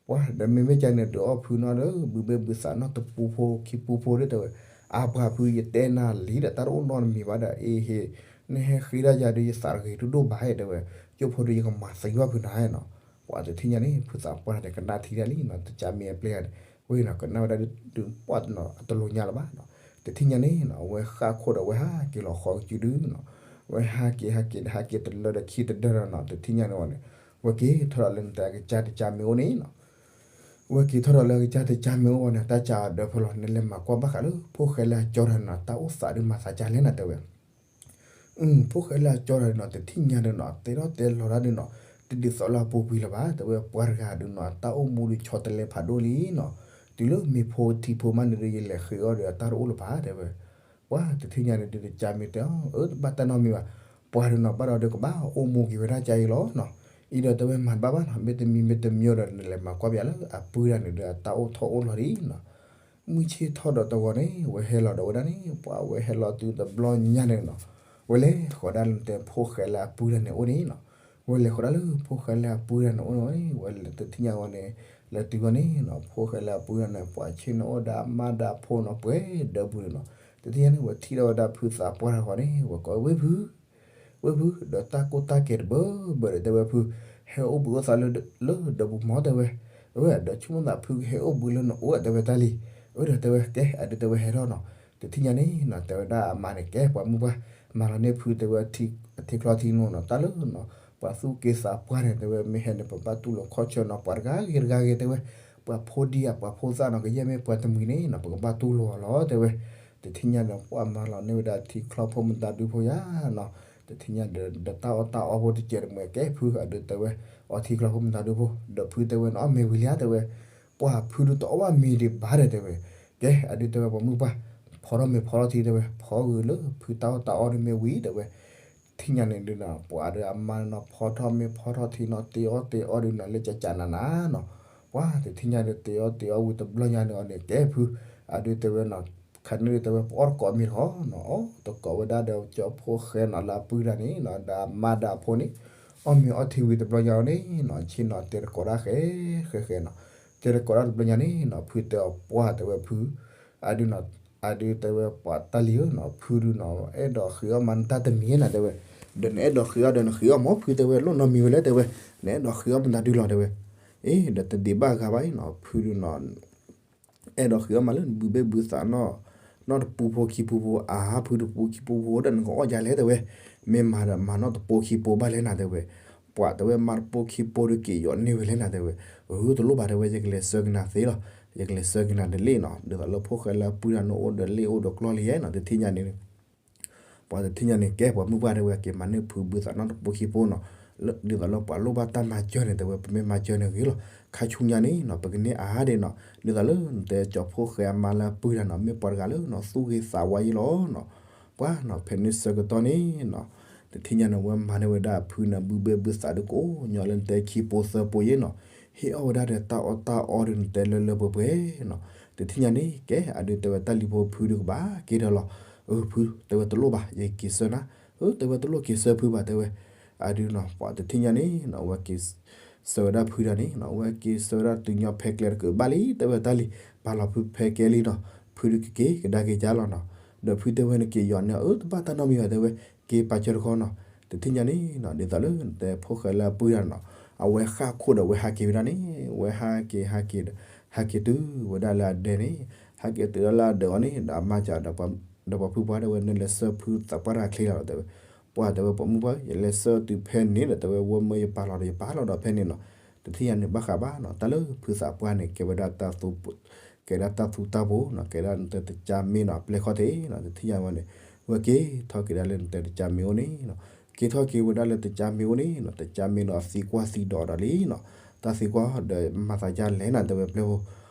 ပှၤဒီးမ့မ့ၢ်ကန့ၣ်ဒုးအီၣ်ဖုနီၤဒီး ဘုးဘ့ၣ်ဘုးသးနီတပူဖိခံပူဖိဒီး တဲဝဲ, အါပှၤဖုယတဲနၤလံဒီး တၢ်တအိၣ်နီတမံၤဘၣ်ဒီး အ့ဟ့ၣ်, နဟဲဃ့ဒၣ်ယၤဒီးယသးတဂ့ၤတဒိၣ်ဘၣ် တဲဝဲ, ကၠိဖိဒီးယကမၤသံဘၣ်ဖုနၤနီၤ, ပှၤတထံၣ်ညါန့ၣ် ဖုသးပှၢ်န့ၣ် ကနၣ်ထံဒၣ်လံနီၤ တကၢ်မ့ၢ်အပျဲၢ်န့ၣ်, ဝဲနီၤ ကနၣ်ဝဲဒၣ်ဒုးပှၢ်တနီၤ အတလိၤညါလၢၤဘၣ်နီၤ, တထံၣ်ညါန့ၣ်နီၤ အဝဲဃၣ်ခိၣ်ဒီးအဝဲဟးက့ၤလီၤဃီကစုဒုနီၤ, အဝဲဟးက့ၤဟးက့ၤဒီးဟးက့ၤတလၢဒီးခံတဒၢဒီးနီၤ တထံၣ်ညါန့ၣ်ဝဲန့ၣ်, ဝဲက့ၤထီၣ်ဒီးလၢနတဲအကစၢ်တကၢ်မ့ၢ်အိၣ်န့ၣ်နီၤ ဝဲက့ၤထီၣ်ဒီးလၢအကစၢ်တကၢ်မ့ၢ်အိၣ်ဝဲန့ၣ် တၢ်ကးအီၤဒီးဖဲလီၤ နလဲၤမၤကွၢ်ဘၣ်ဃးလၢ ဖိၣ်ဃဲလၢအကၠီတၢ်နီၤ တၢ်အိၣ်သးဒုးမၤသးကၢ်လဲၣ်နီၤ တဲဝဲ ဖိၣ်ဃဲလၢအကၠီတၢ်ဒုးနီၤ တထံၣ်ညါဒုးနီၤ တဲထီၣ်တဲလီၤတၢ်ဒုးနီၤ တဒ်သိးလၢအပူၤကွံာ်လၢၤဘၣ် တဲဝဲ ပှၤတဂၤဒုးနီၤ တၢ်အိၣ်မူဒုးဆီတလဲဖးဒိၣ်လံနီၤ တုၤလၢမ့ၤဖိထံဖိမးန့ၣ်ဒုး ယလဲၤဃ့အီၣ်ဒီးတၢ်တအိၣ်လၢၤဘၣ် တဲဝဲ ပှၤတထံၣ်ညါန့ၣ်ဒုး တကၢ်မ့ၢ်တဲအီၤ အၢ တဘၣ်တၢ်နီတမံၤဘၣ် ပှၤဒုးနီၤ ဘၣ်ဒီးဒုးကဘၣ်အိၣ်မူက့ၤဝဲဒၣ်ကၢ်အံၤလီၤနီၤ အံၤဒီးတဲဝဲမၤတဘၣ်ဘၣ်နီၤ မ့တမံၤမ့တမံၤဒီး နလဲၤမၤကွၢ်ပၠးလၢအပုၢ်တၢ်န့ၣ်ဒီး အတၢ်အိၣ်ထီၣ်အိၣ်လီၤလံနီၤ မုၢ်ဆ့ၣ်ထီၣ်ဒီးတဂီၤန့ၣ် ဝဲဟဲလီၤဒီးဝဲဒၣ်န့ၣ် ပှၤဝဲဟဲလီၤတုၤတဘျီညါန့ၣ်နီၤ ဝဲလဲၤဃီၤဒၣ်လၢတဲဖိၣ်ဃဲလၢအပုၢ်တၢ်န့ၣ်အိၣ်န့ၣ်နီၤ ဝဲလဲၤဃီၤဒၣ်လၢဖိၣ်ဃဲလၢအပုၢ်တၢ်န့ၣ်အိၣ်န့ၣ် ဝဲလဲၤတထံၣ်ညါဝဲန့ၣ် လဲၤတုၤဝဲန့ၣ်နီၤ ဖိၣ်ဃဲလၢအပုၢ်တၢ်န့ၣ် ပှၤဆ့ၣ်နီၤအိၣ်ဒီးအမါဒီးအဖိနီၤ ပှဲၤဒၢးပူၤန့ၣ်နီၤ တထံၣ်ညါန့ၣ် ဝဲထံၣ်ဒီးဝဲဒၣ်ဖုသးပှၢ်တဂီၤန့ၣ် ဝဲကိးဝဲဖု ဝဲဖု ဒီးတၢ်ကိၢ်တၢ်ကဲၤတဘၢဘၢဒီးတဲဝဲဖု ဟဲအိၣ်ဘှံးအိၣ်သါလၢ လၢဒၢးပူၤမးတဲဝဲ အဝဲဒီးဆိကမိၣ်သးဖုကဟဲအိၣ်ဘှံးလၢနအိၣ်တဲဝဲတၢ်လံ အဝဲဒီးတဲဝဲကဲ အဒုးတဲဝဲဟဲထီၣ်နီၤ တထံၣ်ညါန့ၣ်နီၤ တဲဝဲဒၣ်အမါန့ၣ် ကဲပှၤမုၢ်ပှၢ် မၤလီၤန့ၢ်ဖုတဲဝဲ အထံချီထံနိနီၤ တၢ်လၢနီၤ ပှၤသူၣ်က့သးပှၢ်န့ၣ် တဲဝဲ မ့ၢ်ဟဲန့ၣ် ပဘၣ်တူၢ်လိာ်ခီၣ်ဆၢနီၤ ပှၤတဂၤဂ့ၤတဂၤဂ့ၤတဲဝဲ ပှၤဖိဒံဧါ ပှၤဖိသၣ်နီၤ ကယဲၢ်မ့ၢ်ပှၤတမှံၤန့ၣ်နီၤ ပကဘၣ်တူၢ်လိာ်အီၤလီၤတဲဝဲ တထံၣ်ညါဒီး ပှၤမၤလီၤန့ၢ်ဝဲဒၣ်ထံချီဖိမုၢ်သးဒူဖိယါနီၤ တထံၣ်ညါဒီး ဒီးတၢ်အီၣ်တၢ်အီဖိတကဲးတမှဲၤ ကဲဖု အဒုးတဲဝဲ အီထံချီဖိမုၢ်သးဒူဖိ ဒီးဖုတဲဝဲ နအီၣ်မ့ၤဝံၤလံဧါတဲဝဲ ပှၤဖုဒုးတအီၣ်ဘၣ်မ့ၤဒံးဘၣ်ဒီးတဲဝဲ ကဲ အဒုးတဲဝဲ ပှၤမုၢ်ပှၢ် ဖီထီၣ်မ့ၤဖီထီၣ်ထံတဲဝဲ ဖီဂုာ်လၢဖုတၢ်အီၣ်တၢ်အီဒုးမ့ၢ်ဝံၤတဲဝဲ တထံၣ်ညါန့ၣ်ဒုးနီၤ ပှၤဒီးအမါနီၤ ဖီထီၣ်မ့ၤဖီထီၣ်ထံနီၤ တ့အီၣ်တ့အီဒုးနီၤ လၢကကနးနးနီၤ ပှၤတထံၣ်ညါဒီး တ့အီၣ်တ့အီဝံၤတဘျီညါန့ၣ်အီၤန့ၣ် ကဲဖု အဒုးတဲဝဲနီၤ ခါန့ၣ်ဒုးတဲဝဲ ပအီၣ်တကိးမ့ၤတခီနီၤ အီၣ်တကိးဝဲဒၣ်ဒီးကၠီဖိၣ်ဃဲနီၤ လၢအပုၢ်တၢ်န့ၣ်နီၤ ဒီးအမါဒီးအဖိန့ၣ် အီၣ်မ့ၤအီၣ်ထံဝံၤတဘျီညါအီၤန့ၣ်နီၤ ဆ့ၣ်နီၤတဲတကိးဒၣ်ဃဲ ဃဲဃဲနီၤ တဲတကိးဒၣ်တဘျီညါန့ၣ်နီၤ ဖုတဲအီၤပှၢ်တဲဝဲဖု အဒုးနီၤ အဒုးတဲဝဲပှၤတၢ်လံၤဧၢနီၤ ဖုဒုးနီၤ အဲၣ်ဒိးဃ့အီၣ်မးနတၢ်တမံၤနၤတဲဝဲ, ဒီးနအဲၣ်ဒိးဃ့အီၣ်ဒီးနဃ့အီၣ်မး ဖုတဲဝဲလိၣ်နီတမံၤဝဲလဲၣ်တဲဝဲ, နအဲၣ်ဒိးဃ့အီၣ်မတၤဒုလီၤတဲဝဲ, အ့ ဒီးတဒံးဘၣ်ဂၤဘၣ်အံၤနီၤ ဖုဒုးနီၤ အဲၣ်ဒိးဃ့အီၣ်မးလၢနဘုဘ့ၣ်ဘုသးနီၢ်, နီၢ်တပူဖိခံပူဖိ အါဖုတပူခံပူဖိဒီးနကအီၣ်ဒ်လဲၣ်တဲဝဲ, မ့ၢ်မၤဒီးမၤနီၢ်တပူခံပူဘၣ်လဲၣ်နၤတဲဝဲ, ပှၤတဲဝဲမၤတပူခံပူဒီးက့ၤယီၤန့ၢ်ဝဲလဲၣ်နၤတဲဝဲ, အတလိၣ်ဘၣ်တဲဝဲ ယကလဲၤဆှၢက့ၤနၤသ့လီၤ, ယကလဲၤဆှၢက့ၤနၤတလ့ၣ်နီၤ ဒ်သိးလၢဖိၣ်ဃဲလၢအပုၢ်တၢ်န့ၣ်အိၣ်ဒီးလ့ၣ်အိၣ်ဒီးကျီၢ်လံယဲနီၤ တထံၣ်ညါန့ၣ် ပှၤတထံၣ်ညါန့ၣ် ကဲပှၤမုၢ်ပှၢ်တဲဝဲ က့ၤမၤန့ၢ်ဖုဘုသးနီၢ်တပူခံပူနီၤ, ဒ်သိးလၢပှၤလိၣ်ဘၣ်တၢ်မၤစၢၤန့ၣ် တဲဝဲ ပမ့ၢ်မၤစၢၤန့ၣ်ဂ့ၤလီၤ, ခါဆူညါန့ၣ်နီၤ ပကန့ၢ်အါဒ့ၣ်နီၤ, ဒ်သိးလၢနတဲကၠီဖိၣ်ဃဲအမါလၢအပုၢ်တၢ်နီၤ မ့ၢ်ပှၤတဂၤလၢနီၤ သူၣ်ဂ့ၤသးဝါယဲလီၤနီၤ, ပှၤနီၤ ဖဲန့ၣ်ဆၢကတီၢ်န့ၣ်နီၤ, တထံၣ်ညါန့ၣ် ဝဲမၤန့ၢ်ဝဲဒၣ်ဖုန့ၣ် ဘုဘ့ၣ်ဘုသးဒုးကိးညီလၢနတဲခံပူသၢပူယဲနီၤ, ဟ့ၣ်အီၣ်ဝဲဒၣ်ဒီးတၢ်အီၣ်တၢ်အီဒုးနတဲလၢလၢပှဲၤပှဲၤနီၤ, တထံၣ်ညါန့ၣ် ကဲ အဒုးတဲဝဲတၢ်လံၤဖိဖုဒုးကဘၣ်က့ၤဒီးလီၤ, အဖု တဲဝဲတလိၣ်ဘၣ် ယက့ၤဆှၢနၤ, အတဲဝဲတလိၣ်က့ၤဆှၢဖုဘၣ်တဲဝဲ, အဒုးနီၤ ပှၤတထံၣ်ညါန့ၣ်နီၤ အဝဲက့ၤဆှၢဝဲဒၣ်ဖုဒၣ်န့ၣ်နီၤ အဝဲက့ၤဆှၢဝဲဒၣ်တုၤညီဖဲကျဲတကၢးဘၣ်လံ တဲဝဲတၢ်လံၤ, ပာ်လီၤဖုဖဲကျဲလံနီၤ, ဖုဒုးကက့ၤကဒါက့ၤကၢ်လီၤနီၤ, ဒီးဖုတဲဝဲနက့ၤယီၤန့ၣ် အတဘၣ်တၢ်နီတမံၤဘၣ်တဲဝဲ, က့ၤပာ်စၢၤတခီနီၤ, တထံၣ်ညါန့ၣ်နီၤ ဒ်သိးလၢနတဲဖိၣ်ဃဲလၢအပုၢ်တၢ်နီၤ, အဝဲဃၣ်ခိၣ်ဒီးအဝဲဟးက့ၤဝဲဒၣ်န့ၣ်, အဝဲဟးက့ၤဟးက့ၤဒီး ဟးက့ၤတုၤဝဲဒၣ်လၢအဒၢးန့ၣ်, ဟးက့ၤတုၤဒၣ်လၢအဒၢးအီၤန့ၣ် ဒီးအမါစံးဒီး ဒီးပှၤဖုပှၢ်တဲဝဲ နလဲၤဆှၢဖုသးပှၢ်တဂၤချ့လီၤတဲဝဲ, ပှၤတဲဝဲပိာ်မုၣ်ပှၢ် ယလဲၤဆှၢတုၤဖဲန့ၣ်ဒီး တဲဝဲဝဲမၢယပာ်လီၤဒီးယပာ်လီၤဒီးဖဲန့ၣ်နီၤ, တထံၣ်ညါန့ၣ်ဘၣ်ဃးဘၣ်နီၤ တၢ်လၢဖုသးပှၢ်န့ၣ် ကဲဝဲဒၣ်တၢ်သူ ကဲဒၣ်တၢ်သူတၢ်ပူၤနီၤ ကဲဒၣ်နတဲတကၠါမ့ၢ်နီၤ အပျဲၢ်ခီၣ်ထံးနီၤ တထံၣ်ညါဝဲန့ၣ် ဝဲက့ၤထီၣ်က့ၤဒၣ်လၢနတဲတကၠါမ့ၢ်အိၣ်န့ၣ်နီၤ က့ၤထီၣ်က့ၤဝဲဒၣ်လၢတကၠါမ့ၢ်အိၣ်န့ၣ်နီၤ တကၠါမ့ၢ်ဒီးသံကွၢ်သံဒိးဒီးလံနီၤ တၢ်သံကွၢ်ဒီးမၤသးဒ်လဲၣ်နၤ တဲဝဲပျဲၢ်ဖိ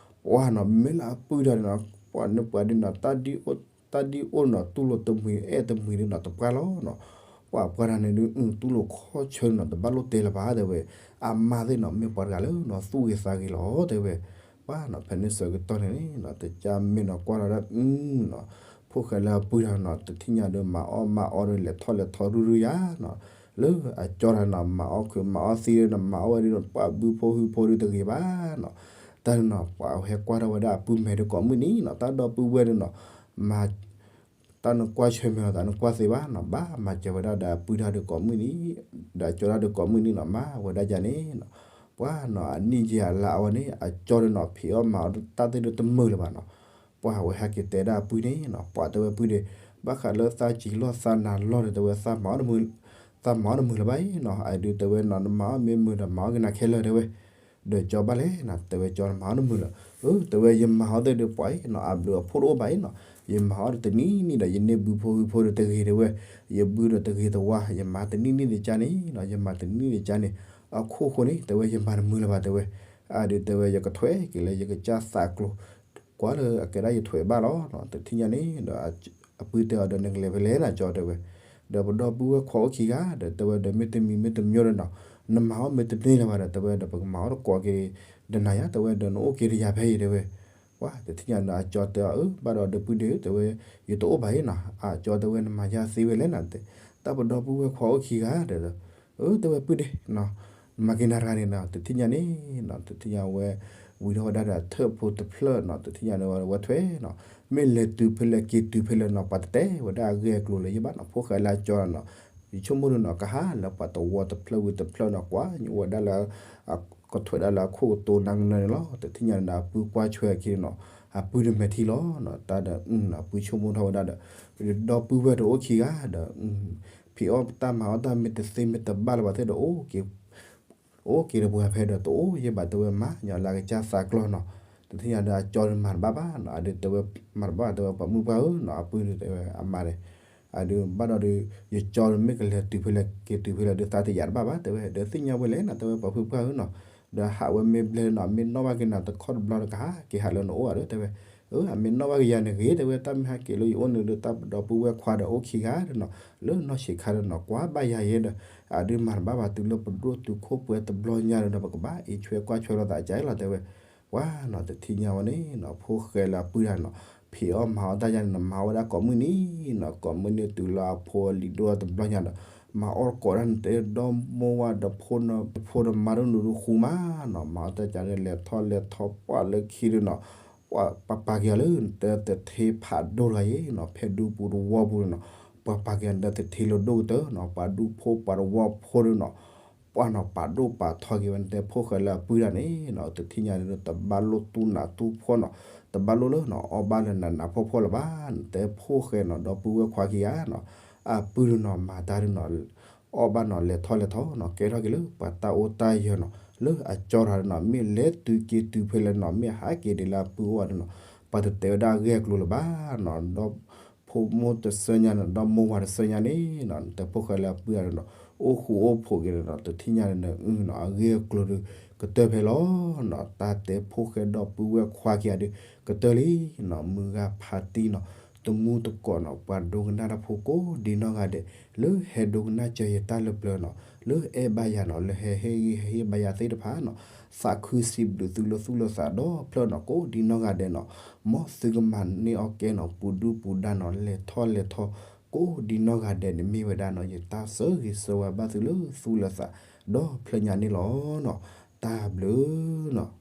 ပှၤနီၤ မ့ၢ်လၢအပုၢ်တၢ်န့ၣ်နီၤ ပှၤန့ၣ်ပှၤဒ်နီၤ တၢ်ဒ်အိၣ်နီၤ တူၢ်လိာ်တမှံၤအဲၣ်တမှံၤဒ်နီၤ တပှၢ်လီၤနီၤ ပှၤပှၤတၢ်န့ၣ်ဒ် တူၢ်လိာ်ခီၣ်ဆၢန့ၣ်နီၤ တဘၣ်လိၣ်တဲလၢၤဘၣ် တဲဝဲ အမါသ့ၣ်နီၤ မ့ၢ်ပှၤတဂၤလၢနီၤ သူၣ်ဂ့ၤသးဂ့ၤလီၤ တဲဝဲ ပှၤနီၤ ဖဲန့ၣ်ဆၢကတီၢ်န့ၣ်နီၤ တကၠါမ့ၢ်နီၤ ကွၢ်လီၤဒၣ်နီၤ ဖိၣ်ဃဲလၢအပုၢ်တၢ်နီၤ တထံၣ်ညါဒီး မၤအီၣ်မၤအီဒီး လဲၤထီၣ်လဲၤထီရူရူယၤနီၤ လၢအကၠီတၢ်နီၤ မၤအီၣ်ခုးမၤအီၣ်သံဒီးနီၤ မၤအီၣ်ဝဲဒ်နီၤ ပှၤဘုဖိဟုဖိဒီးတဂ့ၤဘၣ်နီၤ တၢ်နီၤ ပှၤဟဲကွၢ်ထီၣ်ဝဲဒၣ်အပုၢ်မဲာ်ဒီးကိးမုၢ်နံၤနီၤ တၢ်ဒီပုၢ်ဝဲၢ်န့ၣ်နီၤ မၤ တၢ်နကွၢ်ဆၢမဲာ်လီၤသး နကွၢ်သ့ဘၣ်နီၤ ဘၣ်မၤစၢၤဝဲဒၣ်ဒီးအပုၢ်တၢ်ဒီးကိးမုၢ်နံၤ ဒီးအကၠီတၢ်ဒီးကိးမုၢ်နံၤနီၤ မၤဝဲဒၣ်ယၤန့ၣ်နီၤ ပှၤနီၤ အနံၣ်ယံာ်အလါအဝဲန့ၣ် အကၠီဒီးနီၤ ဖံးအီၣ်မၤအီၣ်တၢ်သ့ၣ်ဒုးတမုာ်လၢၤဘၣ်နီၤ ပှၤဝဲဟဲက့ၤတဲဒၣ်အပုၢ်န့ၣ်နီၤ ပှၤတဲဝဲပုၢ်ဒီး ဘၣ်ဃးလၢသးစံးလီၢ်သးနၤလီၢ်ဒီး တဲဝဲသးမၤအီၣ်တမုာ် သးမၤအီၣ်တမုာ်လၢၤဘၣ်အံၤနီၤ အဒုးတဲဝဲနီၤ နမၤအီၣ်မ့ၢ်မုာ်ဒီးမၤအီၣ်က့ၤနၤခဲလၢာ်တဲဝဲ ဒီးကၠီဘၣ်လဲၣ်နီၤ တဲဝဲကၠီနမၤအီၣ်တမုာ်လၢၤ အၢ တဲဝဲယမၤအီၣ်သ့ၣ်ဒီးပှၤအံၤနီၤ အဘျုးအဖှိၣ်တအိၣ်ဘၣ်အံၤနီၤ ယမၤအီၣ်ဒီးတနံၤနံၤဒီး ယန့ၢ်ဘုဖိဟုဖိဒီးတဂ့ၤတဲဝဲ ယဘုဒီးတဂ့ၤတဝါ ယမၤတနံၤနံၤတကၠါန့ၣ်နီၤ ယမၤတနံၤနံၤတကၠါန့ၣ် အခိၣ်ဃိန့ၣ် တဲဝဲယမၤတမုာ်လၢၤဘၣ်တဲဝဲ အဒုးတဲဝဲယကထွဲက့ၤလၢယကစၢ်သးကျိၤ ကွၢ်လၢအကဲဒၣ်ယထွဲဘၣ်လီၤနီၤ တထံၣ်ညါန့ၣ်ဒီး အပုၢ်တဲအီၤဒီးနကလဲၤဖဲလဲၣ်နၤကၠီတဲဝဲ ဒီးပဒီပုၢ်ဝဲၢ်ခွါအိၣ်ခံဂၤဒီး တဲဝဲဒီးမ့ၢ်တမံၤမ့ၢ်တမံၤဒီးနီၤ နမၤအီၣ်မ့ၢ်တန့ၢ်လၢၤဘၣ်ဒီး တဲဝဲဒီးပကမၤအီၣ်တကိးက့ၤဒီးနၤယါ တဲဝဲဒီးနအိၣ်က့ၤတယၤဖဲအံၤတဲဝဲ ပှၤတထံၣ်ညါဒီးအကၠီတဲအီၤ အၢ ဘၣ်ဒီးဒီပုၢ်ဒီး တဲဝဲ ယတအိၣ်ဘၣ်အံၤနီၤ အကၠီတဲဝဲနမၤယါသ့ဝဲလဲၣ်နၤ တၢ်ပဒီပုၢ်ဝဲၢ်ခွါအိၣ်ခံဂၤဒီး အၢ တဲဝဲပုၢ်ဒီး မၤက့ၤနၤတဂၤန့ၣ်နီၤ တထံၣ်ညါန့ၣ်နီၤ တထံၣ်ညါဝဲ ဝံၤထီၣ်ဝဲဒၣ်ဒီးအထၢၣ်ဖိတဖျၢၣ်နီၤ တထံၣ်ညါန့ၣ်ဝဲထွဲနီၤ မ့ၢ်လဲၤတုၤဖဲလဲၣ်က့ၤတုၤဖဲလဲၣ်နီၤ ပှၤတတဲဝဲဒၣ်အဂ့ၢ်အကျိၤလၢၤ ယဘၣ်နီၤ ဖိၣ်ဃဲလၢအကၠီနီၤ ယဆိကမိၣ်ဒ်နီၤ ကဟးလၢပှၤတဝီတဖျၢၣ်ဝံၤတဖျၢၣ်နီၤ ကွၢ်ဝဲဒၣ်လၢ ကထွဲဒၣ်လၢအခိၣ်ကတိၤနၤကနၢန့ၣ်လီၤ တထံၣ်ညါန့ၣ်ဒီးအပုၢ်ကွၢ်ဆွဲအခံန့ၣ်နီၤ အပုၢ်တမဲာ်ထံလီၤနီၤ တၢ်ဒီးအပုၢ်ဆိကမိၣ်ထီၣ်ဝဲဒၣ်ဒီး ဒီပုၢ်ဝဲၢ်တအိၣ်ခံဂၤဒီး ဖံးအီၣ်တၢ်မၤအီၣ်တၢ်မ့ၢ်တသ့မ့ၢ်တဘၣ်လၢၤဘၣ်သ့ၣ်ဒီး အိၣ်က့ၤတပှၤဖဲဒီး တအိၣ်ယဲဘၣ်တဲဝဲမၤညီလၢကစၢ်သးကျိၤနီၤ တထံၣ်ညါဒီးအကၠီမၤတဘၣ်ဘၣ်နီၤ အဒုးတဲဝဲမၤတဘၣ်တဲဝဲ ပှၤမုၣ်ပှၢ်ဧၢနီၤ အပုၢ်တဲဝဲအမါန့ၣ် အဒုးဘၣ်ဒီးဒုး ယကၠီမ့ၢ်ကလဲၤတုၤဖဲလဲၣ်က့ၤတုၤဖဲလဲၣ်ဒီး သးတယာ်တဘၣ်ဘၣ်တဲဝဲ ဒီးသ့ၣ်ညါဝဲလဲၣ်နီၤ တဲဝဲပှၤမုၣ်ပှၢ်ဧၢနီၤ ဒီးဟးဝဲမ့ၢ်ဘျဲနီၤ မ့ၢ်နီၣ်ဘၣ်က့ၤနၤတခီတဘျီဒီးကဟးက့ၤဟးလၢနအိၣ်ဧါဒီးတဲဝဲ အၢ အမ့ၢ်နီၣ်ဘၣ်က့ၤယၤန့ၣ်ဂ့ၤ တဲဝဲတၢ်မ့ၢ်ဟဲက့ၤလၢယအိၣ်န့ၣ်ဒီး တၢ်ပဒီပုၢ်ဝဲၢ်ခွါဒီးအိၣ်ခံဂၤဒီးနီၤ လၢနီၢ်ဆံးခါဒီးနီၤ ကွၢ်ဘၣ်ယၤယဲဒီး အဒုးမၤတဘၣ်ဘၣ်တုၤလၢပဒိၣ်တုာ်ခိၣ်ပှဲၤတဘျီညါဒီးနီၤ ပကဘၣ်အံးဆွဲကွၢ်ဆွဲလိာ်သးကါလီၤတဲဝဲ ပှၤနီၤ တထံၣ်ညါဝဲန့ၣ်နီၤ ဖိၣ်ဃဲလၢအပုၢ်တၢ်နီၤ ဖံးအီၣ်မၤအီၣ်တၢ်ယါန့ၣ်နီၤ မၤဝဲဒၣ်ကိးမုၢ်နံၤနီၤ ကိးမုၢ်နံၤတုၤလၢအဖိအလံၤဒိၣ်တဘျီညါဒီး မၤအီၣ်ကိးဒၣ်န့ၣ်တဲဒီမိၢ်ဝၤဒီးဖိဒီးမါဒိၣ်နုာ်ဒိၣ်ဃူမးနီၤ မၤအီၣ်တၢ်ကါန့ၣ် လဲၤထီၣ်လဲၤထီပှၢ်လၢခံဒီးနီၤ ပှၤပာ်က့ၤအီၤလၢ တၢ်သထ့ဖးဒိၣ်တဂၤအံၤနီၤ ဖဲဒူပူၤတဝီပူၤန့ၣ်နီၤ, ပှၤပာ်က့ၤအီၤလၢတၢ်သထ့လၢဒိၣ်ကတၢၢ်နီၤ, ပှၤဒူဖိပှၤတဝီဖိန့ၣ်နီၤ, ပှၤနီၤပာ်ဒိၣ်ပာ်ထီက့ၤဝဲန့ၣ် တဲဖိၣ်ဃဲလၢအပုၢ်တၢ်န့ၣ်နီၤ, တထံၣ်ညါန့ၣ် တဘၣ်လိၣ်သူၣ်နးသူၣ်ဖှီၣ်နီၤ, တဘၣ်လိၣ်လၢနီၤ အီၣ်ဘၣ်လၢနးနးဖှီၣ်ဖှီၣ်လၢၤဘၣ်, တဲဖိၣ်ဃဲနီၤ ဒီပုၢ်ဝဲၢ်ခွါခံဂၤနီၤ, အပုၢ်န့ၣ်နီၤ မၤတၢ်ဒုးနီၤ အီၣ်ဘၣ်နီၤ လဲၤထီၣ်လဲၤထီနီၤ ကဲထီၣ်က့ၤလၢပှၤတၢ်အိၣ်တၢ်ယၢၤနီၤ လၢအကၠီထီၣ်နီၤ မ့ၢ်လဲၤတုၤက့ၤတုၤဖဲလဲၣ်နီၤ မ့ၢ်ဟးက့ၤဒ်လၢအပုၢ်အိၣ်ဘၣ်ဒုးနီၤ ပှၤတတဲဝဲဒၣ်အဂ့ၢ်အကျိၤလၢၤဘၣ်နီၤ, ဒီးဖိမုၣ်တဆၢညါန့ၣ် ဒီးမိၢ်ဝၤတဆၢညါန့ၣ်နီၤ တဲဖိၣ်ဃဲလၢအပုၢ်တၢ်န့ၣ်နီၤ အိၣ်ဃူအိၣ်ဖိးက့ၤန့ၣ်နီၤ တထံၣ်ညါန့ၣ်နီၤ အဂ့ၢ်အကျိၤဒုး ကတၢၢ်ဖဲလီၤနီၤ, တၢ်တဲဖိၣ်ဃဲဒီပုၢ်ဝဲၢ်ခွါခံဂၤဒုး ကတၢၢ်လံနီၤ, မုၢ်ဂၤဖးတံၢ်နီၤ တမူတကိးနီၤ ပှၤဒိကနၣ်တၢ်ဖိကိးဒ်နီၢ်ဂၤဒဲး လၢဟဲဒိကနၣ်စၢၤယတၢ်လၢပျၢၤနီၤ, လၢအဲၣ်ဘၣ်ယၤနီၤ လၢဟဲဟ့ၣ်ဂံၢ်ဟ့ၣ်ဘါယၤသ့ၣ်တဖၣ်နီၤ, သးခုစံးဘျုးသုလၢသူၣ်လၢသးဒီဖျၢၣ်နီၤ ကိးဒ်နီၢ်ဂၤဒဲးနီၤ, မ်သုကမၤန့ၢ်အီၣ်ကဲနီၤ ပူၤဒုၣ်ပူၤဒါနီၤ လဲၤထီၣ်လဲၤထီ ကိးဒ်နီၢ်ဂၤဒဲးန့ၣ် မ့ၢ်ဝဲဒၣ်နီၤ ယတၢ်ဆၢဂ့ၤဆၢဝါဘၣ်သုလၢသူၣ်လၢသး ဒီဖျၢၣ်ညါန့ၣ်လီၤနီၤ, တၢ်ဘျုးနီၤ.